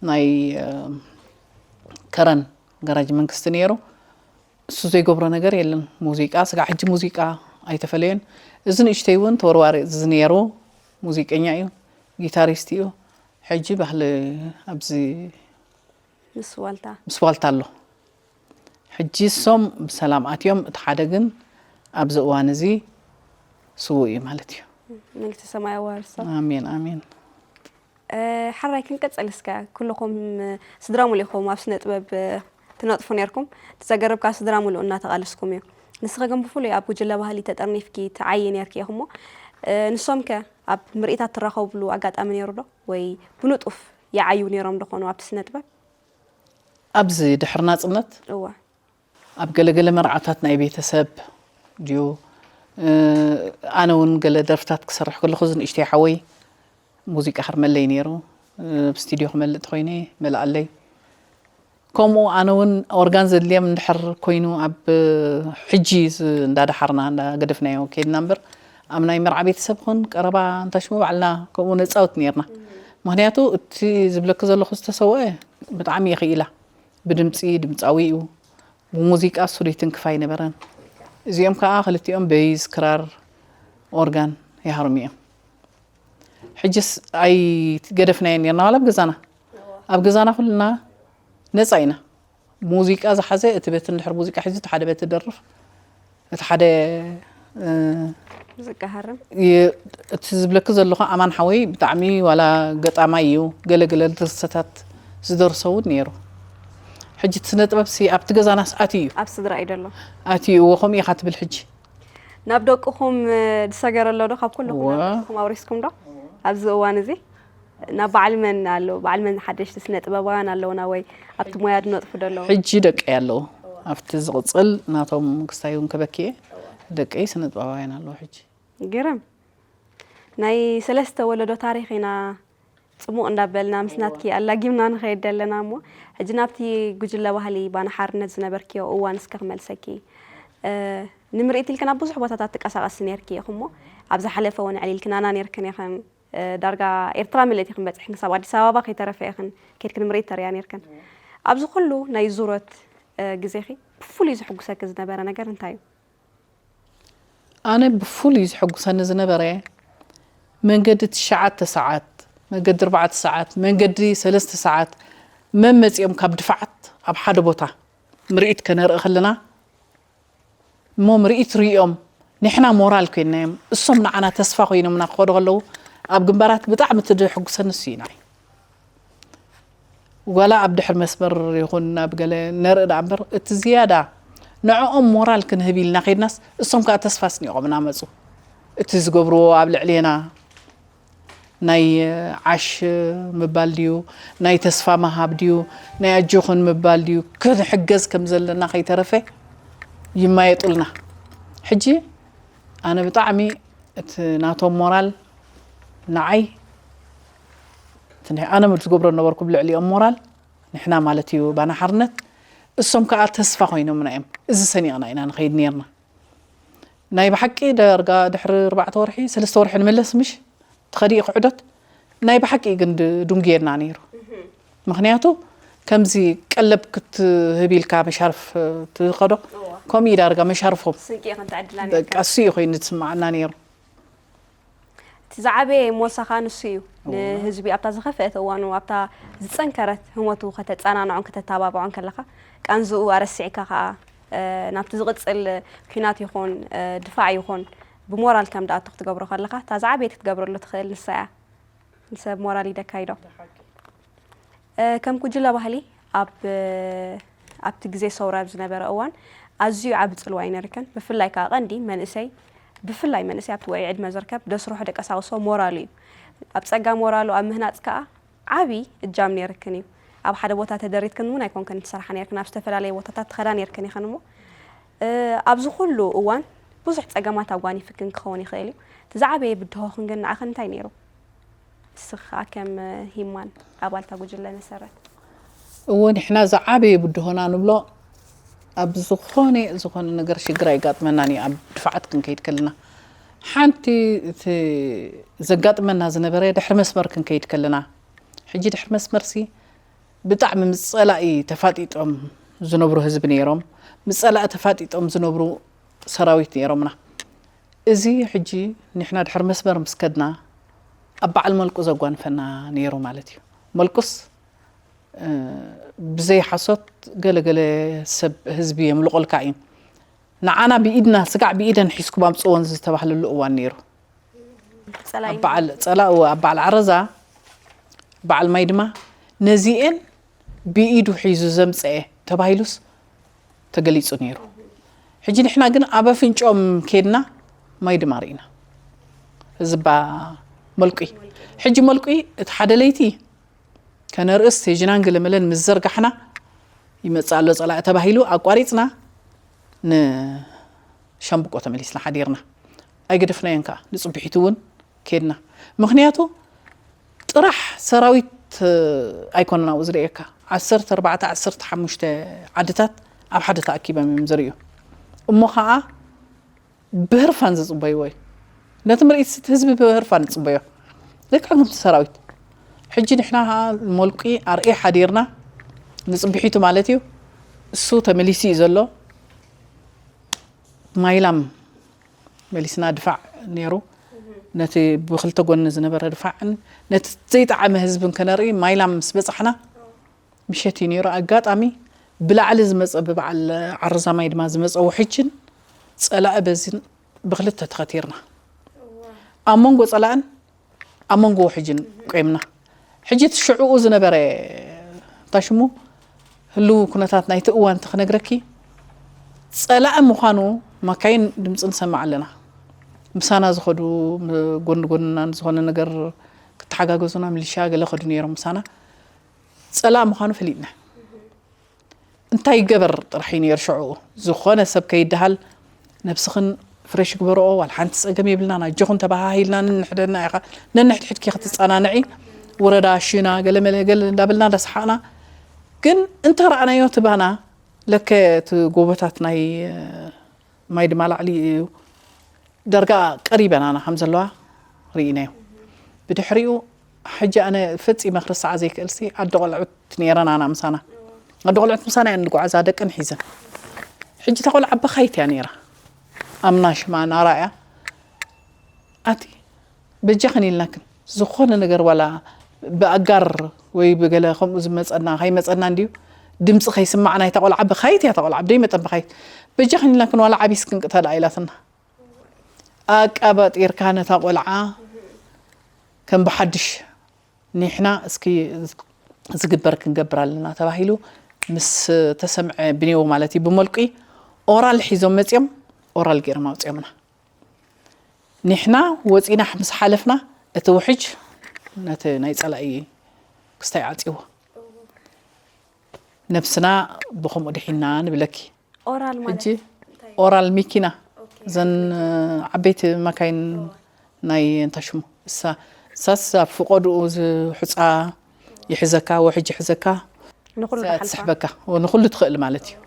ናይ ከረን ገራጅ መንግስቲ ነይሩ። እሱ ዘይገብሮ ነገር የለን። ሙዚቃ ስጋዕ ሕጂ ሙዚቃ ኣይተፈለየን። እዚ ንእሽተይ እውን ተወርዋሪ እዚ ነይሩ። ሙዚቀኛ እዩ፣ ጊታሪስት እዩ። ሕጂ ባህሊ ኣብዚ ምስ ዋልታ ምስ ዋልታ ኣሎ። ሕጂ እሶም ብሰላም ኣትዮም፣ እቲ ሓደ ግን ኣብዚ እዋን እዚ ስዉእ እዩ ማለት እዩ። መንግስተ ሰማይ ኣዋርሶ። ኣሜን ኣሜን። ሓራይ ክንቀጽል እስከ፣ ኩልኹም ስድራ ሙሉ ኢኹም ኣብ ስነ ጥበብ ትነጥፉ ነርኩም። እቲ ዘገርም ከኣ ስድራ ሙሉ እናተቓለስኩም እዩ። ንስኺ ግን ብፍሉይ ኣብ ጉጅለ ባህሊ ተጠርኒፍኪ ትዓዪ ነርኪ ኢኹሞ፣ ንሶም ከ ኣብ ምርኢታት ትራኸብሉ ኣጋጣሚ ነይሩ ዶ? ወይ ብንጡፍ ይዓዩ ነይሮም ዶ ኾኑ ኣብቲ ስነ ጥበብ? ኣብዚ ድሕሪ ናጽነት እወ። ኣብ ገለገለ መርዓታት ናይ ቤተሰብ ድዩ፣ ኣነ እውን ገለ ደርፍታት ክሰርሕ ከለኹ እዚ ንእሽተይ ሓወይ ሙዚቃ ክርመለይ ነይሩ። ኣብ ስቱድዮ ክመልእ ተኾይነ ይመልኣለይ። ከምኡ ኣነ እውን ኦርጋን ዘድልዮም እንድሕር ኮይኑ ኣብ ሕጂ እዚ እንዳደሓርና እንዳገደፍናዮ ከይድና እምበር ኣብ ናይ መርዓ ቤተሰብ ኾን ቀረባ እንታይ ሽሙ ባዕልና ከምኡ ነፃወት ነይርና። ምክንያቱ እቲ ዝብለኪ ዘለኹ ዝተሰወአ ብጣዕሚ የኽኢላ። ብድምፂ ድምፃዊ እዩ። ብሙዚቃ እሱ ዘይትንክፍ ኣይነበረን። እዚኦም ከዓ ክልቲኦም በይዝ፣ ክራር፣ ኦርጋን ይሃርሙ እዮም። ሕጅስ ኣይገደፍናዮ ነርና ዋላ ኣብ ገዛና ኣብ ገዛና ኩልና ነፃ ኢና። ሙዚቃ ዝሓዘ እቲ በቲ እንድሕር ሙዚቃ ሒዙ እቲ ሓደ በቲ ደርፍ እቲ ሓደ ዝቀሃርም እቲ ዝብለኪ ዘለኹ ኣማን ሓወይ ብጣዕሚ ዋላ ገጣማይ እዩ። ገለገለ ድርሰታት ዝደርሶ እውን ነይሩ። ሕጂ እቲ ስነ ጥበብ ሲ ኣብቲ ገዛናስ ኣትዩ እዩ ኣብ ስድራ እዩ ደሎ ኣትዩ እዎ ከምኡ ኢኻ ትብል ሕጂ ናብ ደቅኹም ዝሰገረ ኣሎ ዶ? ካብ ኩልኹም ናብ ደቅኹም ኣውሪስኩም ዶ ኣብዚ እዋን እዚ? ናብ በዓል መን ኣሎ? በዓል መን ሓደሽቲ ስነ ጥበባውያን ኣለውና ወይ ኣብቲ ሞያ ዝነጥፉ ዶ ኣለዉ? ሕጂ ደቀይ ኣለዉ። ኣብቲ ዝቕፅል ናቶም ክስታይ እውን ከበክየ ደቀይ ስነ ጥበባውያን ኣለዉ ሕጂ። ግርም ናይ ሰለስተ ወለዶ ታሪኽ ኢና ፅሙቕ እንዳበልና ምስ ናትኪ ኣላጊምና ንኸይድ ደለና እሞ ሕጂ ናብቲ ጉጅለ ባህሊ ባና ሓርነት ዝነበርክዮ እዋን እስከ ክመልሰኪ። ንምርኢት ኢልክን ኣብ ብዙሕ ቦታታት ትቀሳቐሲ ነርኪ ኢኹ እሞ ኣብ ዝሓለፈ እውን ዕሊልክናና ነርክን ኢኽን። ዳርጋ ኤርትራ ምልእቲ ክንበፅሕ ክሳብ ኣዲስ ኣበባ ከይተረፈ ኢኽን ከይድክን ምርኢት ተርእያ ነርክን። ኣብዚ ኩሉ ናይ ዙረት ግዜኺ ብፍሉይ ዝሕጉሰኪ ዝነበረ ነገር እንታይ እዩ? ኣነ ብፍሉይ ዝሕጉሰኒ ዝነበረ መንገዲ ትሽዓተ ሰዓት፣ መንገዲ ኣርባዕተ ሰዓት፣ መንገዲ ሰለስተ ሰዓት መመፂኦም ካብ ድፋዓት ኣብ ሓደ ቦታ ምርኢት ከነርኢ ከለና፣ እሞ ምርኢት ሪኦም ንሕና ሞራል ኮይናዮም፣ እሶም ንዓና ተስፋ ኮይኖምና ክኸዱ ከለዉ፣ ኣብ ግንባራት ብጣዕሚ እቲ ዘሕጉሰኒ እሱ እዩ ንዓይ። ዋላ ኣብ ድሕሪ መስመር ይኹን ኣብ ገለ ነርኢ ደኣ እምበር፣ እቲ ዝያዳ ንዕኦም ሞራል ክንህብ ኢልና ከይድናስ፣ እሶም ከኣ ተስፋ ኣስኒቖምና መጹ። እቲ ዝገብርዎ ኣብ ልዕሌና ናይ ዓሽ ምባል ድዩ፣ ናይ ተስፋ ምሃብ ድዩ፣ ናይ ኣጆኹን ምባል ድዩ፣ ክንሕገዝ ከም ዘለና ከይተረፈ ይማየጡልና። ሕጂ ኣነ ብጣዕሚ እቲ ናቶም ሞራል ንዓይ፣ እቲ ናይ ኣነ ዝገብሮ ነበርኩ ብልዕሊኦም ሞራል፣ ንሕና ማለት እዩ ባና ሓርነት፣ እሶም ከኣ ተስፋ ኮይኖምና እዮም። እዚ ሰኒቕና ኢና ንኸይድ ነርና። ናይ ብሓቂ ዳርጋ ድሕሪ ኣርባዕተ ወርሒ፣ ሰለስተ ወርሒ ንምለስ ምሽ ትኸዲ ክዕዶት፣ ናይ ብሓቂ ግን ድ-፣ ድንጉየና ነይሩ። ምኽንያቱ ከምዚ ቀለብ ክትህብ ኢልካ መሻርፍ ትኸዶ፣ እዋ። ከምኡ እዩ ዳርጋ መሻርፎም። ስንቂ ኢኽን ትዕድላ በቃ ነርካ። እሱ እዩ ኮይኑ ዝስምዓና ነይሩ። እቲ ዝዓበየ ሞሳኻ ንሱ እዩ። እዋ። ንህዝቢ ኣብታ ዝኸፍአት እዋኑ፣ ኣብታ ዝጸንከረት ህሞቱ ከተጸናንዖን ከተተባብዖን ከለኻ፣ ቃንዝኡ ኣረሲዕካ ኸኣ፣ እ፣ ናብቲ ዝቕጽል ኲናት ይኹን፣ እ፣ ድፋዕ ይኹን፣ ብሞራል ከም ድኣቱ ክትገብሮ ከለኻ፣ እታ ዝዓበየት ክትገብረሉ ትኽእል ንሳ እያ። ንሰብ ሞራል ይደካ ኢዶ። እ፣ ከም ጉጅለ ባህሊ ኣብ፣ ኣብቲ ግዜ ሰውራ ኣብ ዝነበረ እዋን ኣዝዩ ዓቢ ጽልዋ እዩ ነርክን። ብፍላይ ከኣ ቀንዲ መንእሰይ፣ ብፍላይ መንእሰይ ኣብቲ ውዑይ ዕድመ ዝርከብ ደስርሖ ደቀሳቕሶ ሞራሉ እዩ። ኣብ ጸጋ ሞራሉ ኣብ ምህናጽ ከኣ ዓቢ እጃም ነርክን እዩ። ኣብ ሓደ ቦታ ተደሪትክን እውን ኣይኮንክን ትሰርሓ ነርክን፣ ኣብ ዝተፈላለየ ቦታታት ትኸዳ ነርክን ኢኽን እሞ፣ እ፣ ኣብዚ ኩሉ እዋን ብዙሕ ጸገማት ኣጓኒፍክን ክኸውን ይኽእል እዩ። እቲ ዝዓበየ ብድሆኽን ግን ንዓኽን እንታይ ነይሩ? ንስኺ ከኣ ከም ሂማን ኣባልታ ጉጅለ መሰረት። እወ፣ ንሕና ዝዓበየ ብድሆና ንብሎ፣ ኣብ ዝኾነ፣ ዝኾነ ነገር ሽግር ኣይጋጥመናን እዩ፣ ኣብ ድፋዓት ክንከይድ ከለና። ሓንቲ እቲ ዘጋጥመና ዝነበረ ድሕሪ መስመር ክንከይድ ከለና። ሕጂ ድሕሪ መስመርሲ ብጣዕሚ ምስ ጸላኢ ተፋጢጦም ዝነብሩ ህዝቢ ነይሮም፣ ምስ ጸላኢ ተፋጢጦም ዝነብሩ ሰራዊት ነይሮምና። እዚ ሕጂ ንሕና ድሕሪ መስመር ምስ ከድና፣ ኣብ በዓል መልቁ ዘጓንፈና ነይሩ ማለት እዩ። መልቁስ፣ እ፣ ብዘይ ሓሶት ገለ ገለ ሰብ ህዝቢ የምልቆልካ እዩ። ንዓና ብኢድና፣ ስጋዕ ብኢደን ሒዝኩም ኣምጽእወን ዝተባህለሉ እዋን ነይሩ። ጸላኢ ኣብ በዓል ጸላኢ፣ ኣብ በዓል ዓረዛ፣ በዓል ማይ ድማ ነዚኤን ብኢዱ ሒዙ ዘምጽኤ ተባሂሉስ ተገሊጹ ነይሩ። ሕጂ ንሕና ግን ኣብ ኣፍንጭኦም ኬድና ማይ ድማ ርኢና። ህዝባ መልቁይ። ሕጂ መልቁይ እቲ ሓደ ለይቲ ከነርእስ ቴጅናን ገለመለን ምስ ዘርጋሕና ይመጽእ ኣሎ ጸላኢ ተባሂሉ ኣቋሪጽና ንሻምብቆ ተመሊስና ሓዲርና። ኣይገደፍናዮን ከኣ። ንጽብሒቱ እውን ኬድና። ምኽንያቱ ጥራሕ ሰራዊት፣ እ፣ ኣይኮነን ኣብኡ ዝርእየካ። ዓሰርተ ኣርባዕተ፣ ዓሰርተ ሓሙሽተ ዓድታት ኣብ ሓደ ተኣኪቦም እዮም ዝርእዩ። እሞ ኸኣ ብህርፋን ዝጽበይዎ እዩ። ነቲ ምርኢት እቲ ህዝቢ ብህርፋን ዝጽበዮ። ልክዕ ከምቲ ሰራዊት። ሕጂ ንሕና ኸኣ ሞልቂ ኣርእየ ሓዲርና፣ ንጽብሒቱ ማለት እዩ። እሱ ተመሊሱ እዩ ዘሎ። ማይላም መሊስና ድፋዕ ነይሩ። ነቲ ብክልተ ጎኒ ዝነበረ ድፋዕን ነቲ ዘይጠዓመ ህዝብን ከነርኢ ማይላም ምስ በጻሕና ምሸት እዩ ነይሩ። ኣጋጣሚ ብላዕሊ ዝመጸ፣ ብበዓል ዓረዛ ማይ ድማ ዝመጸ ውሕጅን ጸላኢ በዚን ብክልተ ተኸቲርና። ኣብ መንጎ ጸላእን ኣብ መንጎ ውሕጅን ቆይምና። ሕጂ እቲ ሽዕኡ ዝነበረ፣ እንታይ ሽሙ፣ ህልው ኩነታት ናይቲ እዋን እንተ ክነግረኪ፣ ጸላኢ ምዃኑ ማካይን ድምፂ ንሰምዕ ኣለና። ምሳና ዝኸዱ፣ ም-፣ ጎኒ ጎንና ዝኾነ ነገር ክተሓጋገዙና፣ ሚሊሻ ገለ ከዱ ነይሮም ምሳና። ጸላኢ ምዃኑ ፈሊጥና። እንታይ ይገበር ጥራሕ እዩ ነይሩ ሽዕኡ። ዝኾነ ሰብ ከይደሃል ነብስኽን ፍሬሽ ግበርኦ፣ ዋላ ሓንቲ ጸገም የብልናን፣ ኣጆኹን ተበሃሂልና ንንሕደና ኢኻ፣ ነንሕድሕድኪ ክትጸናንዒ፣ ወረዳ ሽና ገለ መለ ገለ እንዳበልና እንዳሰሓቕና፣ ግን እንተ ረኣናዮ እቲ ባና ለከ እቲ ጎቦታት ናይ ማይ ድማ ላዕሊ እዩ። ዳርጋ ቀሪበን ኣና ከም ዘለዋ ርኢናዮ። ብድሕሪኡ ሕጂ ኣነ ፈጺመ ክርስዓ ዘይክእልሲ ኣደ ቆልዑት ነይረን ኣና ምሳና። ኣደ ቆልዑት ምሳና እየን ዝጓዓዛ ደቀን ሒዘን። ሕጂ እታ ቆልዓ በኻይት እያ ነይራ። ኣምና ሽማ ናራያ ኣቲ በጃኽን ኢልናክን ዝኾነ ነገር ዋላ ብኣጋር ወይ ብገለ ከምኡ ዝመፀና ከይመፀና እንድዩ ድምፂ ከይስማዕ ናይታ ቆልዓ ብኻይት እያ ተቆልዓ ብደይ መጠን ብኻይት በጃኽን ኢልናክን ዋላ ዓቢስ ክንቅተላ ኢላትና ኣቃባጢርካ ነታ ቆልዓ ከም ብሓድሽ ኒሕና እስኪ ዝግበር ክንገብር ኣለና ተባሂሉ ምስ ተሰምዐ ብኔዎ ማለት እዩ ብመልቂ ኦራል ሒዞም መፅኦም ኦራል ገይሮም ኣውፅኦምና ኒሕና ወፂና ምስ ሓለፍና እቲ ውሕጅ ነቲ ናይ ፀላኢ ክስታይ ዓፂዎ ነብስና ብኸምኡ ድሒና ንብለኪ ኦራል ማለት ሕጂ ኦራል ሚኪና ዘን ዓበይቲ መካይን ናይ እንታ ሽሙ እሳ እሳስ ኣብ ፍቆድኡ ዝሕፃ ይሕዘካ ውሕጅ ይሕዘካ ንኹሉ እሳ ዝሓልፋ ትስሕበካ ንኩሉ ትኽእል ማለት እዩ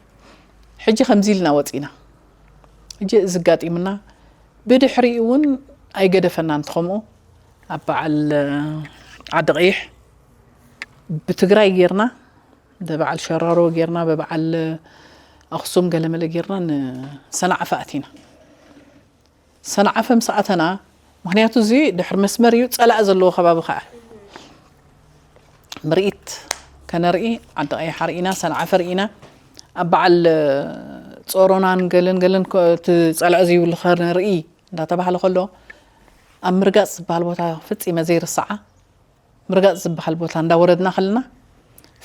ሕጂ ከምዚ ኢልና ወፂና ሕጂ እዚ ጋጢምና ብድሕሪኡ እውን ኣይገደፈና እንተኸምኡ ኣብ በዓል ዓዲ ቀይሕ ብትግራይ ጌርና በበዓል ሸራሮ ጌርና በበዓል ኣክሱም ገለመለ ጌርና ንሰንዓፈ ኣቲና ሰንዓፈ ምስ ኣተና ምክንያቱ እዚ ድሕሪ መስመር እዩ ፀላእ ዘለዎ ከባቢ ከዓ ምርኢት ከነርኢ ዓዲ ቀይሓ ርኢና ሰንዓፈ ርኢና ኣብ በዓል ፆሮናን ገለን ገለን እቲ ፀላእ ዘይብሉ ከነርኢ እንዳተባሃለ ከሎ ኣብ ምርጋፅ ዝበሃል ቦታ ፍፂመ ዘይርስዓ ምርጋፅ ዝበሃል ቦታ እንዳወረድና ከለና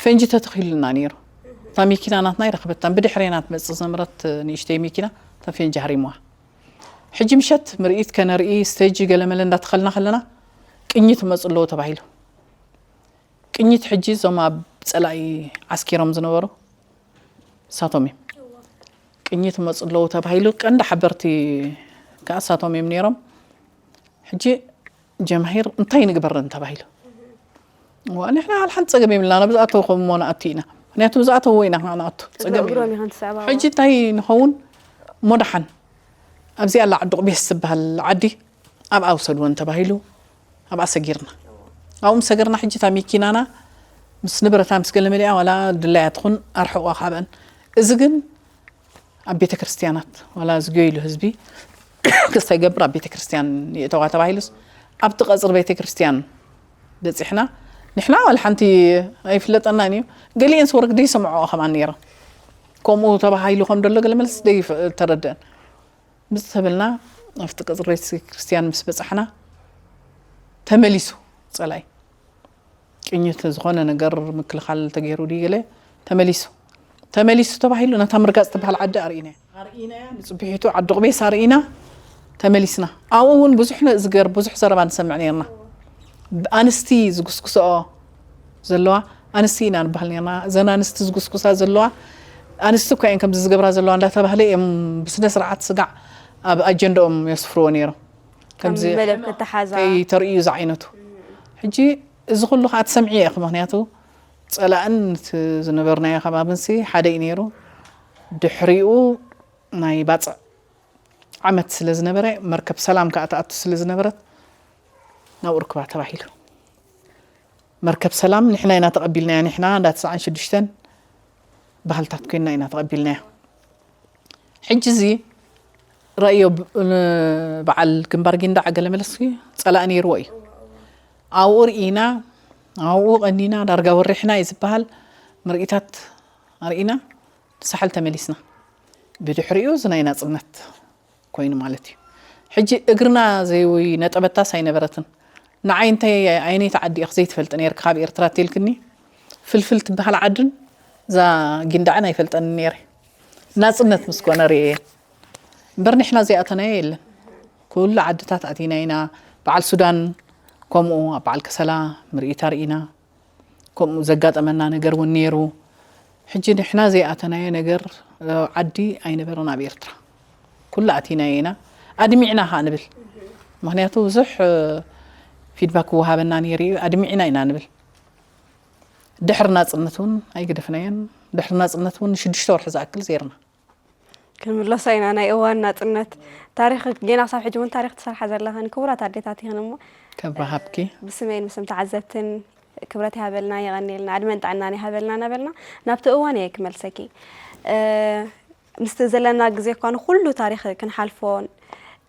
ፈንጂ ተተኺሉና ነይሩ እታ መኪና ናትና ይረኽበታን ብድሕሬና ትመፅእ ዝነበረት ንእሽተይ መኪና እታ ፈንጂ ሃሪምዋ ሕጂ ምሸት ምርኢት ከነርኢ ስተጂ ገለመለ እንዳተኸልና ከለና ቅኝት መፁ ኣለዎ ተባሂሉ ቅኝት ሕጂ እዞም ኣብ ፀላኢ ዓስኪሮም ዝነበሩ እሳቶም እዮም ቅኝት መፁ ኣለዉ ተባሂሉ ቀንዲ ሓበርቲ ከዓ እሳቶም እዮም ነይሮም ሕጂ ጀማሂር እንታይ ንግበረን ተባሂሉ ንሕና ሓንቲ ፀገም የብልና ናብ ዝኣተው ከም እሞ ንኣቱ ኢና ምክንያቱ ዝኣተውዎ ኢና ንኣቱ ፀገም እግሮም ይኸን ትስዕባ ሕጂ እንታይ ንኸውን እሞ ደሓን ኣብዚኣ ኣላ ዓዲ ቁቤስ ዝበሃል ዓዲ ኣብኣ ውሰድወን ተባሂሉ ኣብኣ ሰጊርና ኣብኡ ምስ ሰገርና ሕጂ እታ ሚኪናና ምስ ንብረታ ምስ ገለ መሊኣ ዋላ ድላያ ትኹን ኣርሕቑዋ ካብአን እዚ ግን ኣብ ቤተ ክርስቲያናት ዋላ ዝገይሉ ህዝቢ ክስታይ ገብር ኣብ ቤተ ክርስቲያን ይእተዋ ተባሂሉስ ኣብቲ ቀፅሪ ቤተ ክርስቲያን በፂሕና ንሕና ዋላ ሓንቲ ኣይፍለጠናን እዩ ገሊአን ስወርግዲ ይሰምዖ ከማን ነይረን ከምኡ ተባሂሉ ከም ደሎ ገለ መልስ ደይተረደአን ምስ ተበልና ኣብቲ ቀፅሪ ቤተ ክርስቲያን ምስ በፃሕና ተመሊሱ ፀላይ ቅኝት ዝኾነ ነገር ምክልኻል ተገይሩ ድዩ ገለ ተመሊሱ ተመሊሱ ተባሂሉ ነታ ምርጋፅ ትበሃል ዓዲ ኣርኢናያ ኣርኢናያ ንፅቢሒቱ ዓዲ ቁቤስ ኣርኢና ተመሊስና ኣብኡ እውን ብዙሕ ንእዝገር ብዙሕ ዘረባ ንሰምዕ ነርና ኣንስቲ ዝጉስጉስኦ ዘለዋ ኣንስቲ ኢና ንበሃል ነርና እዘን ኣንስቲ ዝጉስጉሳ ዘለዋ ኣንስቲ እኳ እየን ከምዚ ዝገብራ ዘለዋ እንዳተባህለ እዮም ብስነ ስርዓት ስጋዕ ኣብ ኣጀንዳኦም የስፍርዎ ነይሮም ከምዚ መደብ ክተሓዛ ከይተርእዩ ዝዓይነቱ ሕጂ እዚ ኩሉ ከዓ ትሰምዒ ኢኺ ምክንያቱ ፀላእን እቲ ዝነበርናዮ ከባብንሲ ሓደ እዩ ነይሩ ድሕሪኡ ናይ ባፅዕ ዓመት ስለ ዝነበረ መርከብ ሰላም ከዓ ትኣቱ ስለ ዝነበረት ናብኡ ርክባ ተባሂሉ መርከብ ሰላም ንሕና ኢና ተቐቢልናያ ንሕና እንዳ ትስዓን ሽዱሽተን ባህልታት ኮይንና ኢና ተቐቢልናያ ሕጂ እዚ ረእዮ በዓል ግንባር ጊንዳዕ ገለ መለስ ፀላእ ነይርዎ እዩ ኣብኡ ርኢና ኣብኡ ቀኒና ዳርጋ ወሪሕና እዩ ዝበሃል ምርኢታት ኣርኢና ንሳሕል ተመሊስና ብድሕሪኡ እዚ ናይ ናፅነት ኮይኑ ማለት እዩ ሕጂ እግርና ዘይነጠበታስ ኣይነበረትን ንዓይ እንታይ ኣይነይቲ ዓዲ ኢኽ ዘይትፈልጢ ነርክ ካብ ኤርትራ ትልክኒ ፍልፍል ትበሃል ዓድን እዛ ጊንዳዕን ኣይፈልጠኒ ነይረ ናፅነት ምስ ኮነ ርእየ እምበር ንሕና ዘይኣተናዮ የለን ኩሉ ዓድታት ኣቲና ኢና በዓል ሱዳን ከምኡ ኣብ በዓል ከሰላ ምርኢት ኣርኢና ከምኡ ዘጋጠመና ነገር እውን ነይሩ ሕጂ ንሕና ዘይኣተናዮ ነገር ዓዲ ኣይነበረን ኣብ ኤርትራ ኩሉ ኣቲናዮ ኢና ኣድሚዕና ከዓ ንብል ምክንያቱ ብዙሕ ፊድባክ ክወሃበና ነይሩ እዩ ኣድሚዕና ኢና ንብል ድሕሪ ናፅነት እውን ኣይገደፍናዮን ድሕሪ ናፅነት እውን ንሽዱሽተ ወርሒ ዝኣክል ዜርና ክንምለሶ ኢና ናይ እዋን ናፅነት ታሪክ ጌና ክሳብ ሕጂ እውን ታሪክ ትሰርሓ ዘለኽን ክቡራት ኣዴታት ይኽን እሞ ከብ ሃብኪ ብስመይን ብስም ተዓዘብትን ክብረት ይሃበልና የቐንየልና ዕድመን ጥዕናን ይሃበልና እናበልና ናብቲ እዋን እየ ክመልሰኪ ምስቲ ዘለና ግዜ እኳ ንኹሉ ታሪኽ ክንሓልፎ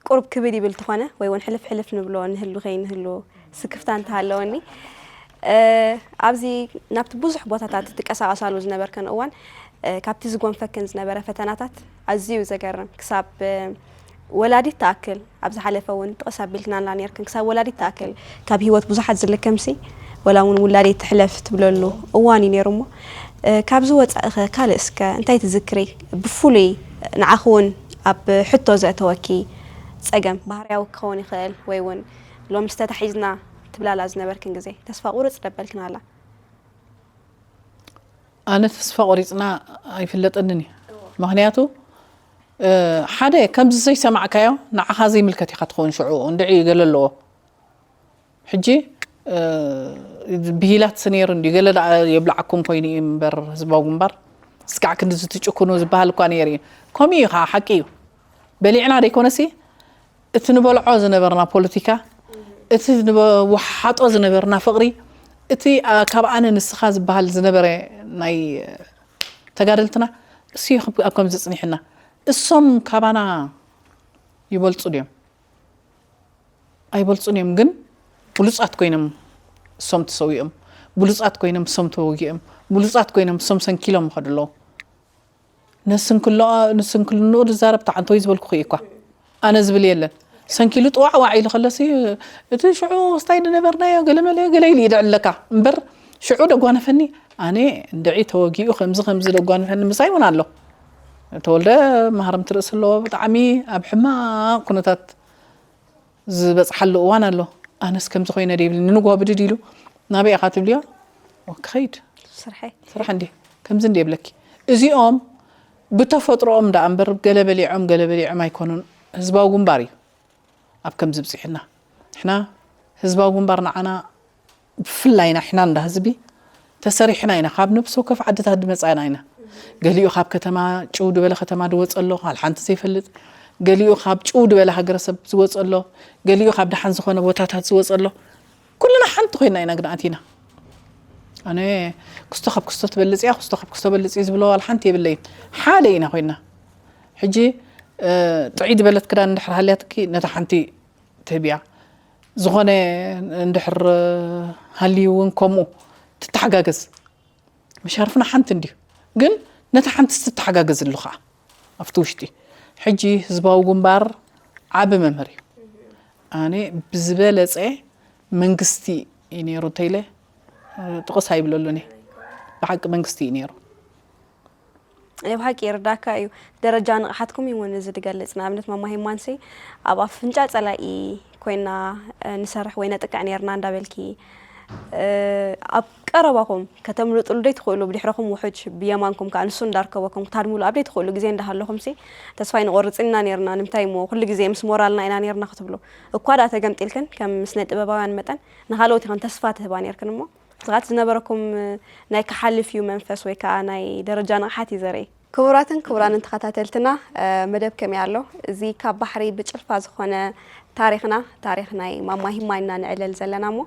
ቁሩብ ክብድ ይብል እንተኾነ፣ ወይ እውን ሕልፍ ሕልፍ ንብሎ ንህሉ ከይንህሉ ስክፍታ እንተሃለወኒ፣ እ፣ ኣብዚ ናብቲ ብዙሕ ቦታታት ትንቀሳቐሳሉ ዝነበርክን እዋን፣ እ፣ ካብቲ ዝጎንፈክን ዝነበረ ፈተናታት ኣዝዩ ዘገርም፣ ክሳብ፣ እ፣ ወላዲት ትኣክል፣ ኣብ ዝሓለፈ እውን ጥቕስ ኣቢልክናላ ነይርክን፣ ክሳብ ወላዲት ትኣክል ካብ ህይወት ብዙሓት ዝልከምሲ፣ ወላ እውን ውላደይ ትሕለፍ ትብለሉ እዋን እዩ ነይሩ እሞ፣ እ፣ ካብዚ ወጻኢ ኸ ካልእ እስከ እንታይ ትዝክሪ? ብፍሉይ ንዓኺ እውን ኣብ ሕቶ ዘእተወኪ ጸገም ባህርያዊ ክኸውን ይኽእል፣ ወይ እውን ሎሚ ዝተታሒዝና ትብላላ ዝነበርክን ግዜ ተስፋ ቁርጽ ደበልክናላ? ኣነ ተስፋ ቆሪጽና ኣይፍለጠንን እዩ። ምኽንያቱ፣ እ፣ ሓደ ከምዚ ዘይሰማዕካዮ ንዓኻ ዘይምልከት ኢኻ ትኸውን። ሽዑ እንድዒ ገለ ኣለዎ። ሕጂ፣ እ፣ ብሂላት ነይሩ እንዲ ገለ ደኣ የብልዓኩም ኮይኑ እዩ እምበር ህዝባዊ ግንባር ስጋዕ ክንዲ ዝትጭኩኑ ዝበሃል እኳ ነይሩ እዩ። ከምኡ እዩ ኸዓ፣ ሓቂ እዩ። በሊዕና ደይኮነሲ እቲ ንበልዖ ዝነበርና ፖለቲካ፣ እቲ ንወሓጦ ዝነበርና ፍቕሪ፣ እቲ፣ አ፣ ካብ ኣነ ንስኻ ዝበሃል ዝነበረ ናይ ተጋደልትና፣ እሱ እዩ ኣብ ከምዚ ጽኒሕና። እሶም ካባና ይበልጹ ድዮም? ኣይበልጹን እዮም፣ ግን ብሉጻት ኮይኖም እሶም ተሰዊኦም፣ ብሉጻት ኮይኖም እሶም ተወጊኦም፣ ብሉጻት ኮይኖም እሶም ሰንኪሎም ይኸዱ ኣለዉ። ነስንክሎ-፣ ንስንክልንኡ ዝዛረብ ተዓንተወይ ዝበልኩኺ እኳ። ኣነ ዝብል የለን። ሰንኪሉ ጥዋዕ ዋዕ ኢሉ ከለሲ፣ እቲ ሽዑ ክስታይ ዝነበርናዮ ገለ መለ ገለ ኢሉ ይድዕለካ እምበር፣ ሽዑ ደጓነፈኒ፣ ኣነ እንድዒ ተወጊኡ ከምዚ ከምዚ ደጓነፈኒ ምሳይ እውን ኣሎ። ተወልደ ማህረምቲ ርእሲ ኣለዎ፣ ብጣዕሚ ኣብ ሕማቕ ኩነታት ዝበጽሓሉ እዋን ኣሎ። ኣነስ ከምዚ ኮይነ ድይብል፣ ንንግሆ ብድድ ኢሉ ናበይ ኢኻ ትብልዮ? ክኸይድ ስርሐይ ስራሕ እንዲ ከምዚ እንዲ የብለኪ። እዚኦም ብተፈጥሮኦም ደኣ እምበር ገለ በሊዖም ገለ በሊዖም ኣይኮኑን። ህዝባዊ ግንባር እዩ ኣብ ከምዚ ብጺሕና። ንሕና ህዝባዊ ግንባር ንዓና ብፍላይ ንሕና እንዳ ህዝቢ ተሰሪሕና ኢና። ካብ ነብሲ ወከፍ ዓድታት ዝመጻና ኢና። ገሊኡ ካብ ከተማ ጭው ዝበለ ከተማ ዝወጸ ኣሎ፣ ካልእ ሓንቲ ዘይፈልጥ። ገሊኡ ካብ ጭው ዝበለ ሃገረሰብ ዝወጸ ኣሎ። ገሊኡ ካብ ደሓን ዝኾነ ቦታታት ዝወጸ ኣሎ። ኩልና ሓንቲ ኮይና ኢና ግን ኣቲና። ኣነ ክስቶ ካብ ክስቶ ትበልጽ እያ፣ ክስቶ ካብ ክስቶ በልጽ እዩ ዝብሎ ዋላ ሓንቲ የብለይን። ሓደ ኢና ኮይና። ሕጂ፣ እ፣ ጥዕይ ዝበለት ክዳን እንድሕር ሃልያትኪ ነታ ሓንቲ ትህብያ። ዝኾነ እንድሕር ሃልዩ እውን ከምኡ ትተሓጋገዝ። መሻርፍና ሓንቲ እንድዩ፣ ግን ነታ ሓንቲ ትተሓጋገዝሉ ከዓ ኣብቲ ውሽጢ። ሕጂ ህዝባዊ ግንባር ዓቢ መምህር እዩ። ኣነ ብዝበለጸ መንግስቲ እዩ ነይሩ እንተኢለ ጥቕስ ኣይብለሉን እየ። ብሓቂ መንግስቲ እዩ ነይሩ። ናይ ብሓቂ ይርዳካ እዩ። ደረጃ ንቕሓትኩም እዩ እውን እዚ ዝገልጽ። ንኣብነት ማማ ሂማንሲ ኣብ ኣፍንጫ ጸላኢ ኮይና፣ እ፣ ንሰርሕ ወይ ነጥቅዕ ነይርና እንዳበልኪ፣ እ፣ ኣብ ቀረባኹም ከተምልጡሉ ደይትኽእሉ፣ ብድሕረኹም ውሑጅ፣ ብየማንኩም ከኣ ንሱ እንዳርከበኩም ክታድምሉ ኣብ ደይትኽእሉ ግዜ እንዳሃለኹምሲ ተስፋ ኣይንቆርጽን ኢና ነይርና። ንምንታይ እሞ ኩሉ ግዜ ምስ ሞራልና ኢና ነይርና ክትብሉ እኳ ደኣ ተገምጢልክን ከም ስነ ጥበባውያን መጠን ንኻልኦት ኢኽን ተስፋ ትህባ ነይርክን እሞ ንስኻት ዝነበረኩም ናይ ክሓልፍ እዩ መንፈስ ወይ ከዓ ናይ ደረጃ ንቕሓት እዩ ዘርኢ። ክቡራትን ክቡራንን ተኸታተልትና፣ እ፣ መደብ ከመይ ኣሎ? እዚ ካብ ባሕሪ ብጭልፋ ዝኾነ ታሪኽና፣ ታሪኽ ናይ ማማ ሂማን ኢና ንዕለል ዘለና እሞ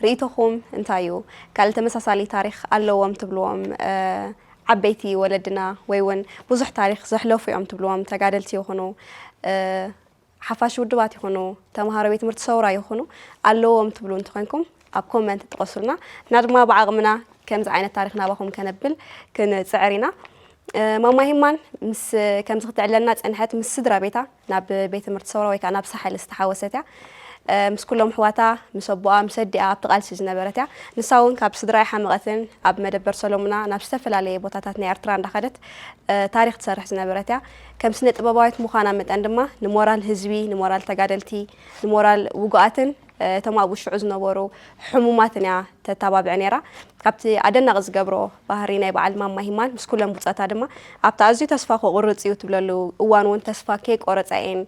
ርእይቶኹም እንታይ እዩ? ካልእ ተመሳሳሊ ታሪኽ ኣለዎም ትብልዎም፣ እ፣ ዓበይቲ ወለድና ወይ እውን ብዙሕ ታሪኽ ዘሕለፉ እዮም ትብልዎም ተጋደልቲ ይኹኑ፣ እ፣ ሓፋሽ ውድባት ይኹኑ፣ ተምሃሮ ቤት ትምህርቲ ሰውራ ይኹኑ ኣለዎም ትብሉ እንተኾይንኩም ኣብ ኮመንት ጥቐሱልና። ንሕና ድማ ብዓቕምና ከምዚ ዓይነት ታሪኽ ናባኹም ከነብል ክንጽዕር ኢና። እ፣ ማማ ሂማን ምስ ከምዚ ክትዕለልና ጸንሐት ምስ ስድራ ቤታ ናብ ቤት ትምህርቲ ሰውራ ወይ ከዓ ናብ ሳሕል ዝተሓወሰት እያ። እ፣ ምስ ኩሎም ኣሕዋታ፣ ምስ ኣቦኣ፣ ምስ ኣዲኣ ኣብቲ ቃልሲ ዝነበረት እያ። ንሳ እውን ካብ ስድራ ኣይሓመቐትን። ኣብ መደበር ሰሎሙና ናብ ዝተፈላለየ ቦታታት ናይ ኤርትራ እንዳኸደት፣ እ፣ ታሪኽ ትሰርሕ ዝነበረት እያ። ከም ስነ ጥበባዊት ምዃና መጠን ድማ ንሞራል ህዝቢ፣ ንሞራል ተጋደልቲ፣ ንሞራል ውጉኣትን፣ እ፣ እቶም ኣብኡ ሽዑ ዝነበሩ ሕሙማትን እያ ተተባብዕ ነይራ። ካብቲ ኣደናቒ ዝገብሮ ባህሪ ናይ በዓል ማማ ሂማን ምስ ኩለን ብጾታ ድማ ኣብቲ ኣዝዩ ተስፋ ከቑርጽ እዩ ትብለሉ እዋን እውን ተስፋ ከይቆረጻ እየን፣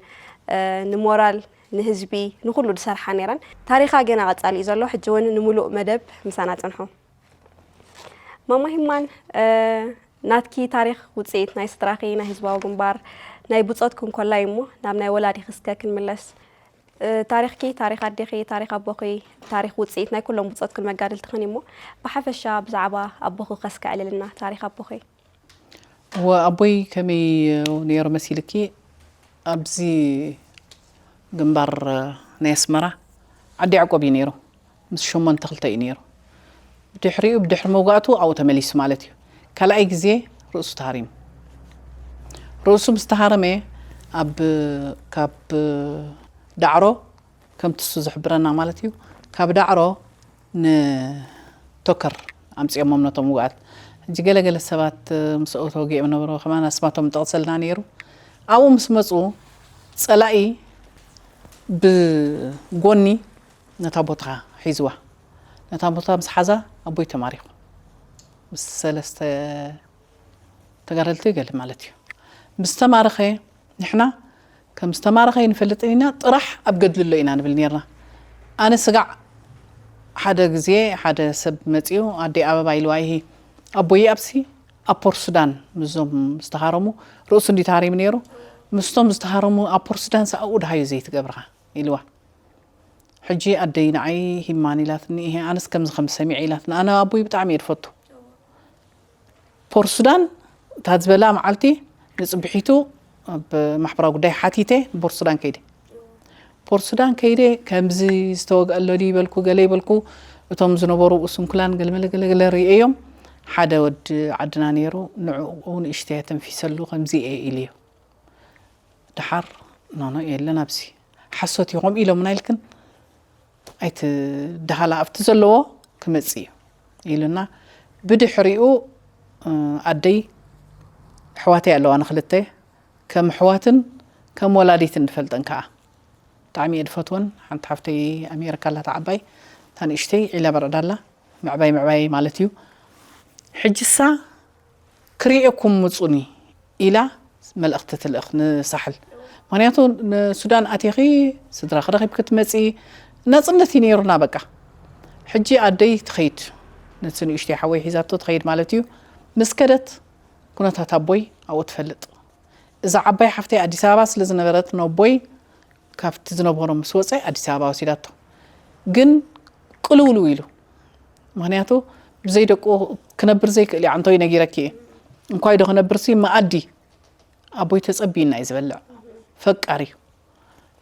እ፣ ንሞራል ንህዝቢ ንኹሉ ዝሰርሓ ነይረን። ታሪኻ ገና ቀጻሊ እዩ ዘሎ። ሕጂ እውን ንምሉእ መደብ ምሳና ጽንሑ። ማማ ሂማን፣ እ፣ ናትኪ ታሪኽ ውጽኢት ናይ ስድራኺ፣ ናይ ህዝባዊ ግንባር፣ ናይ ብጾትኪ እንኮላይ እሞ ናብ ናይ ወላዲኺ እስከ ክንምለስ። እ፣ ታሪኽኪ፣ ታሪኽ ኣዴኺ፣ ታሪኽ ኣቦኺ፣ ታሪኽ ውጽኢት ናይ ኩሎም ብጾትክን መጋድልትኽን እዩ እሞ ብሓፈሻ ብዛዕባ ኣቦኺ ከስከ ዕልልና፣ ታሪኽ ኣቦኺ። ወኣቦይ ከመይ ነይሩ መሲልኪ? ኣብዚ ግንባር ናይ ኣስመራ ዓዲ ያዕቆብ እዩ ነይሩ። ምስ ሸሞንተ ክልተ እዩ ነይሩ። ድሕሪኡ ብድሕሪ መውጋእቱ ኣብኡ ተመሊሱ ማለት እዩ። ካልኣይ ግዜ ርእሱ ተሃሪሙ። ርእሱ ምስ ተሃረመ ኣብ ካብ ዳዕሮ ከምቲ እሱ ዝሕብረና ማለት እዩ። ካብ ዳዕሮ ንቶከር ኣምፂኦሞም ነቶም ውግኣት። ሕጂ ገለገለ ሰባት ምስኡ ተወጊኦም ነበሩ፣ ከማን ኣስማቶም ጠቕሰልና ነይሩ። ኣብኡ ምስ መፁ ፀላኢ ብጎኒ ነታ ቦታ ሒዝዋ። ነታ ቦታ ምስ ሓዛ ኣቦይ ተማሪኹ ምስ ሰለስተ ተጋደልቲ ገለ ማለት እዩ። ምስ ተማረኸ ንሕና ከም ዝተማረኸ ይንፈልጥን ኢና፣ ጥራሕ ኣብ ገድሊ ኣሎ ኢና ንብል ነርና። ኣነ ስጋዕ ሓደ ግዜ ሓደ ሰብ መጺኡ ኣደይ ኣበባ ኢልዋ ይሂ ኣቦይ ኣብሲ ኣብ ፖርት ሱዳን ምስዞም ዝተሃረሙ ርእሱ እንዲ ተሃሪሙ ነይሩ። ምስቶም ዝተሃረሙ ኣብ ፖርት ሱዳን ሰኣኡ ድሃዩ ዘይትገብርኻ ኢልዋ። ሕጂ ኣደይ ንዓይ ሂማን ኢላትኒ፣ እሄ ኣነስ ከምዚ ከም ሰሚዐ ኢላትኒ። ኣነ ኣቦይ ብጣዕሚ እየ ድፈቱ። ፖርት ሱዳን እታ ዝበላ መዓልቲ ንጽብሒቱ ኣብ ማሕበራዊ ጉዳይ ሓቲተ ፖርት ሱዳን ከይደ። ፖርት ሱዳን ከይደ ከምዚ ዝተወግአ ኣሎ ድዩ ይበልኩ፣ ገለ ይበልኩ። እቶም ዝነበሩ ስንኩላን ገለመለ ገለገለ ርእየዮም። ሓደ ወዲ ዓድና ነይሩ፣ ንዕኡ ንእሽተይ ተንፊሰሉ ከምዚ እየ ኢልዮ። ደሓር ኖኖ የለን ኣብዚ ሓሶት እዩ፣ ከምኡ ኢሎምና ኢልክን ኣይትደሃላ፣ ኣብቲ ዘለዎ ክመጽእ እዩ ኢሉና። ብድሕሪኡ ኣደይ ኣሕዋተይ ኣለዋ ንክልተ፣ ከም ኣሕዋትን ከም ወላዲትን ዝፈልጠን ከኣ ብጣዕሚ እየ ዝፈትወን። ሓንቲ ሓፍተይ ኣሜሪካ ኣላታ ዓባይ፣ እታ ንእሽተይ ዒላ በርዕዳ ኣላ፣ ምዕባይ ምዕባይ ማለት እዩ። ሕጅሳ ክርእየኩም ምጹኒ ኢላ መልእኽቲ ትልእኽ ንሳሕል። ምኽንያቱ ንሱዳን ኣቲኺ ስድራኺ ረኺብኪ ክትመጺ ናጽነት እዩ ነይሩና። በቃ ሕጂ ኣደይ ትኸይድ፣ ነቲ ንእሽተይ ሓወይ ሒዛቶ ትኸይድ ማለት እዩ። ምስ ከደት ኩነታት ኣቦይ ኣብኡ ትፈልጥ። እዛ ዓባይ ሓፍተይ ኣዲስ ኣበባ ስለ ዝነበረት ነቦይ ካብቲ ዝነበሮ ምስ ወፀ ኣዲስ ኣበባ ወሲዳቶ። ግን ቅልውልው ኢሉ፣ ምኽንያቱ ብዘይ ደቁ ክነብር ዘይክእል እዩ። ዓንቶይ ነጊረኪ እየ። እንኳይ ዶ ክነብርሲ መኣዲ ኣቦይ ተጸቢና እዩ ዝበልዕ። ፈቃር እዩ።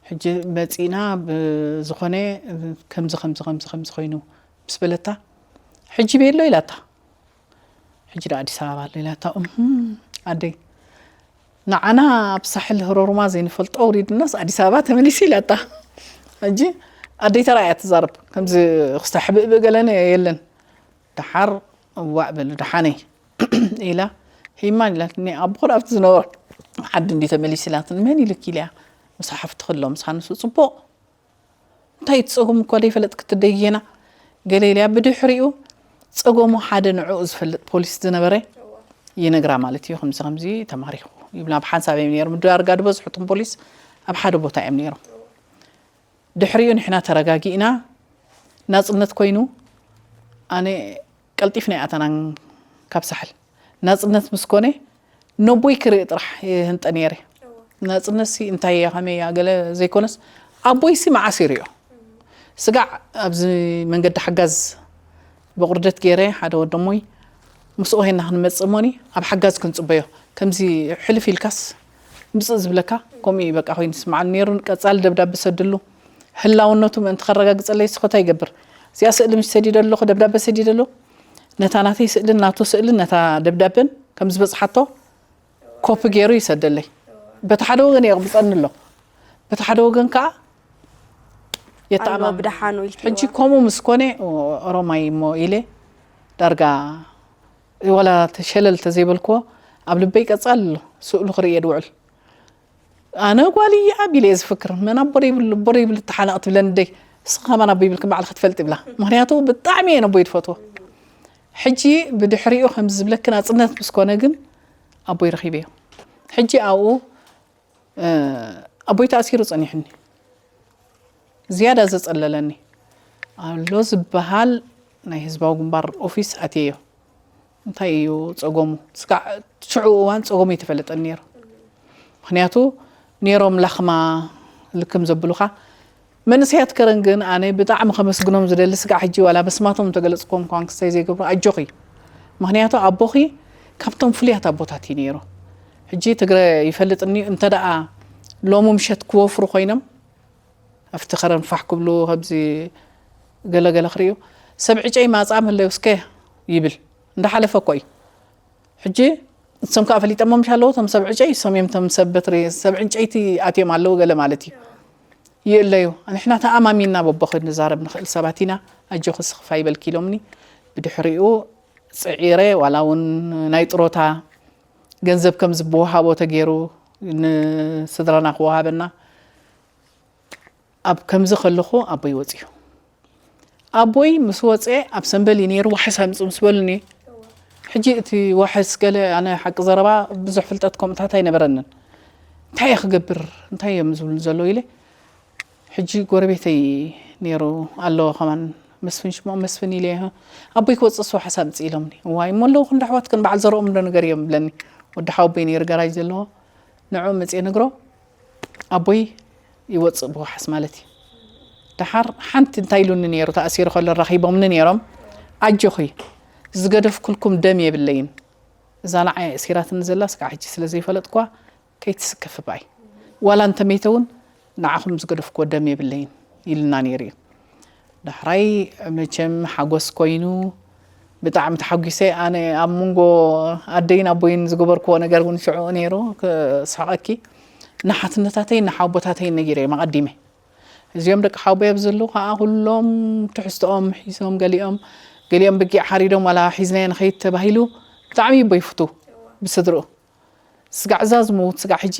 ሕጂ መጺና ብዝኾነ ከምዚ ከምዚ ከምዚ ከምዚ ኮይኑ ምስ በለታ፣ ሕጂ ቤሎ ኢላታ። ሕጂ ዶ ኣዲስ ኣበባ ኣሎ ኢላታ። እም፣ ኣደይ ንዓና ኣብ ሳሕል ህሮርማ ዘይንፈልጦ ውሪድናስ ኣዲስ ኣበባ ተመሊሱ ኢላታ። ሕጂ ኣደይ ተራእያ ትዛረብ፣ ከምዚ ክስታ ሕብእብእ ገለነ የለን። ደሓር እዋእ በሉ ደሓነይ ኢላ ሂማን ኢላትኒ። ኣቦ ኣብቲ ዝነበሮ ዓዲ እንዲ ተመሊሱ ኢላትኒ። መን ኢልኪ ኢልያ? ምስ ሓፍቲ ከሎ ምስ ሃንሱ ጽቡቕ እንታይ እቲ ጸገሙ እኳ ዘይፈለጥክ ትደይና ገለ ኢልያ። ብድሕሪኡ ጸገሙ ሓደ ንዕኡ ዝፈልጥ ፖሊስ ዝነበረ ይነግራ ማለት እዩ። ከምዚ ከምዚ ተማሪኹ ይብላ። ብሓንሳብ እዮም ነይሮም፣ ዳርጋ ዝበዝሑ እቶም ፖሊስ ኣብ ሓደ ቦታ እዮም ነይሮም። ድሕሪኡ ንሕና ተረጋጊእና ናጽነት ኮይኑ ኣነ ቀልጢፍና ይኣተናን ካብ ሳሕል ናጽነት ምስ ኮነ ነቦይ ክርኢ ጥራሕ ይህንጠ ነይረ። ናጽነትሲ እንታይ እያ ከመይ እያ ገለ ዘይኮነስ ኣቦይሲ መዓስ ይሪኦ። ስጋዕ ኣብዚ መንገዲ ሓጋዝ ብቑርደት ገይረ ሓደ ወደሞይ ምስኡ ኮይና ክንመጽእ እሞኒ ኣብ ሓጋዝ ክንጽበዮ ከምዚ ሕልፍ ኢልካስ ምጽእ ዝብለካ ከምኡ እዩ በቃ ኮይኑ ይስምዓኒ ነይሩ። ቀጻሊ ደብዳበ ሰድሉ ህላውነቱ ምእንቲ ከረጋግጸለይ ስኸታ ይገብር። እዚኣ ስእሊ ምስ ሰዲደ ኣለኹ ደብዳበ ሰዲደ ኣለኹ ነታ ናተይ ስእልን ናቱ ስእልን ነታ ደብዳበን ከም ዝበጽሓቶ ኮፒ ገይሩ ይሰደለይ። በቲ ሓደ ወገን የቕብጸኒ ኣሎ፣ በቲ ሓደ ወገን ከዓ ኣሎ የተኣማም። ብደሓኑ ኢልኪ ሕጂ ከምኡ ምስ ኮነ ኦሮማይ እሞ ኢለ ዳርጋ ዋላ ተሸለል ተዘይበልክዎ ኣብ ልበይ ቀጻል ኣሎ ስእሉ ክርእየ ድውዕል። ኣነ ጓል እየ ኣብ ኢለ እየ ዝፍክር። መን ኣቦ ይብል ኣቦ ይብል ተሓነቕ ትብለኒ ደይ እስኻ ከማን ኣቦ ይብልክን ባዕልኺ ትፈልጥ ይብላ። ምክንያቱ ብጣዕሚ እየ ነቦይ ትፈትዎ። ሕጂ ብድሕሪኡ ከምዚ ዝብለክን ኣጽነት ምስ ኮነ ግን ኣቦይ ረኺበዮ። ሕጂ ኣብኡ ኣቦይ ተኣሲሩ ጸኒሑኒ ዝያዳ ዘጸለለኒ ኣሎ ዝበሃል ናይ ህዝባዊ ግንባር ኦፊስ ኣትየዮ። እንታይ እዩ ጸገሙ? ስጋዕ ሽዑ እዋን ጸገሙ ይተፈለጠኒ ነይሩ። ምክንያቱ ነይሮም ላኽማ ልክም ዘብሉኻ መንእሰያት ከረን ግን ኣነ ብጣዕሚ ከመስግኖም ዝደሊ ስጋዕ ሕጂ ዋላ በስማቶም እንተገለጽኩም እኳ ክስተይ ዘይገብሩ ኣጆኺ ምክንያቱ ኣቦኺ ካብቶም ፍሉያት ኣቦታት እዩ ነይሩ። ሕጂ ትግረ ይፈልጥኒ እንተ ደኣ ሎሚ ምሸት ክወፍሩ ኮይኖም ኣብቲ ከረን ፋሕ ክብሉ፣ ከምዚ ገለገለ ክርእዩ፣ "ሰብ ዕጨይ ማጻ መለዩ እስከ" ይብል። እንዳሓለፈ እኮ እዩ። ሕጂ እሶም ከኣ ፈሊጠሞ ምሽ ኣለዉ፣ እቶም ሰብ ዕጨይ እሶም እዮም፣ እቶም ሰብ በትሪ፣ ሰብ ዕንጨይቲ ኣትዮም ኣለዉ ገለ ማለት እዩ። ይእለዩ። ንሕና ተኣማሚንና በቦ ክንዛረብ ንኽእል ሰባት ኢና። ኣጆኺ ስኽፋ ይበልኪ ኢሎምኒ። ብድሕሪኡ ጽዒረ፣ ዋላ እውን ናይ ጥሮታ ገንዘብ ከም ዝወሃቦ ተገይሩ ንስድራና ክወሃበና፣ ኣብ ከምዚ ከለኹ ኣቦይ ወጺኡ። ኣቦይ ምስ ወጸ ኣብ ሰንበል እዩ ነይሩ፣ ዋሕስ ኣምጽኡ ምስ በሉኒ፣ ሕጂ እቲ ዋሕስ ገለ፣ ኣነ ሓቂ ዘረባ ብዙሕ ፍልጠት ከምኡታት ኣይነበረንን። እንታይ እየ ክገብር? እንታይ እዮም ዝብሉ ዘለዉ ኢለ፣ ሕጂ ጎረቤተይ ነይሩ ኣሎ ከማን፣ መስፍን ሽሞ መስፍን ኢለ፣ ኣቦይ ክወጽእ ዋሕስ ኣምጽእ ኢሎምኒ። እዋይ እሞ ኣለዉ ክንዲ ኣሕዋትክን በዓል ዘርኦም እንዶ ንገር እዮም ብለኒ። ወዲ ሓወቦይ ነይሩ ገራጅ ዘለዎ፣ ንዑ መጽእ ንግሮ፣ ኣቦይ ይወጽእ ብዋሕስ ማለት እዩ። ደሓር ሓንቲ እንታይ ኢሉኒ ነይሩ፣ ተኣሲሩ ከሎ ራኺቦምኒ ነይሮም። ኣጆኺ ዝገደፍኩልኩም ደም የብለይን። እዛ ንዓይ ኣእሲራትኒ ዘላ ስጋዕ ሕጂ ስለ ዘይፈለጥኳ ከይትስከፊ ብኣይ። ዋላ እንተመይተ እውን ንዓኹም ዝገደፍክዎ ደም የብለይን ኢልና ነይሩ እዩ። ዳሕራይ መቸም ሓጎስ ኮይኑ ብጣዕሚ ተሓጒሰ። ኣነ ኣብ መንጎ ኣደይን ኣቦይን ዝገበርክዎ ነገር እውን ሽዑ ነይሩ። ክስሕቐኪ፣ ንሓትነታተይን ንሓቦታተይን ነጊረ እየ ኣቐዲመ። እዚኦም ደቂ ሓቦይ ኣብ ዘለዉ ከዓ ኩሎም ትሕዝትኦም ሒዞም፣ ገሊኦም ገሊኦም በጊዕ ሓሪዶም ዋላ ሒዝናዮ ንኸይድ ተባሂሉ ብጣዕሚ እቦ ይፍቱ ብስድርኡ። ስጋዕ እዛ ዝመውት ስጋዕ ሕጂ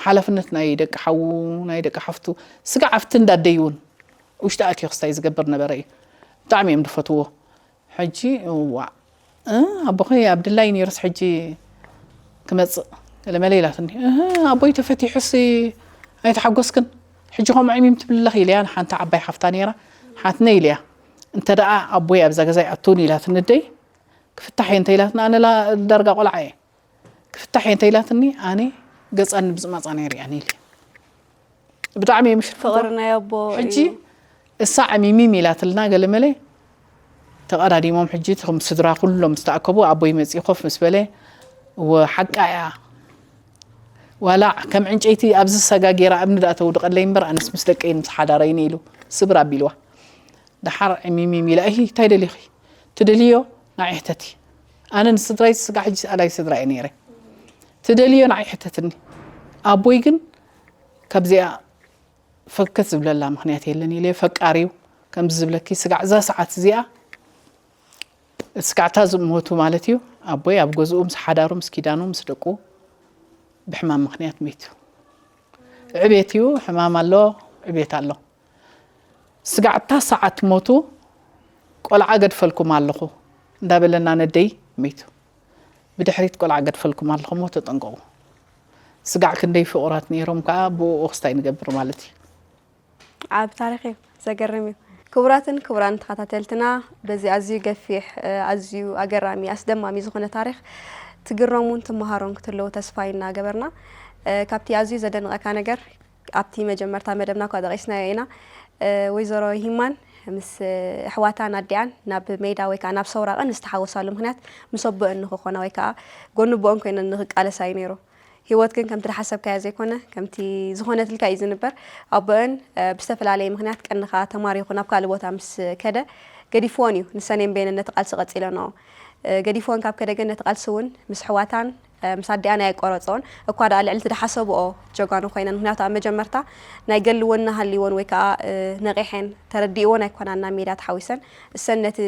ሓላፍነት ናይ ደቂ ሓዉ፣ ናይ ደቂ ሓፍቱ፣ ስጋዕ ኣብቲ እንዳደይ እውን ውሽጢ ኣትዮ ክስታይ ዝገብር ነበረ እዩ። ብጣዕሚ እዮም ዝፈትዎ። ሕጂ እዋዕ፣ እ፣ ኣቦኸይ ኣብ ድላይ ነይሩስ ሕጂ ክመጽእ ገለመለ ኢላትኒ። እህ፣ ኣቦይ ተፈቲሑሲ ኣይተሓጎስክን? ሕጂ ከምኡ ዕሚም ትብሊ ኣለኺ ኢለያ። ንሓንቲ ዓባይ ሓፍታ ነይራ፣ ሓትነ ኢለያ። እንተ ደኣ ኣቦይ ኣብዛ ገዛ ይኣትውን ኢላትኒ ኣደይ፣ ክፍታሕ እየ እንተ ኢላትኒ፣ ኣነ ላ-፣ ዳርጋ ቆልዓ እየ። ክፍታሕ እየ እንተ ኢላትኒ፣ ኣነ ገጻ ንብጽማጻ ነይሩ እያ ኢለ። ብጣዕሚ እየ ምሽርፍቶ። ፍቕሪ ናይ ኣቦ ሕጂ እዩ። እሳ ዕሚሚም ኢላትልና ገለመለ ተቐዳዲሞም። ሕጂ እቶም ስድራ ኩሎም ዝተኣከቡ ኣቦይ መጺኡ ኮፍ ምስ በለ፣ "እወ ሓቃ እያ። ዋላ ከም ዕንጨይቲ ኣብዚ ሰጋ ገይራ እምኒ ደኣ ተውድቐለይ እምበር ኣነስ ምስ ደቀይን ምስ ሓዳረይን" ኢሉ ስብር ኣቢልዋ። ደሓር ዕሚሚም ኢላ፣ "እሂ፣ እንታይ ደሊኺ? ትደልዮ ንዓይ ሕተቲ። ኣነ ንስድራይ ስጋ ሕጂ ኣላይ ስድራ እየ ነይረ። ትደልዮ ንዓይ ሕተትኒ። ኣቦይ ግን ካብዚኣ ፈከት ዝብለላ ምኽንያት የለን" ኢለ። ፈቃሪው ከምዚ ዝብለኪ ስጋዕ እዛ ሰዓት እዚኣ፣ ስጋዕታ ዝሞቱ ማለት እዩ። ኣቦይ ኣብ ገዝኡ ምስ ሓዳሩ፣ ምስ ኪዳኑ፣ ምስ ደቁ ብሕማም ምኽንያት ሞይቱ። ዕቤት እዩ፣ ሕማም ኣሎ፣ ዕቤት ኣሎ። ስጋዕታ ሰዓት ሞቱ፣ "ቆልዓ ገድፈልኩም ኣለኹ" እንዳበለና ነደይ ሞይቱ። ብድሕሪት "ቆልዓ ገድፈልኩም ኣለኹ እሞ ተጠንቀቑ። ስጋዕ ክንደይ ፍቑራት ነይሮም ከኣ ብኡ ክስታይ ንገብር" ማለት እዩ። ዓቢ ታሪኽ እዩ፣ ዘገርም እዩ። ክቡራትን ክቡራን ተኸታተልትና፣ በዚ ኣዝዩ ገፊሕ፣ እ፣ ኣዝዩ ኣገራሚ፣ ኣስደማሚ ዝኾነ ታሪኽ ትግረሙን ትመሃሮን ክትህልዉ ተስፋ እናገበርና፣ እ፣ ካብቲ ኣዝዩ ዘደንቐካ ነገር፣ ኣብቲ መጀመርታ መደብና እኳ ጠቒስናዮ ኢና፣ እ፣ ወይዘሮ ሂማን ምስ ኣሕዋታን ኣዲኣን ናብ ሜዳ ወይ ከዓ ናብ ሰውራ ቅን ዝተሓወሳሉ ምኽንያት ምስ ኣቦአን ንኽኾና ወይ ከዓ ጎኒ ኣቦአን ኮይነን ንኽቃለሳ እዩ ነይሩ። ህይወት ግን ከምቲ ዝሓሰብካዮ ዘይኮነ፣ ከምቲ ዝኾነትልካ እዩ ዝንበር። ኣቦአን፣ እ፣ ብዝተፈላለየ ምኽንያት ቀንኻ ተማሪኹ ናብ ካልእ ቦታ ምስ ከደ፣ ገዲፍወን እዩ። ንሰን እየን በይነን ነቲ ቃልሲ ቀጺለንኦ። እ፣ ገዲፍወን ካብ ከደ ግን ነቲ ቃልሲ እውን ምስ ኣሕዋታን፣ እ፣ ምስ ኣዲኣን ኣየቋረጽኦን። እኳ ደኣ ልዕሊ እቲ ዝሓሰብኦ ጀጋኑ ኮይነን። ምኽንያቱ ኣብ መጀመርታ ናይ ገሊ ወኒ ሃልይወን ወይ ከኣ፣ እ፣ ነቒሐን ተረዲእወን ኣይኮናን ናብ ሜዳ ተሓዊሰን። እሰን ነቲ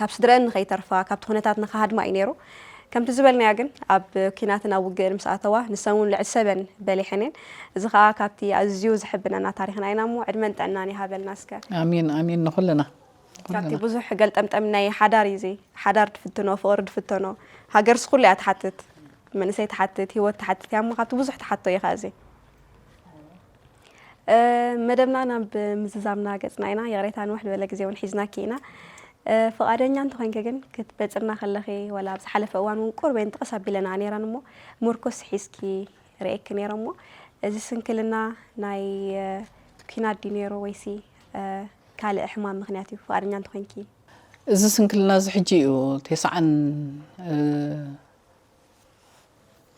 ካብ ስድረአን ንኸይተርፋ፣ ካብቲ ኩነታት ንኽሃድማ እዩ ነይሩ። ከምቲ ዝበልናዮ ግን ኣብ ኲናትን ኣብ ውግእን ምስ ኣተዋ፣ ንሰን እውን ልዕሊ ሰበን በሊሐን እየን። እዚ ኸኣ ካብቲ ኣዝዩ ዘሕብነና ታሪኽና ኢና እሞ፣ ዕድመን ጥዕናን ይሃበልና እስከ። ኣሜን፣ ኣሜን ንኹልና። ካብቲ ንኹልና። ብዙሕ ገልጠምጠም ናይ ሓዳር እዩ እዚ። ሓዳር ድፍትኖ፣ ፍቕሪ ድፍተኖ። ሃገርስ ኩሉ እያ ትሓትት። መንእሰይ ትሓትት፣ ህይወት ትሓትት እያ እሞ፣ ካብቲ ብዙሕ ትሓቶ እዩ ኸኣ እዚ። እ፣ መደብና ናብ ምዝዛምና ገጽና ኢና። ይቕሬታ፣ ንውሕ ዝበለ ግዜ እውን ሒዝናኪ ኢና። እ፣ ፍቓደኛ እንተኾይንኪ ግን ክትበጽርና ከለኺ፣ ወላ ኣብ ዝሓለፈ እዋን እውን ቁሩበን ጥቕስ ኣቢለና ነይረን እሞ፣ ምርኩስ ሒዝኪ ርእየኪ ነይረ እሞ፣ እዚ ስንክልና ናይ፣ እ፣ ኲናት ድዩ ነይሩ ወይሲ፣ እ፣ ካልእ ሕማም ምኽንያት እዩ? ፍቓደኛ እንተኾይንኪ። እዚ ስንክልና እዚ ሕጂ እዩ ተስዓን፣ እ፣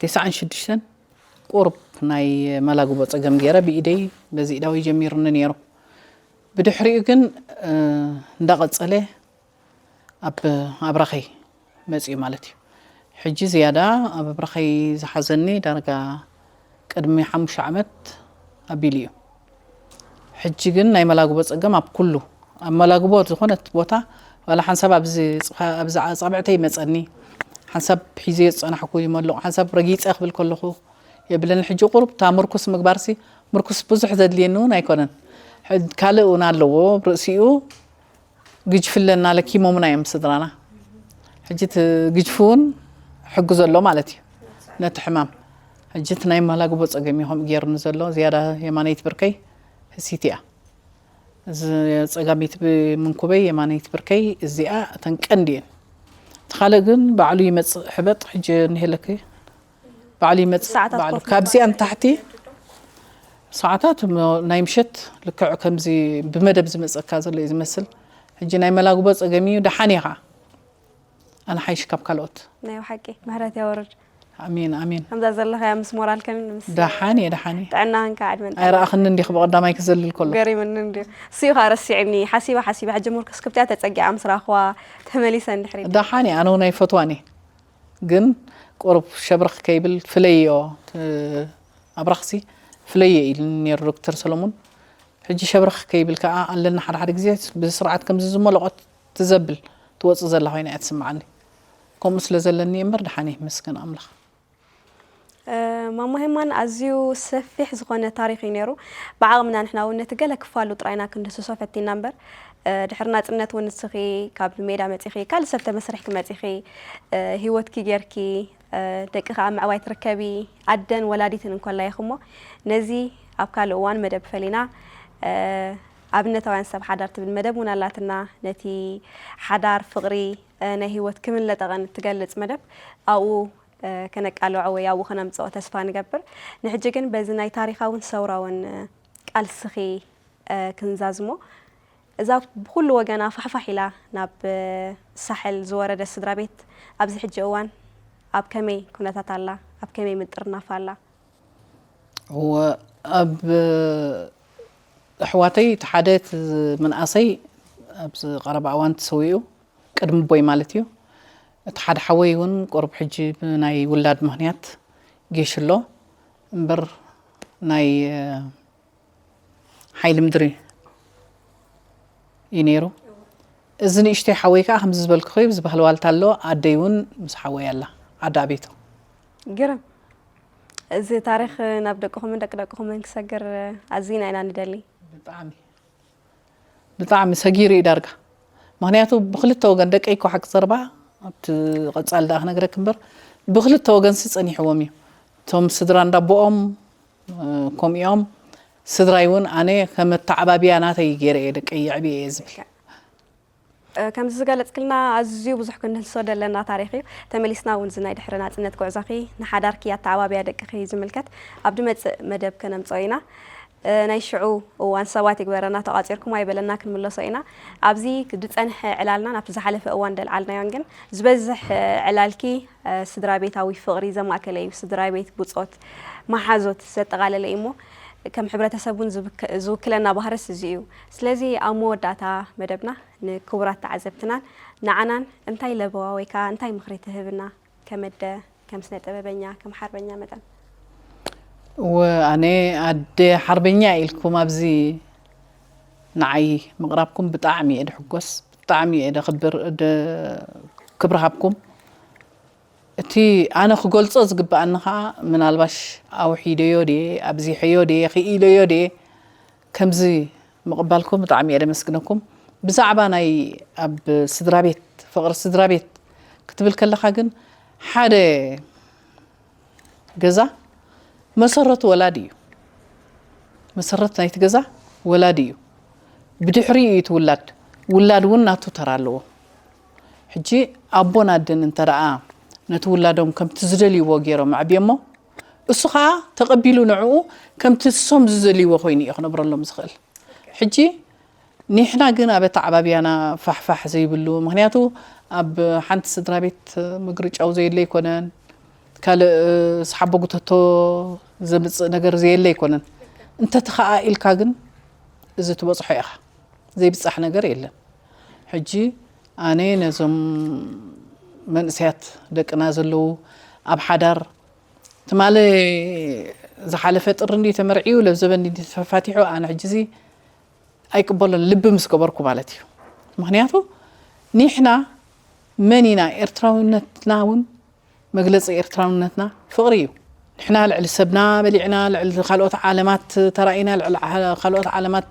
ተስዓን ሽዱሽተን ቁሩብ ናይ መላግቦ ጸገም ገይረ ብኢደይ በዚ ኢዳዊ ጀሚሩኒ ነይሩ። ብድሕሪኡ ግን እንዳቐጸለ ኣብ ኣብራኸይ መጺኡ ማለት እዩ። ሕጂ ዝያዳ ኣብ ኣብራኸይ ዝሓዘኒ ዳርጋ ቅድሚ ሓሙሽተ ዓመት ኣቢሉ እዩ። ሕጂ ግን ናይ መላግቦ ጸገም ኣብ ኩሉ ኣብ መላግቦ ዝኾነት ቦታ ዋላ ሓንሳብ ኣብዚ ኣጻብዕተይ ይመጸኒ፣ ሓንሳብ ሒዘዮ ዝጸናሕኩ ይመልቕ፣ ሓንሳብ ረጊጸ ክብል ከለኹ የብለኒ። ሕጂ ቁሩብ እታ ምርኩስ ምግባርሲ ምርኩስ ብዙሕ ዘድልየኒ እውን ኣይኮነን። ካልእ እውን ኣለዎ ኣብ ርእሲኡ ግጅፊ ኣለና ለኪሞምና እዮም ስድራና። ሕጂ እቲ ግጅፊ እውን ሕጉ ዘሎ ማለት እዩ ነቲ ሕማም። ሕጂ እቲ ናይ መላግቦ ጸገም እዩ ከምኡ ገይሩኒ ዘሎ። ዝያዳ የማነይቲ ብርከይ ህሲት እያ። እዚ ጸጋመይቲ ብምንኩበይ የማነይቲ ብርከይ እዚኣ እተን ቀንዲ እየን። እቲ ካልእ ግን ባዕሉ ይመጽእ ሕበጥ ሕጂ እንሄለኪ ባዕሉ ይመጽእ ሰዓታት ባዕሉ ኮፍ ካብዚኣ ምባል። ንታሕቲ ሰዓታት ም- ናይ ምሸት ልክዕ ከምዚ ብመደብ ዝመጸካ ዘሎ እዩ ዝመስል። ሕጂ ናይ መላግቦ ጸገም እዩ። ደሓን እየ ኸዓ ኣነ ሓይሽ ካብ ካልኦት። ናይ ብሓቂ ምሕረት የወርድ። ኣሜን ኣሜን። ከምዛ ዘለኻያ ምስ ሞራል ከምን ምስ ደሓን እየ ደሓን እየ። ጥዕና ክንካ ዕድመን ጥዕና። ኣይረኣኽኒ እንዲኽ ብቐዳማይ ክዘልል ከሎ። ገሪምኒ እንዲ እሱ እዩ ከዓ ረሲዕኒ ሓሲባ ሓሲባ ሕጂ ምርኩስ ክብትያ ተፀጊዓ ምስ ረኣኽዋ ተመሊሰ እንድሕሪ ደሓን እየ ኣነ እውን ኣይፈትዋን እየ። ግን ቁሩብ ሸብረኽ ከይብል ፍለይዮ ት- ኣብራኽሲ ፍለየ ኢሉ ነይሩ ዶክተር ሰሎሞን። ሕጂ ሸብረኽ ከይብል ከዓ ኣለና ሓደ ሓደ ግዜ ብስርዓት ከምዚ ዝመለቖት ትዘብል ትወፅእ ዘላ ኮይና እያ ትስምዓኒ። ከምኡ ስለ ዘለኒ እየ እምበር ደሓን እየ መስገን ኣምላኽ። ማማ ሄማን ኣዝዩ ሰፊሕ ዝኾነ ታሪኽ እዩ ነይሩ። ብዓቕምና ንሕና እውን ነቲ ገለ ክፋሉ ጥራይና ክንድስሶ ፈቲና እምበር ድሕሪ ናፅነት እውን ንስኺ ካብ ሜዳ መፂኺ ካልእ ሰብ ተመስሪሕኪ መፂኺ ህይወትኪ ጌርኪ ደቅኺ ኣብ ምዕባይ ትርከቢ ኣደን ወላዲትን እንኮላ ኢኺ እሞ ነዚ ኣብ ካልእ እዋን መደብ ፈሊና ኣብነታውያን ሰብ ሓዳር ትብል መደብ እውን ኣላትና ነቲ ሓዳር ፍቕሪ ናይ ህይወት ክምን ለጠቐን እትገልጽ መደብ ኣብኡ ከነቃልዖ ወይ ኣብኡ ከነምጽኦ ተስፋ ንገብር። ንሕጂ ግን በዚ ናይ ታሪኻውን ሰውራውን ቃልስኺ ክንዛዝሞ እዛ ብኹሉ ወገና ፋሕፋሕ ኢላ ናብ ሳሕል ዝወረደት ስድራ ቤት ኣብዚ ሕጂ እዋን ኣብ ከመይ ኩነታት ኣላ? ኣብ ከመይ ምጥርናፍ ኣላ? እወ ኣብ ኣሕዋተይ እቲ ሓደ እቲ ምንኣሰይ ኣብዚ ቀረባ እዋን ተሰዊኡ ቅድሚ ኣቦይ ማለት እዩ። እቲ ሓደ ሓወይ እውን ቁሩብ ሕጂ ብናይ ውላድ ምኽንያት ጌሹ ኣሎ እምበር ናይ ሓይሊ ምድሪ እዩ ነይሩ። እዚ ንእሽተይ ሓወይ ከዓ ከምዚ ዝበልክኺ ኣብዚ ባህሊ ዋልታ ኣሎ ኣደይ እውን ምስ ሓወይ ኣላ ዓዲ ኣቤቱ። ግርም እዚ ታሪኽ ናብ ደቅኹምን ደቂ ደቅኹምን ክሰግር ኣዚና ኢና ንደሊ። ብጣዕሚ ብጣዕሚ ሰጊሩ እዩ ዳርጋ። ምኽንያቱ ብክልተ ወገን ደቀይ እኮ ሓቂ ዘረባ ኣብቲ ቀጻሊ ደኣ ክነግረክ እምበር ብክልተ ወገንሲ ጸኒሕዎም እዩ። እቶም ስድራ እንዳቦኦም ከምኡ እዮም። ስድራይ እውን ኣነ ከም ኣተዓባብያ ናተይ ገይረ እየ ደቀይ የዕብየ እየ ዝብል። ከምዚ ዝገለፅክልና ኣዝዩ ብዙሕ ክንህልሶ ዘለና ታሪኽ እዩ። ተመሊስና እውን እዚ ናይ ድሕሪ ናፅነት ጉዕዞኺ ንሓዳርኪ ኣተዓባብያ ደቅኺ ዝምልከት ኣብ ድመፅእ መደብ ከነምፅኦ ኢና። ናይ ሽዑ እዋን ሰባት ይግበረና ተቋፂርኩም ኣይበለና ክንምለሶ ኢና። ኣብዚ ዝፀንሐ ዕላልና ናብቲ ዝሓለፈ እዋን ደልዓልናዮን ግን ዝበዝሕ ዕላልኪ ስድራ ቤታዊ ፍቕሪ ዘማእከለ እዩ። ስድራ ቤት፣ ብፆት፣ መሓዞት ዘጠቓለለ እዩ እሞ ከም ሕብረተሰብ እውን ዝውክለና ባህርስ እዚ እዩ። ስለዚ ኣብ መወዳእታ መደብና ንክቡራት ተዓዘብትናን ንዓናን እንታይ ለበዋ ወይ ከዓ እንታይ ምኽሪ ትህብና? ከም ኣደ፣ ከም ስነ ጥበበኛ፣ ከም ሓርበኛ መጠን። እወ ኣነ ኣደ ሓርበኛ ኢልኩም ኣብዚ ንዓይ ምቕራብኩም ብጣዕሚ እየ ድሕጎስ፣ ብጣዕሚ እየ ደኽብር፣ ክብሪ ሃብኩም። እቲ ኣነ ክገልጾ ዝግብኣኒ ኸዓ ምናልባሽ ኣውሒደዮ ድየ ኣብዚሐዮ ድየ ክኢለዮ ድየ ከምዚ ምቕባልኩም ብጣዕሚ እየ ደመስግነኩም። ብዛዕባ ናይ ኣብ ስድራ ቤት ፍቕሪ ስድራ ቤት ክትብል ከለኻ ግን ሓደ ገዛ መሰረቱ ወላዲ እዩ። መሰረት ናይቲ ገዛ ወላዲ እዩ። ብድሕሪኡ እዩ እቲ ውላድ። ውላድ እውን ናቱ ተራ ኣለዎ። ሕጂ ኣቦን ኣደን እንተ ደኣ ነቲ ውላዶም ከምቲ ዝደልይዎ ገይሮም ኣዕብዮሞ እሱ ኸዓ ተቐቢሉ ንዕኡ ከምቲ ንሶም ዝደልይዎ ኮይኑ እዩ ክነብረሎም ዝኽእል። ሕጂ ኒሕና ግን ኣብ ኣተዓባብያና ፋሕፋሕ ዘይብሉ ምኽንያቱ ኣብ ሓንቲ ስድራ ቤት ምግርጫው ዘየለ ኣይኮነን። ካልእ ስሓቦ ጉተቶ ዘምጽእ ነገር ዘየለ ኣይኮነን። እንተተኸኣኢልካ ግን እዚ ትበጽሖ ኢኻ። ዘይብጻሕ ነገር የለን። ሕጂ ኣነ ነዞም መንእሰያት ደቅና ዘለዉ ኣብ ሓዳር ትማሊ ዝሓለፈ ጥሪ እንዲ ተመርዕዩ ለብዘበ እንዲ ተፈፋቲሑ ኣነ ሕጂ እዚ ኣይቅበሎን ልቢ ምስ ገበርኩ ማለት እዩ። ምክንያቱ ኒሕና መን ኢና ኤርትራውነትና እውን መግለጺ ኤርትራውነትና ፍቕሪ እዩ። ንሕና ልዕሊ ሰብና በሊዕና ልዕሊ ካልኦት ዓለማት ተራኢና ልዕሊ ዓ- ካልኦት ዓለማት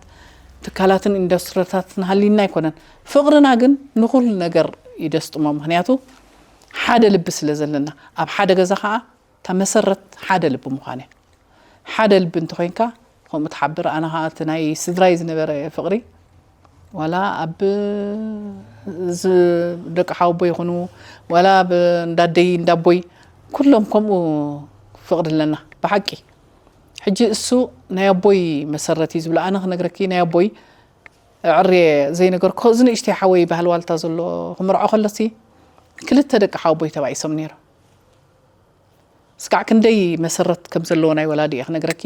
ትካላትን ኢንዱስትሪታት ንሃሊና ኣይኮነን። ፍቕርና ግን ንኹሉ ነገር ይደስጥሞ። ምክንያቱ ሓደ ልቢ ስለ ዘለና ኣብ ሓደ ገዛ ከዓ እታ መሰረት ሓደ ልቢ ምዃን እያ። ሓደ ልቢ እንተኾይንካ ከምኡ ትሓብር። ኣነ ከዓ እቲ ናይ ስድራይ ዝነበረ ፍቕሪ ዋላ ኣብ ዝ- ደቂ ሓወቦ ይኹኑ ዋላ ኣብ እንዳደይ እንዳቦይ ኩሎም ከምኡ ፍቕሪ ኣለና ብሓቂ። ሕጂ እሱ ናይ ኣቦይ መሰረት እዩ ዝብሎ። ኣነ ክነግረኪ ናይ ኣቦይ ዕርየ ዘይነገርኩ እዚ ንእሽተይ ሓወይ ባህል ዋልታ ዘሎ ክምርዖ ከሎሲ ክልተ ደቂ ሓወቦይ ተባኢሶም ነይሩ። ስጋዕ ክንደይ መሰረት ከም ዘለዎ ናይ ወላዲ እየ ክነግረኪ።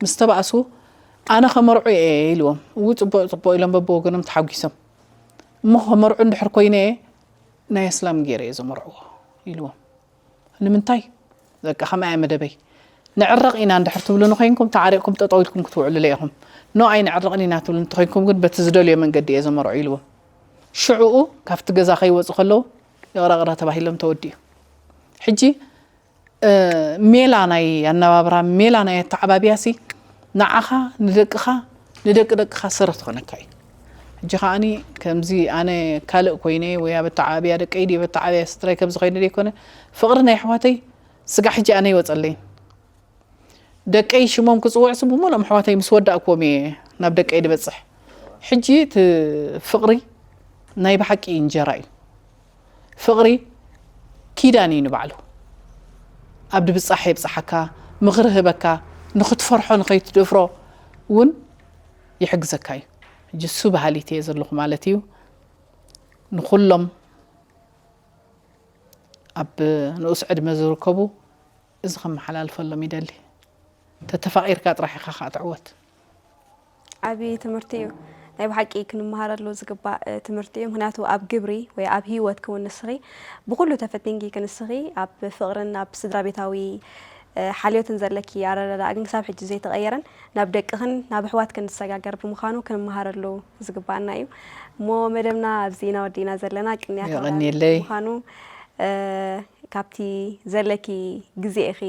ምስ ተባእሱ ኣነ ከመርዑ እየ ኢልዎም። እው ጽቡቕ ጽቡቕ ኢሎም በብወገኖም ተሓጒሶም። እሞ ከመርዑ እንድሕር ኮይነ እየ ናይ እስላም ገይረ እየ ዘመርዕዎ ኢልዎም። ንምንታይ? በቃ ከምኣ እየ መደበይ። ንዕረቕ ኢና እንድሕር ትብሉኒ ኮይንኩም ተዓሪቕኩም ጠጠው ኢልኩም ክትውዕሉለ ኢኹም። ኖ ኣይንዕረቕን ኢና ትብሉ እንተኮይንኩም ግን በቲ ዝደልዮ መንገዲ እየ ዘመርዑ ኢልዎም። ሽዕኡ ካብቲ ገዛ ከይወፁ ከለዉ ይቕረቕረ ተባሂሎም ተወዲኡ። ሕጂ ሜላ ናይ ኣነባብራ ሜላ ናይ ኣተዓባብያ ሲ ንዓኻ ንደቅኻ ንደቂ ደቅኻ ሰረት ትኾነካ እዩ። ሕጂ ከዓኒ ከምዚ ኣነ ካልእ ኮይነ ወይ ኣብ ኣተዓባብያ ደቀይ ድየ ኣብ ኣተዓባብያ ስድራይ ከምዚ ኮይነ ዘይኮነ ፍቕሪ ናይ ኣሕዋተይ ስጋ ሕጂ ኣነ ይወፀለይን ደቀይ ሽሞም ክፅውዕ ስ ብምሎም ኣሕዋተይ ምስ ወዳእክዎም እየ ናብ ደቀይ ድበፅሕ። ሕጂ እቲ ፍቕሪ ናይ ብሓቂ እንጀራ እዩ። ፍቕሪ ኪዳን እዩ ንባዕሉ። ኣብ ድብጻሕ የብጽሓካ፣ ምኽሪ ህበካ፣ ንኽትፈርሖ ንኸይትደፍሮ እውን ይሕግዘካ እዩ። ሕጂ እሱ በሃሊት እየ ዘለኹ ማለት እዩ። ንኹሎም ኣብ ንኡስ ዕድመ ዝርከቡ እዚ ከመሓላልፈሎም ይደሊ። ተተፋቒርካ ጥራሕ ኢኻ ከዓ ትዕወት። ዓቢ ትምህርቲ እዩ። ናይ ብሓቂ ክንመሃረሉ ዝግባእ ትምህርቲ እዩ። ምክንያቱ ኣብ ግብሪ ወይ ኣብ ህይወት ክውን ንስኺ ብኩሉ ተፈቲንኪ ክንስኺ ኣብ ፍቕርን ኣብ ስድራ ቤታዊ ሓልዮትን ዘለኪ ኣረዳድኣ ግን ክሳብ ሕጂ ዘይተቐየረን ናብ ደቅኽን ናብ ኣሕዋትክን ዝሰጋገር ብምዃኑ ክንመሃረሉ ዝግባኣና እዩ። እሞ መደብና ኣብዚ ኢና ወዲእና ዘለና። ቅንያት የቐንየለይ። ምዃኑ ካብቲ ዘለኪ ግዜ ኢኺ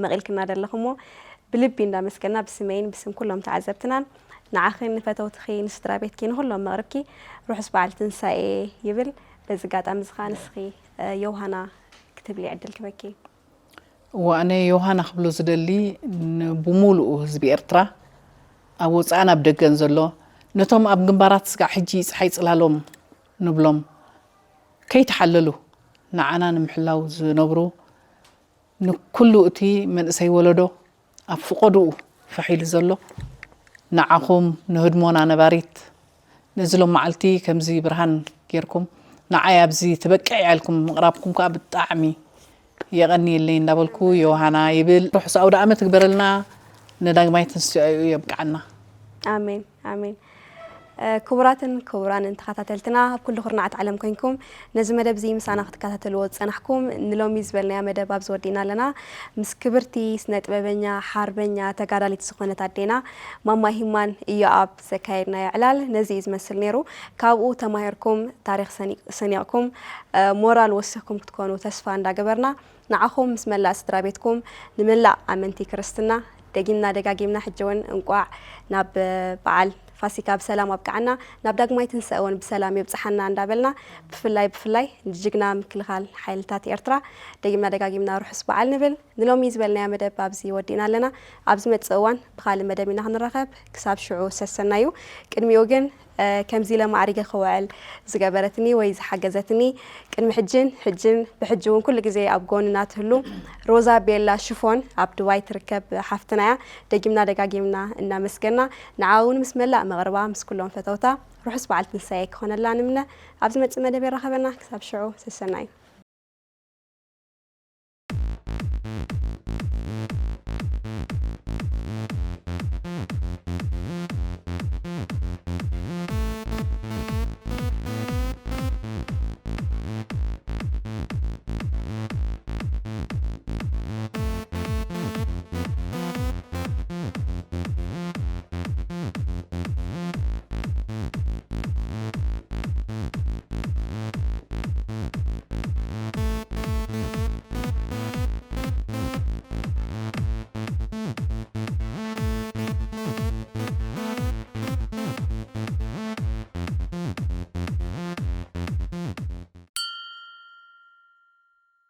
መቒልክና ዘለኺ እሞ ብልቢ እንዳመስገና ብስመይን ብስም ኩሎም ተዓዘብትናን ንዓኺን ንፈተውትኺ ንስድራ ቤትኪ ንኹሎም መቕርብኪ ርሑስ በዓል ትንሳኤ ይብል። በዚ ኣጋጣሚ እዚ ከዓ ንስኺ ዮውሃና ክትብሊ ዕድል ክበኪ። እወ ኣነ ዮውሃና ክብሎ ዝደሊ ብሙሉኡ ህዝቢ ኤርትራ ኣብ ወፃእን ኣብ ደገን ዘሎ ነቶም ኣብ ግንባራት ስጋዕ ሕጂ ፀሓይ ፅላሎም ንብሎም ከይተሓለሉ ንዓና ንምሕላው ዝነብሩ ንኩሉ እቲ መንእሰይ ወለዶ ኣብ ፍቖድኡ ፋሕ ኢሉ ዘሎ ንዓኹም ንህድሞና ነባሪት ነዚ ሎመዓልቲ ከምዚ ብርሃን ጌርኩም ንዓይ ኣብዚ ትበቅዕ እያ ኢልኩም ምቕራብኩም ከዓ ብጣዕሚ የቐንየለይ እንዳበልኩ ዮሃና ይብል። ርሑስ ኣውደኣመት ይግበረልና ንዳግማይ ትንሳኤኡ የብቅዓና። ኣሜን ኣሜን። ክቡራትን ክቡራንን ተኸታተልትና ኣብ ኩሉ ኩርናዓት ዓለም ኮይንኩም ነዚ መደብ እዚ ምሳና ክትከታተልዎ ዝጸናሕኩም ንሎሚ ዝበልናዮ መደብ ኣብዚ ወዲእና ኣለና። ምስ ክብርቲ ስነ ጥበበኛ ሓርበኛ ተጋዳሊት ዝኾነት ኣዴና ማማ ሂማን ኢዮኣብ ዘካየድናዮ ዕላል ነዚ እዩ ዝመስል ነይሩ። ካብኡ ተማሂርኩም ታሪኽ ሰኒቕኩም ሞራል ወሲኽኩም ክትኮኑ ተስፋ እንዳገበርና ንዓኹም ምስ መላእ ስድራ ቤትኩም ንመላእ ኣመንቲ ክርስትና ደጊምና ደጋጊምና ሕጂ እውን እንቋዕ ናብ በዓል ፋሲካ ብሰላም ኣብቅዓና ናብ ዳግማይ ትንሳኤ እውን ብሰላም የብፅሓና እንዳበልና ብፍላይ ብፍላይ ንጅግና ምክልኻል ሓይልታት ኤርትራ ደጊምና ደጋጊምና ርሑስ በዓል ንብል። ንሎሚ ዝበልናዮ መደብ ኣብዚ ወዲእና ኣለና። ኣብ ዝመፅእ እዋን ብኻልእ መደብ ኢና ክንራኸብ። ክሳብ ሽዑ ሰሰናዩ። ቅድሚኡ ግን ከምዚ ኢለ ማዕሪገ ክውዕል ዝገበረትኒ ወይ ዝሓገዘትኒ ቅድሚ ሕጅን ሕጅን ብሕጂ እውን ኩሉ ግዜ ኣብ ጎንና ትህሉ ሮዛ ቤላ ሽፎን ኣብ ዱባይ ትርከብ ሓፍትና እያ። ደጊምና ደጋጊምና እናመስገና ንዓ እውን ምስ መላእ መቕርባ ምስ ኩሎም ፈተውታ ርሑስ በዓል ትንሳኤ ክኾነላ ንምነ። ኣብ ዝመፅእ መደብ የራኸበና። ክሳብ ሽዑ ሰሰናዩ።